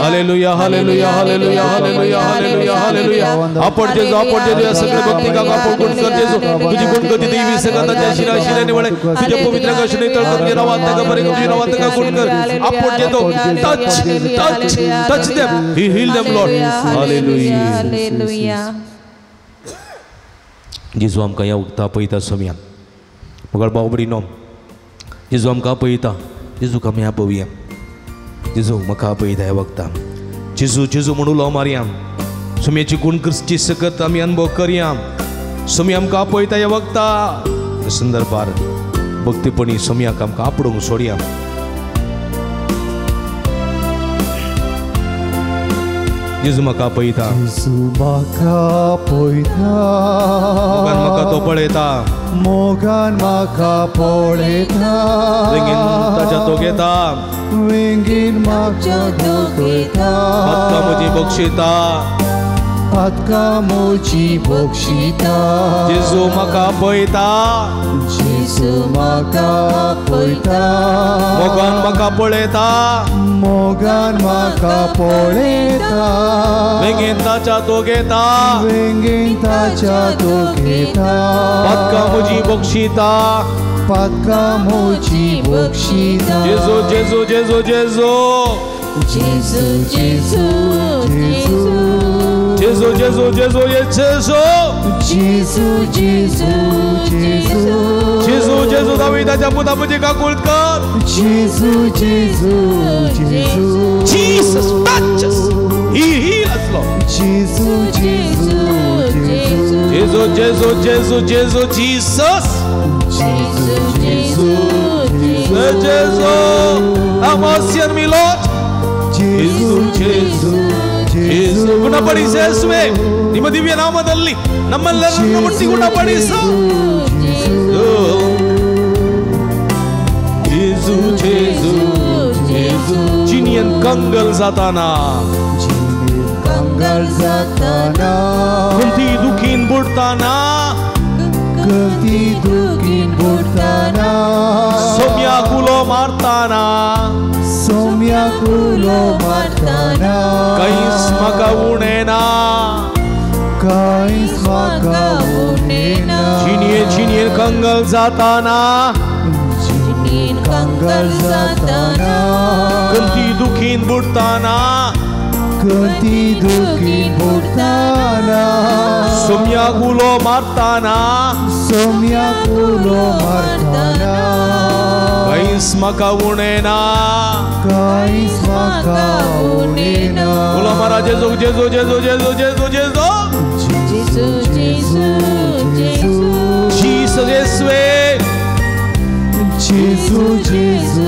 hallelujah hallelujah hallelujah hallelujah hallelujah आपड जेजू आपड जेजू या सगळे भक्ती काका आपण गुण कर जेजू तुझी गुण गती देवी सगळ्यांच्या शिरा शिराने वळे तुझ्या पवित्र कशाने तळकन नावात का बरे तुझ्या नावात का गुण कर आपड जेजू touch touch touch them he heal them Lord hallelujah hallelujah जेजू आमकां ह्या उगता पळयता सोम्या मगळ बाबडीनो जेजू आमकां पळयता जेजूक आमी आपोवया जेजू म्हाका पळयता ह्या वखता जेजू जेजू म्हूण उलो मारया सोम्याची गुण क्रिस्ती सकत आमी अनुभव करया सोमी आमकां आपयता ह्या वखता संदर्भार भक्तीपणी सोम्याक आमकां आपडूंक सोडया जेजू म्हाका पळयता जेजू म्हाका पळयता मोगान म्हाका तो पळयता मोगान म्हाका पळयता वेंगेन ताच्या तो घेता वेंगेन म्हाका तो घेता पातकां म्हजी बक्षिता पातकां म्हजी बक्षिता जेजू म्हाका पळयता जेजू म्हाका पळयता मोगान म्हाका पळयता मोगान म्हाका पळयता वेंगेन ताच्या तो घेता वेंगेन ताच्या तो घेता पातकां म्हजी बक्षिता पातकां म्हजी बक्षिता जेजू जेजू जेजू जेजू जेजू जेजू जेजू जेजू जेजू जेजू जेजू जेजू जेजू जेजू जेजू दाविदाच्या पुता म्हजी काकूळ कर जेजू जेजू जेजू Jesus touches he heal us Lord जेजू जेजू जेजू जेजू जेजू जेजू जेजू जीसस जेजू जेजू जेजू have mercy on me Lord जेजू जेजू जेजू ಗುಣಪಡಿಸು ಯೇಸುವೇ ನಿಮ್ಮ ದಿವ್ಯ ನಾಮದಲ್ಲಿ ನಮ್ಮೆಲ್ಲರನ್ನು ಮುಟ್ಟಿ ಗುಣಪಡಿಸು जेजू जेजू जेजू जिनियन कंगल जाताना जिनियन कंगल जाताना कुंती दुखीन बुडताना कुंती दुखीन बुडताना सोम्या कुलो मारताना सोम्या कुलो मारताना कांयच म्हाका उणें ना कांयच म्हाका उणें ना जिणये जिणेन कंगल जाताना, जिणेन कंगल जाताना, कंती दुखीन बुडताना, कंती दुखीन बुडताना, सोम्या गुलो मारताना, सोम्या गुलो मारताना, कांयच म्हाका उणें ना, कांयच म्हाका उणें ना. उलो मारा जेजू जेजू जेजू जेजू जेजू जेजू जेजू जेजू जेजू जीसस येसवे जेजू जेजू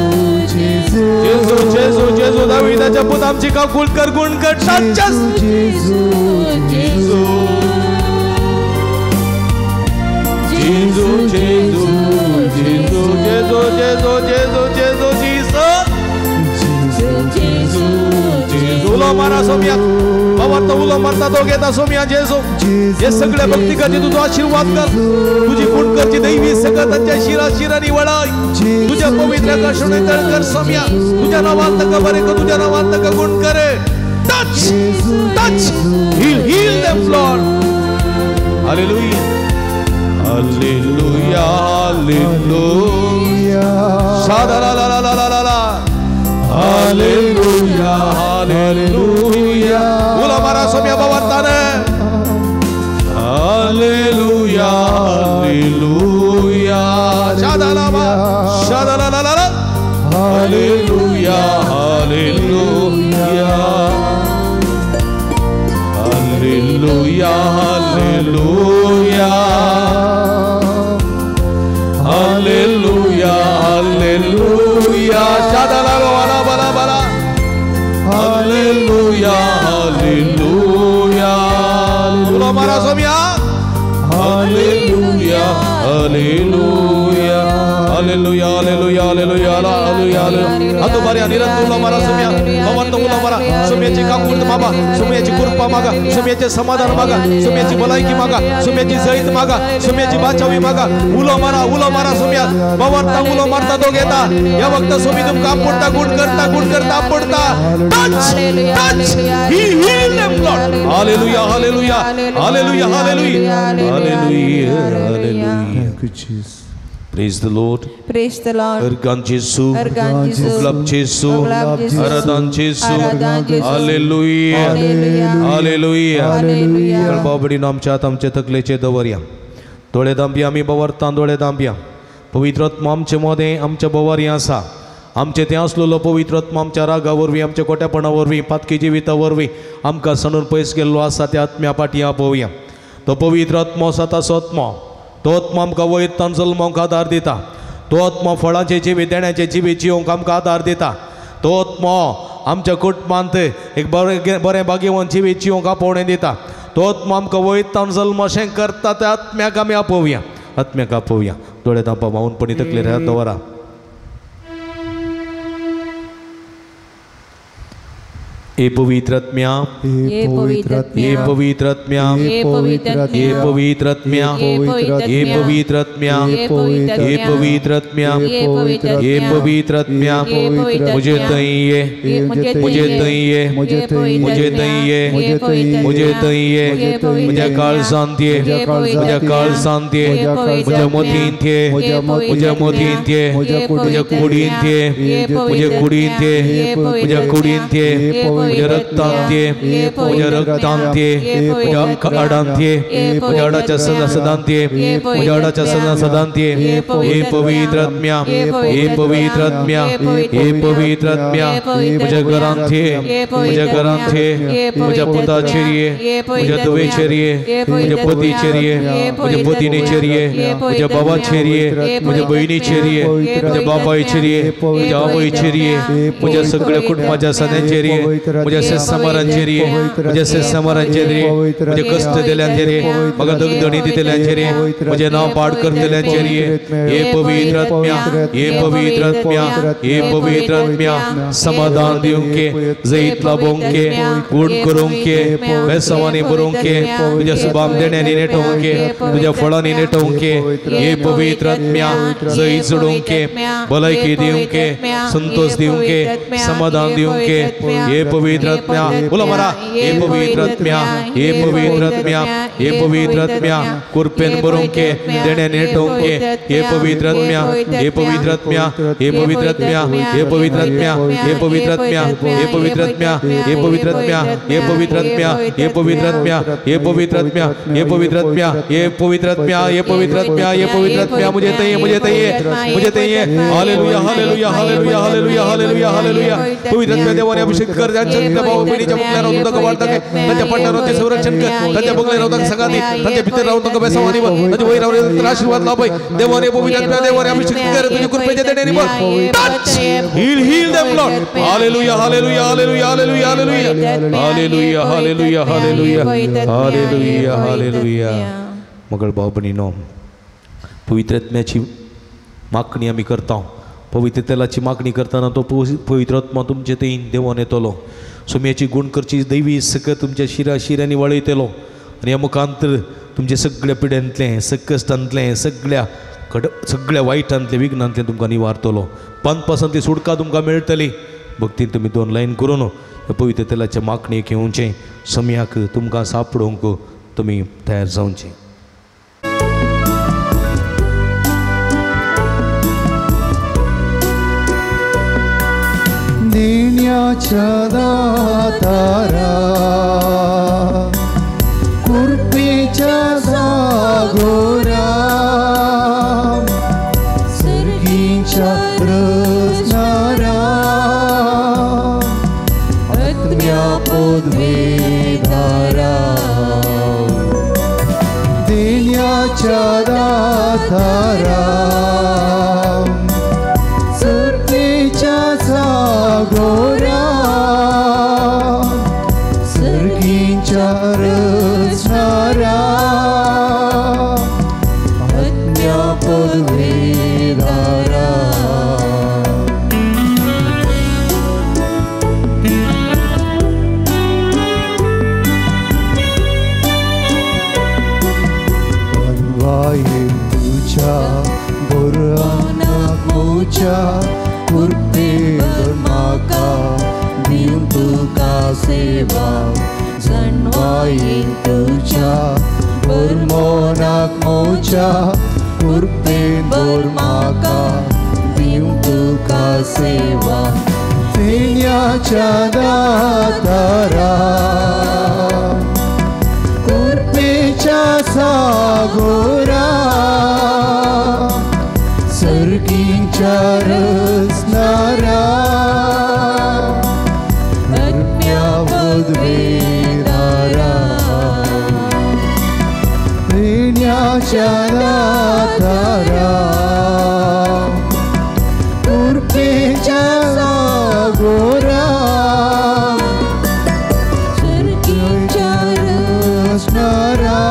जेजू जेजू जेजू जेजू. दाविदाच्या पूत आमची काकूळ कर, गुण कर. जेजू जेजू जेजू जेजू जेजू जेजू जेजू जेजू जेजू जीसस जेजू जेजू. उलो मारा सोम्या बाबा, तो उलो मारता तो घेता सोम्या जेजू. हे सगळ्या भक्ती करची तुझो आशीर्वाद कर, तुझी गुण करची दैवी सगळं तांच्या शिरा शिरांनी वळाय, तुझ्या पवित्र आकर्षणे तळ कर सोम्या. तुझ्या नावान ताका बरें कर, तुझ्या नावान ताका गुण करे. Touch touch heal heal them Lord. Hallelujah hallelujah hallelujah. सादा ला ला ला ला ला ला. Hallelujah hallelujah. उलो मारा सोम्या बाबा. Hallelujah hallelujah. शादाला शादाला ला ला. Hallelujah hallelujah hallelujah hallelujah hallelujah hallelujah. शादाला बाला बाला बाला. Hallelujah hallelujah. उलो मारा सोम्या. Hallelujah hallelujah hallelujah hallelujah hallelujah hallelujah. हातो बाऱ्या निरंतर उलो मारा सोम्या. भगवंत उलो मारा सोम्याची काकूळ मागा, सोम्याची कृपा मागा, सोम्याचे समाधान मागा, सोम्याची भलायकी मागा, सोम्याची जैत मागा, सोम्याची बाचावी मागा. उलो मारा उलो मारा सोम्या. भगवंत उलो मारता तो घेता. या वक्त सोमी तुमका आपडता, गुण करता, गुण करता, आपडता. Touch touch heal heal them Lord. Hallelujah hallelujah hallelujah hallelujah hallelujah hallelujah. Thank you Jesus. Praise the Lord. Praise the Lord. Ergan Jesu. Ergan Jesu. Uglab Jesu. Aradan Jesu. Hallelujah. Hallelujah. Hallelujah. बाबडी नामच्या आमचे तकलेचे दवरया. दोळे दांपया आमी बवरतां, दोळे दांपया. पवित्र आत्मा आमचे मदें आमच्या बवारी आसा. आमचे तें आसलेलो पवित्र आत्मा आमच्या रागा वरवीं, आमच्या कोट्यापणा वरवीं, पातकी जिविता वरवीं आमकां सणून पयस गेल्लो आसा. त्या आत्म्या फाटीं आपोवया. तो पवित्र आत्मो आसा ताचो आत्मो. तो आत्मा आमकां वयतान जल्मोंक आदार दिता. तो आत्मो फळांचे जिवीत देण्याचे जिवीत जिवंक आमकां आदार दिता. तो आत्मो आमच्या कुटुंबांत एक बरें बरें भाग्यवंत जिवीत जिवंक आपोवणें दिता. तो आत्मो आमकां वयतान जल्म अशें करता. त्या आत्म्याक आमी आपोवया, आत्म्याक आपोवया. दोळे धांपा, मावनपणी तकलेर हात दवरा. ए पवित्र आत्म्या, ए पवित्र आत्म्या, ए पवित्र आत्म्या, ए पवित्र आत्म्या, ए पवित्र आत्म्या, ए पवित्र आत्म्या, मुझे तइये, मुझे तइये, मुझे तइये, मुझे तइये, मुझे काळ शांतिये, मुझे काळ शांतिये, मुझे मोतीन थे, मुझे मोतीन थे, मुझे कुडीन थे, मुझे कुडीन थे, मुझे कुडीन थे, मुझे रक्तांते, मुझे रक्तांते, मुझे अडांते, मुझे अडाच्या सदा सदांते, मुझे अडाच्या सदा सदांते. हे पवित्र आत्म्या, हे पवित्र आत्म्या, हे पवित्र आत्म्या, मुझे घरांते, मुझे घरांते, मुझे पुताचेरिये, मुझे धुवेचेरिये, मुझे पतीचेरिये, मुझे पतिनीचेरिये, मुझे बाबाचेरिये, मुझे बहिणीचेरिये, मुझे बापायचेरिये, मुझे आवयचेरिये, मुझे सगळ्या कुटुंबाच्या सन्यांचेरिये, मुझे समारांचेरिये, मुझे समारांचेरिये, मुझे कष्ट दिल्यांचेरिये, म्हाका दगदणी दितल्यांचेरिये, मुझे नांव पाड करतल्यांचेरिये. हे पवित्र आत्म्या, हे पवित्र आत्म्या, हे पवित्र आत्म्या, समाधान दिवंके, जैत लाभोवंके, गुण करूंके, बेसवानी बरोवंके, तुझ्या सुभाम देण्यांनी नेटोवंके, तुझ्या फळांनी नेटोवंके. हे पवित्र आत्म्या, जैत जोडोवंके, भलायकी दिवंके, संतोष दिवंके, समाधान दिवंके. हे पवित्र पवित्र आत्म्या उलो मारा हे पवित्र आत्म्या हे पवित्र आत्म्या हे पवित्र आत्म्या कुरपेन बरोवंके देणे नेटोवंके हे पवित्र आत्म्या हे पवित्र आत्म्या हे पवित्र आत्म्या हे पवित्र आत्म्या हे पवित्र आत्म्या हे पवित्र आत्म्या हे पवित्र आत्म्या हे पवित्र आत्म्या हे पवित्र आत्म्या हे पवित्र आत्म्या हे पवित्र आत्म्या हे पवित्र आत्म्या हे पवित्र आत्म्या हे पवित्र आत्म्या मुझे चाहिए मुझे चाहिए मुझे चाहिए hallelujah hallelujah hallelujah hallelujah hallelujah hallelujah पवित्र आत्म्या देवाने अभिषेक कर त्यांच्या भाऊ बहिणीच्या मुखल्यावर राहून तुका वाढ दाखय त्यांच्या पाठ्यावर ते संरक्षण कर त्यांच्या बगल्यावर राहून ताका संगाती त्यांच्या भितर राहून ताका बेसावानी त्यांच्या वयर राहून आशीर्वाद लाभय देवाने पवित्र आत्म्या देवाने अभिषेक कर तुझ्या कृपेच्या देण्याने बघ touch heal heal them Lord hallelujah hallelujah hallelujah hallelujah hallelujah hallelujah hallelujah hallelujah hallelujah hallelujah मगळ भाऊ बहिणीनो पवित्र आत्म्याची मागणी आमी करता पवित्र तेलाची मागणी करताना तो पवित्र आत्मा तुमचे थंय देवान येतलो सोम्याची गुण करची दैवी सकत तुमच्या शिरा शिऱ्यांनी वळयतलो आनी ह्या मुखांतर तुमचे सगळ्या पिड्यांतलें सकश्टांतलें सगळ्या सगळ्या वायटांतलें विघ्नांतलें तुमकां निवारतलो पंथपासांतली सुटका तुमकां मेळटली भक्तीन तुमी दोन लायन करून ह्या पवित्र तेलाच्या मागणेक येवचें सम्याक तुमकां सापडोवंक तुमी तयार जावचें. देण्याच्या दातारा कृपेच्या सागोरा सर्गीच्या रचणारा आत्म्या पदवीधारा देण्याच्या दातारा सर्गीच्या सागोरा सर्गीच्या रचणारा आत्म्या पदवीधारा. बनवाये तुझ्या बोरानाकोच्या कृपेवर म्हाका दिवन तुका सेवा जणवायेन तुझ्या बोरमोनाक मोच्या कृपेन बोर म्हाका दिवन तुका सेवा देण्याच्या दातारा कृपेच्या सागोरा सर्गीच्या रचणारा आत्म्या पदवीधारा देण्याच्या दातारा कृपेच्या सागोरा सर्गीच्या रचणारा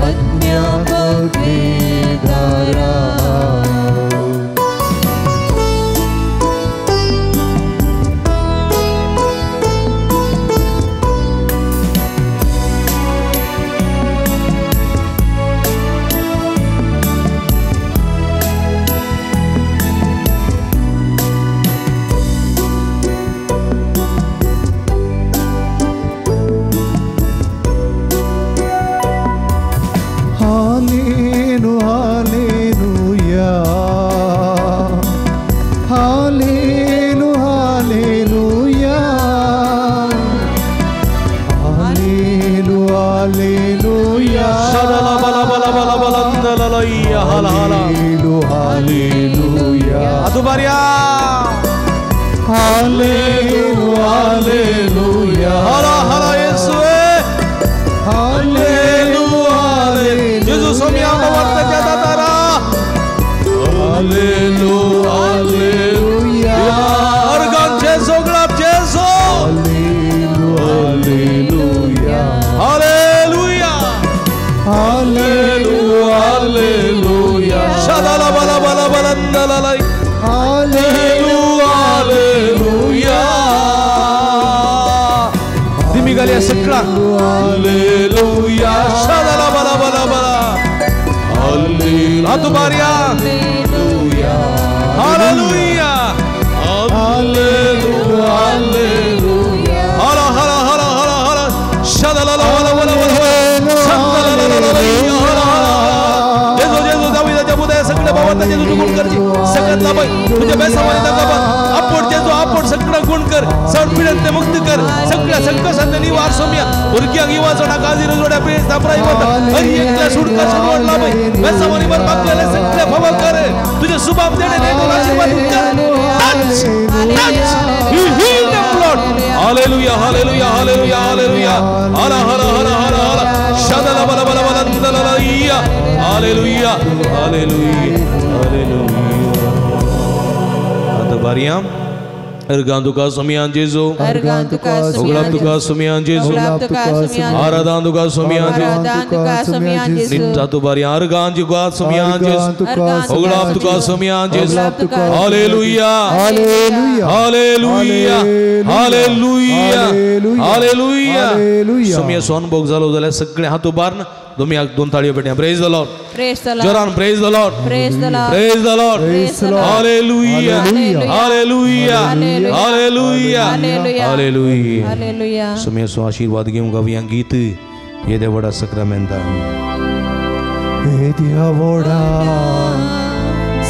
आत्म्या पदवीधारा. Hallelujah, hallelujah, hallelujah, hallelujah, hallelujah. Shadala bala bala bala bala la hala hala. Hallelujah, Adubarya. Hallelujah, hallelujah. Hala hala Yesue. Hallelujah, hallelujah. Jesus somiya bavartaच्या दातारा. Hallelujah, hallelujah. Organ Jesu glab Jesu. Hallelujah, hallelujah. Hallelujah, hallelujah. Shadala bala bala bala la la. Hallelujah, hallelujah. पूर्ण कर, सर्व मुक्त कर, सगळ्या संकटांतले निवार सोम्या, भुरग्यांक युवा काळजी जोड्या प्रेस दापराई वता, हरी एकल्या सुटका सुटवण लाभय, वेसावानी वर बापल्याले सगळ्या भव कर, तुझे सुबाब देणे देतो आशीर्वाद कर. Touch, touch, you heal them, Lord. Hallelujah, hallelujah, hallelujah, hallelujah. Hala, hala, hala, hala, hala. Shadala, bala, bala, bala, bala, hallelujah, hallelujah, hallelujah. आता बारियां अर्गां तुका सोमियान जेजू, उगडाप तुका सोमियान जेजू, आराधान तुका सोमियान जेजू, नित्ता तू बारियां अर्गां तुका सोमियान जेजू, उगडाप तुका सोमियान जेजू. Hallelujah, hallelujah, hallelujah, hallelujah. सोमिया सोनभोग जालो जाल्यार सगळे हात उबार दोन दोन ताळयो पेटया. Praise the Lord, जोरान praise the Lord, praise the Lord. Hallelujah, hallelujah, hallelujah, hallelujah. सोम्याचो आशीर्वाद घेवंक गावया गीत येदे व्हडा साक्रामेंता. येद्या व्हडा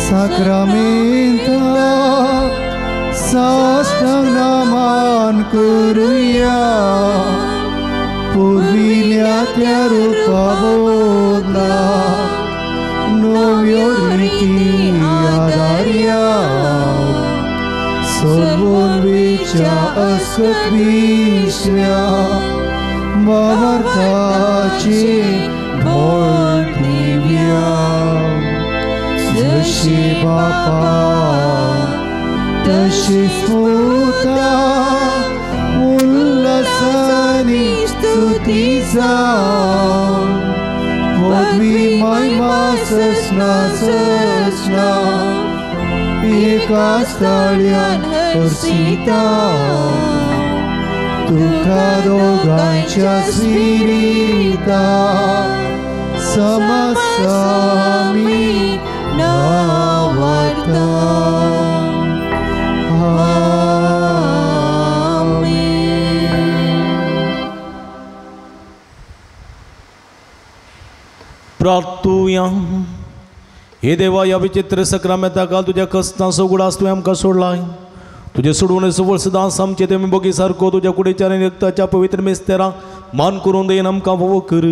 साक्रामेंता साष्टांग नमन करुया, पुर्विल्या त्या रुपा बदला नव्यो रिती आदार्या, सर्वोन्वीच्या अस्कत्विश्व्या भावार्थाची भर दिव्या. जशी बापा तशी पुता उल्हासानी स्तुती जावं, पदवी महिमा ससना ससना एका स्थळ्यान हर्षिता, तुका दोगांच्या स्पिरिता समसामी नावार्ता. प्रार्थुया. हे देवा, ह्या विचित्र सक्रामेंता काल तुज्या कस्तांचो उगडास तुवें आमकां सोडलाय. तुजें सोडून सवळ सदांच आमचें ते बोगी सारको तुज्या कुडीच्या आनी रक्ताच्या पवित्र मिस्तेरांक मान करून देन आमकां भोव कर.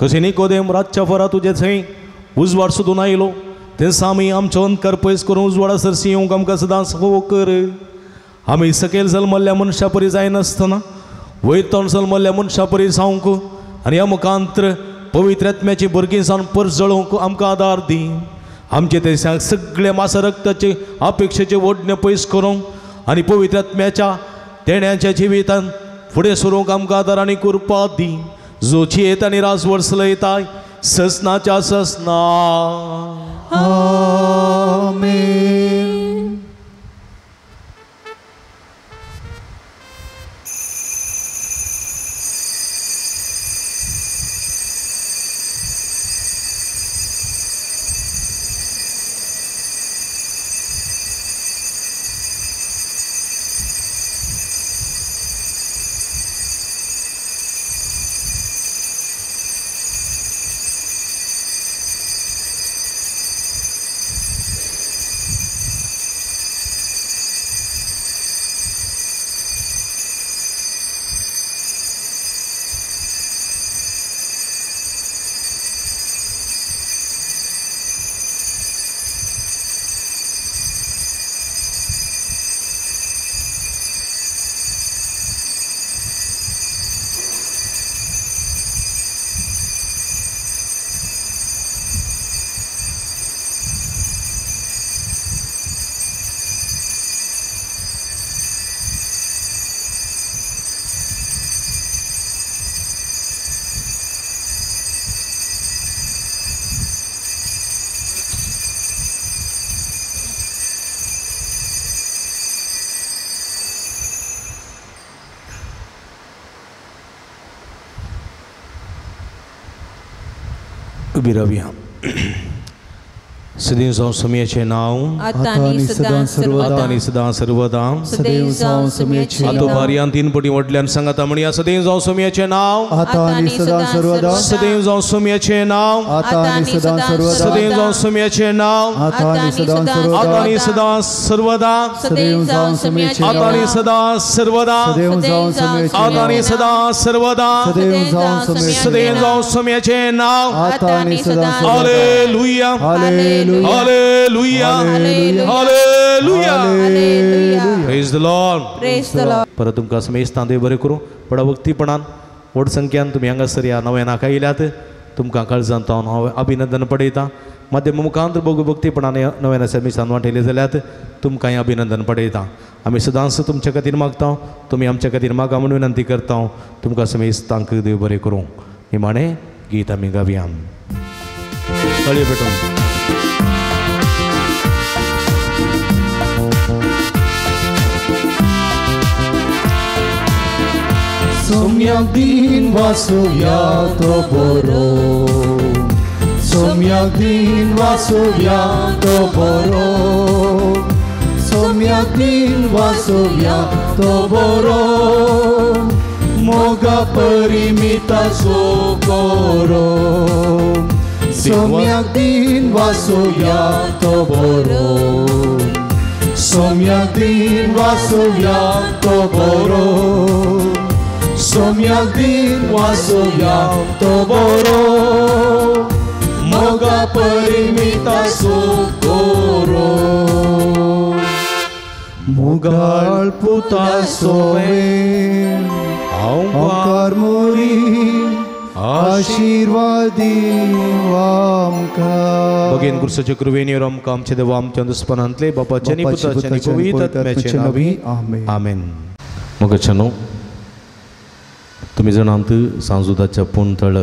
कशें निकोदेम रातच्या फरा तुजे थंय उजवाड सोदून आयलो, तेन्ना आमी आमचो अंधकार पयस करून उजवाडा सरशी येवंक आमकां सदांच भोव कर. आमी सकयल जल्मल्ल्या मनशा परी जायनासतना वयर तोंड जल्मल्ल्या मनशा परी जावंक आनी अमकांत्र पवित्र आत्म्याची भुरगीं जावन परजळोवंक आमकां आदार दी. आमचे ते सगळे मासा रक्ताचे अपेक्षेचे ओडणे पयस करूंक आनी पवित्र आत्म्याच्या देण्याच्या जिवितान फुडें सरूंक आमकां आदार आनी कृपा दी. जो जियेत आनी राजवट चलयताय ससनाच्या ससना. आमेन. उबी रावया. सदैव जावं सुमयेचें नांव आतां आनी सदां सर्वदा आतां आनी सदां सर्वदा सदैव जावं सुमयेचें आतां बारयान तीन पटी व्हडल्यान सांगाता म्हणया सदैव जावं सुमयेचें नांव आतां आनी सदां सर्वदा सदैव जावं सुमयेचें नांव आतां आनी सदां सर्वदा सदैव जावं सुमयेचें नांव आतां आनी सदां सर्वदा आतां आनी सदां सर्वदा सदैव जावं सुमयेचें आतां आनी सदां सर्वदा सदैव जावं सुमयेचें आतां आनी सदां सर्वदा सदैव जावं सुमयेचें सदैव जावं सुमयेचें नांव आतां आनी सदां सर्वदा. Hallelujah hallelujah hallelujah hallelujah hallelujah. Praise the Lord. Praise the Lord. परत तुमकां समेस्तां देव बरें करूं. व्हडा भक्तीपणान व्हड संख्यान तुमी हांगासर ह्या नव्या आयल्यात. तुमकां काळजांत हांव अभिनंदन पडयतां. माध्यम मुखांत भोग भक्तीपणान नव्या समिसान वांटयले जाल्यार तुमकांय अभिनंदन पडयतां. आमी सदांच तुमच्या खातीर मागता, तुमी आमच्या खातीर मागा म्हूण विनंती करता. तुमकां समेस्तांक देव बरें करूं. निमाणें गीत आमी गावया. कळी पेटोवन सोम्याक दिन वासुया तो बरो, सोम्याक दिन वासुया तो बरो, सोम्याक दिन वासुया तो बरो, मोगा परिमिताचो कोरो, सोम्याक दिन वासुया तो बरो, सोम्याक दिन वासुया तो बरो, सोम्याक दिन वासुया तो बरो, मोगा परिमिताचो कोरो. मुगाळ पुता सोवे आमकार मोरी आशीर्वादी आमकां. भगेन गुरुसाच्या कृपेन आमकां आमच्या देवा आमच्या दुस्पनांतले बापाच्या आनी पुताच्या आनी पवित्र आत्म्याच्या नांवी आमेन. मोगाच्यानो, तुमी जाणात सांजुदाच्या पूण तळ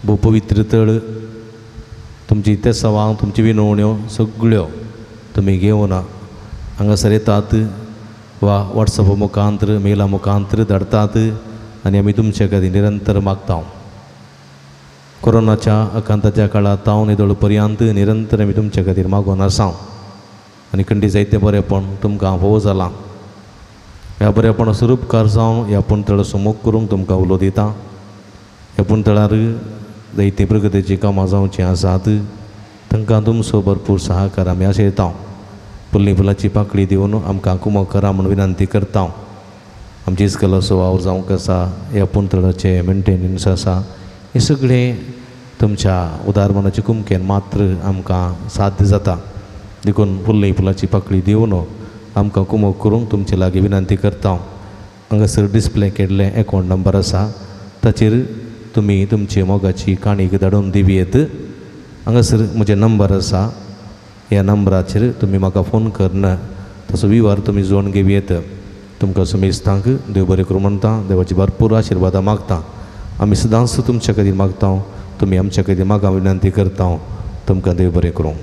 भोव पवित्र तळ. तुमची तेसावां तुमची विनवण्यो सगळ्यो तुमी घेवन हांगासर येतात वा वॉट्सॅप मुखांतर मेला मुखांतर धाडतात आनी आमी तुमचे खातीर निरंतर मागता. कोरोनाच्या आकांताच्या काळांत हांव निदळ पर्यंत निरंतर आमी तुमचे खातीर मागून आसा आनी खंडी जायते बरेपण तुमकां भोव जालां. ह्या बरेपणाचो रुपकार जावन ह्या पुणतळाचो मोग करूंक तुमकां उलो दिता. ह्या पुणतळार जायतीं प्रगतीचीं कामां जावचीं आसात, तांकां तुमचो भरपूर सहकार आमी आशयता. फुल्ली फुलाची पाकळी दिवन आमकां कुमक करा म्हूण विनंती करता. आमची इस्कलाचो वावर जावंक आसा, ह्या पुणतळाचें मेंटेनन्स आसा, हें सगळें तुमच्या उदार मनाचे कुमकेन मात्र आमकां साध्य जाता. देखून फुल्ली फुलाची पाकळी दिवन आमकां कुमक करूंक तुमचे लागीं विनंती करता. हांगासर डिस्प्ले केल्लें एकावंट नंबर आसा, ताचेर तुमी तुमची मोगाची काणी धाडून दिवयेत. हांगासर म्हजें नंबर आसा, ह्या नंबराचेर तुमी म्हाका फोन करून तसो विवार तुमी जोडून घेवयेत. तुमकां समेस्तांक देव बरें करूं म्हणटा. देवाची भरपूर आशिर्वादां मागता. आमी सदांच तुमच्या खातीर मागता, तुमी आमच्या खातीर मागा विनंती करता. तुमकां देव बरें करूं.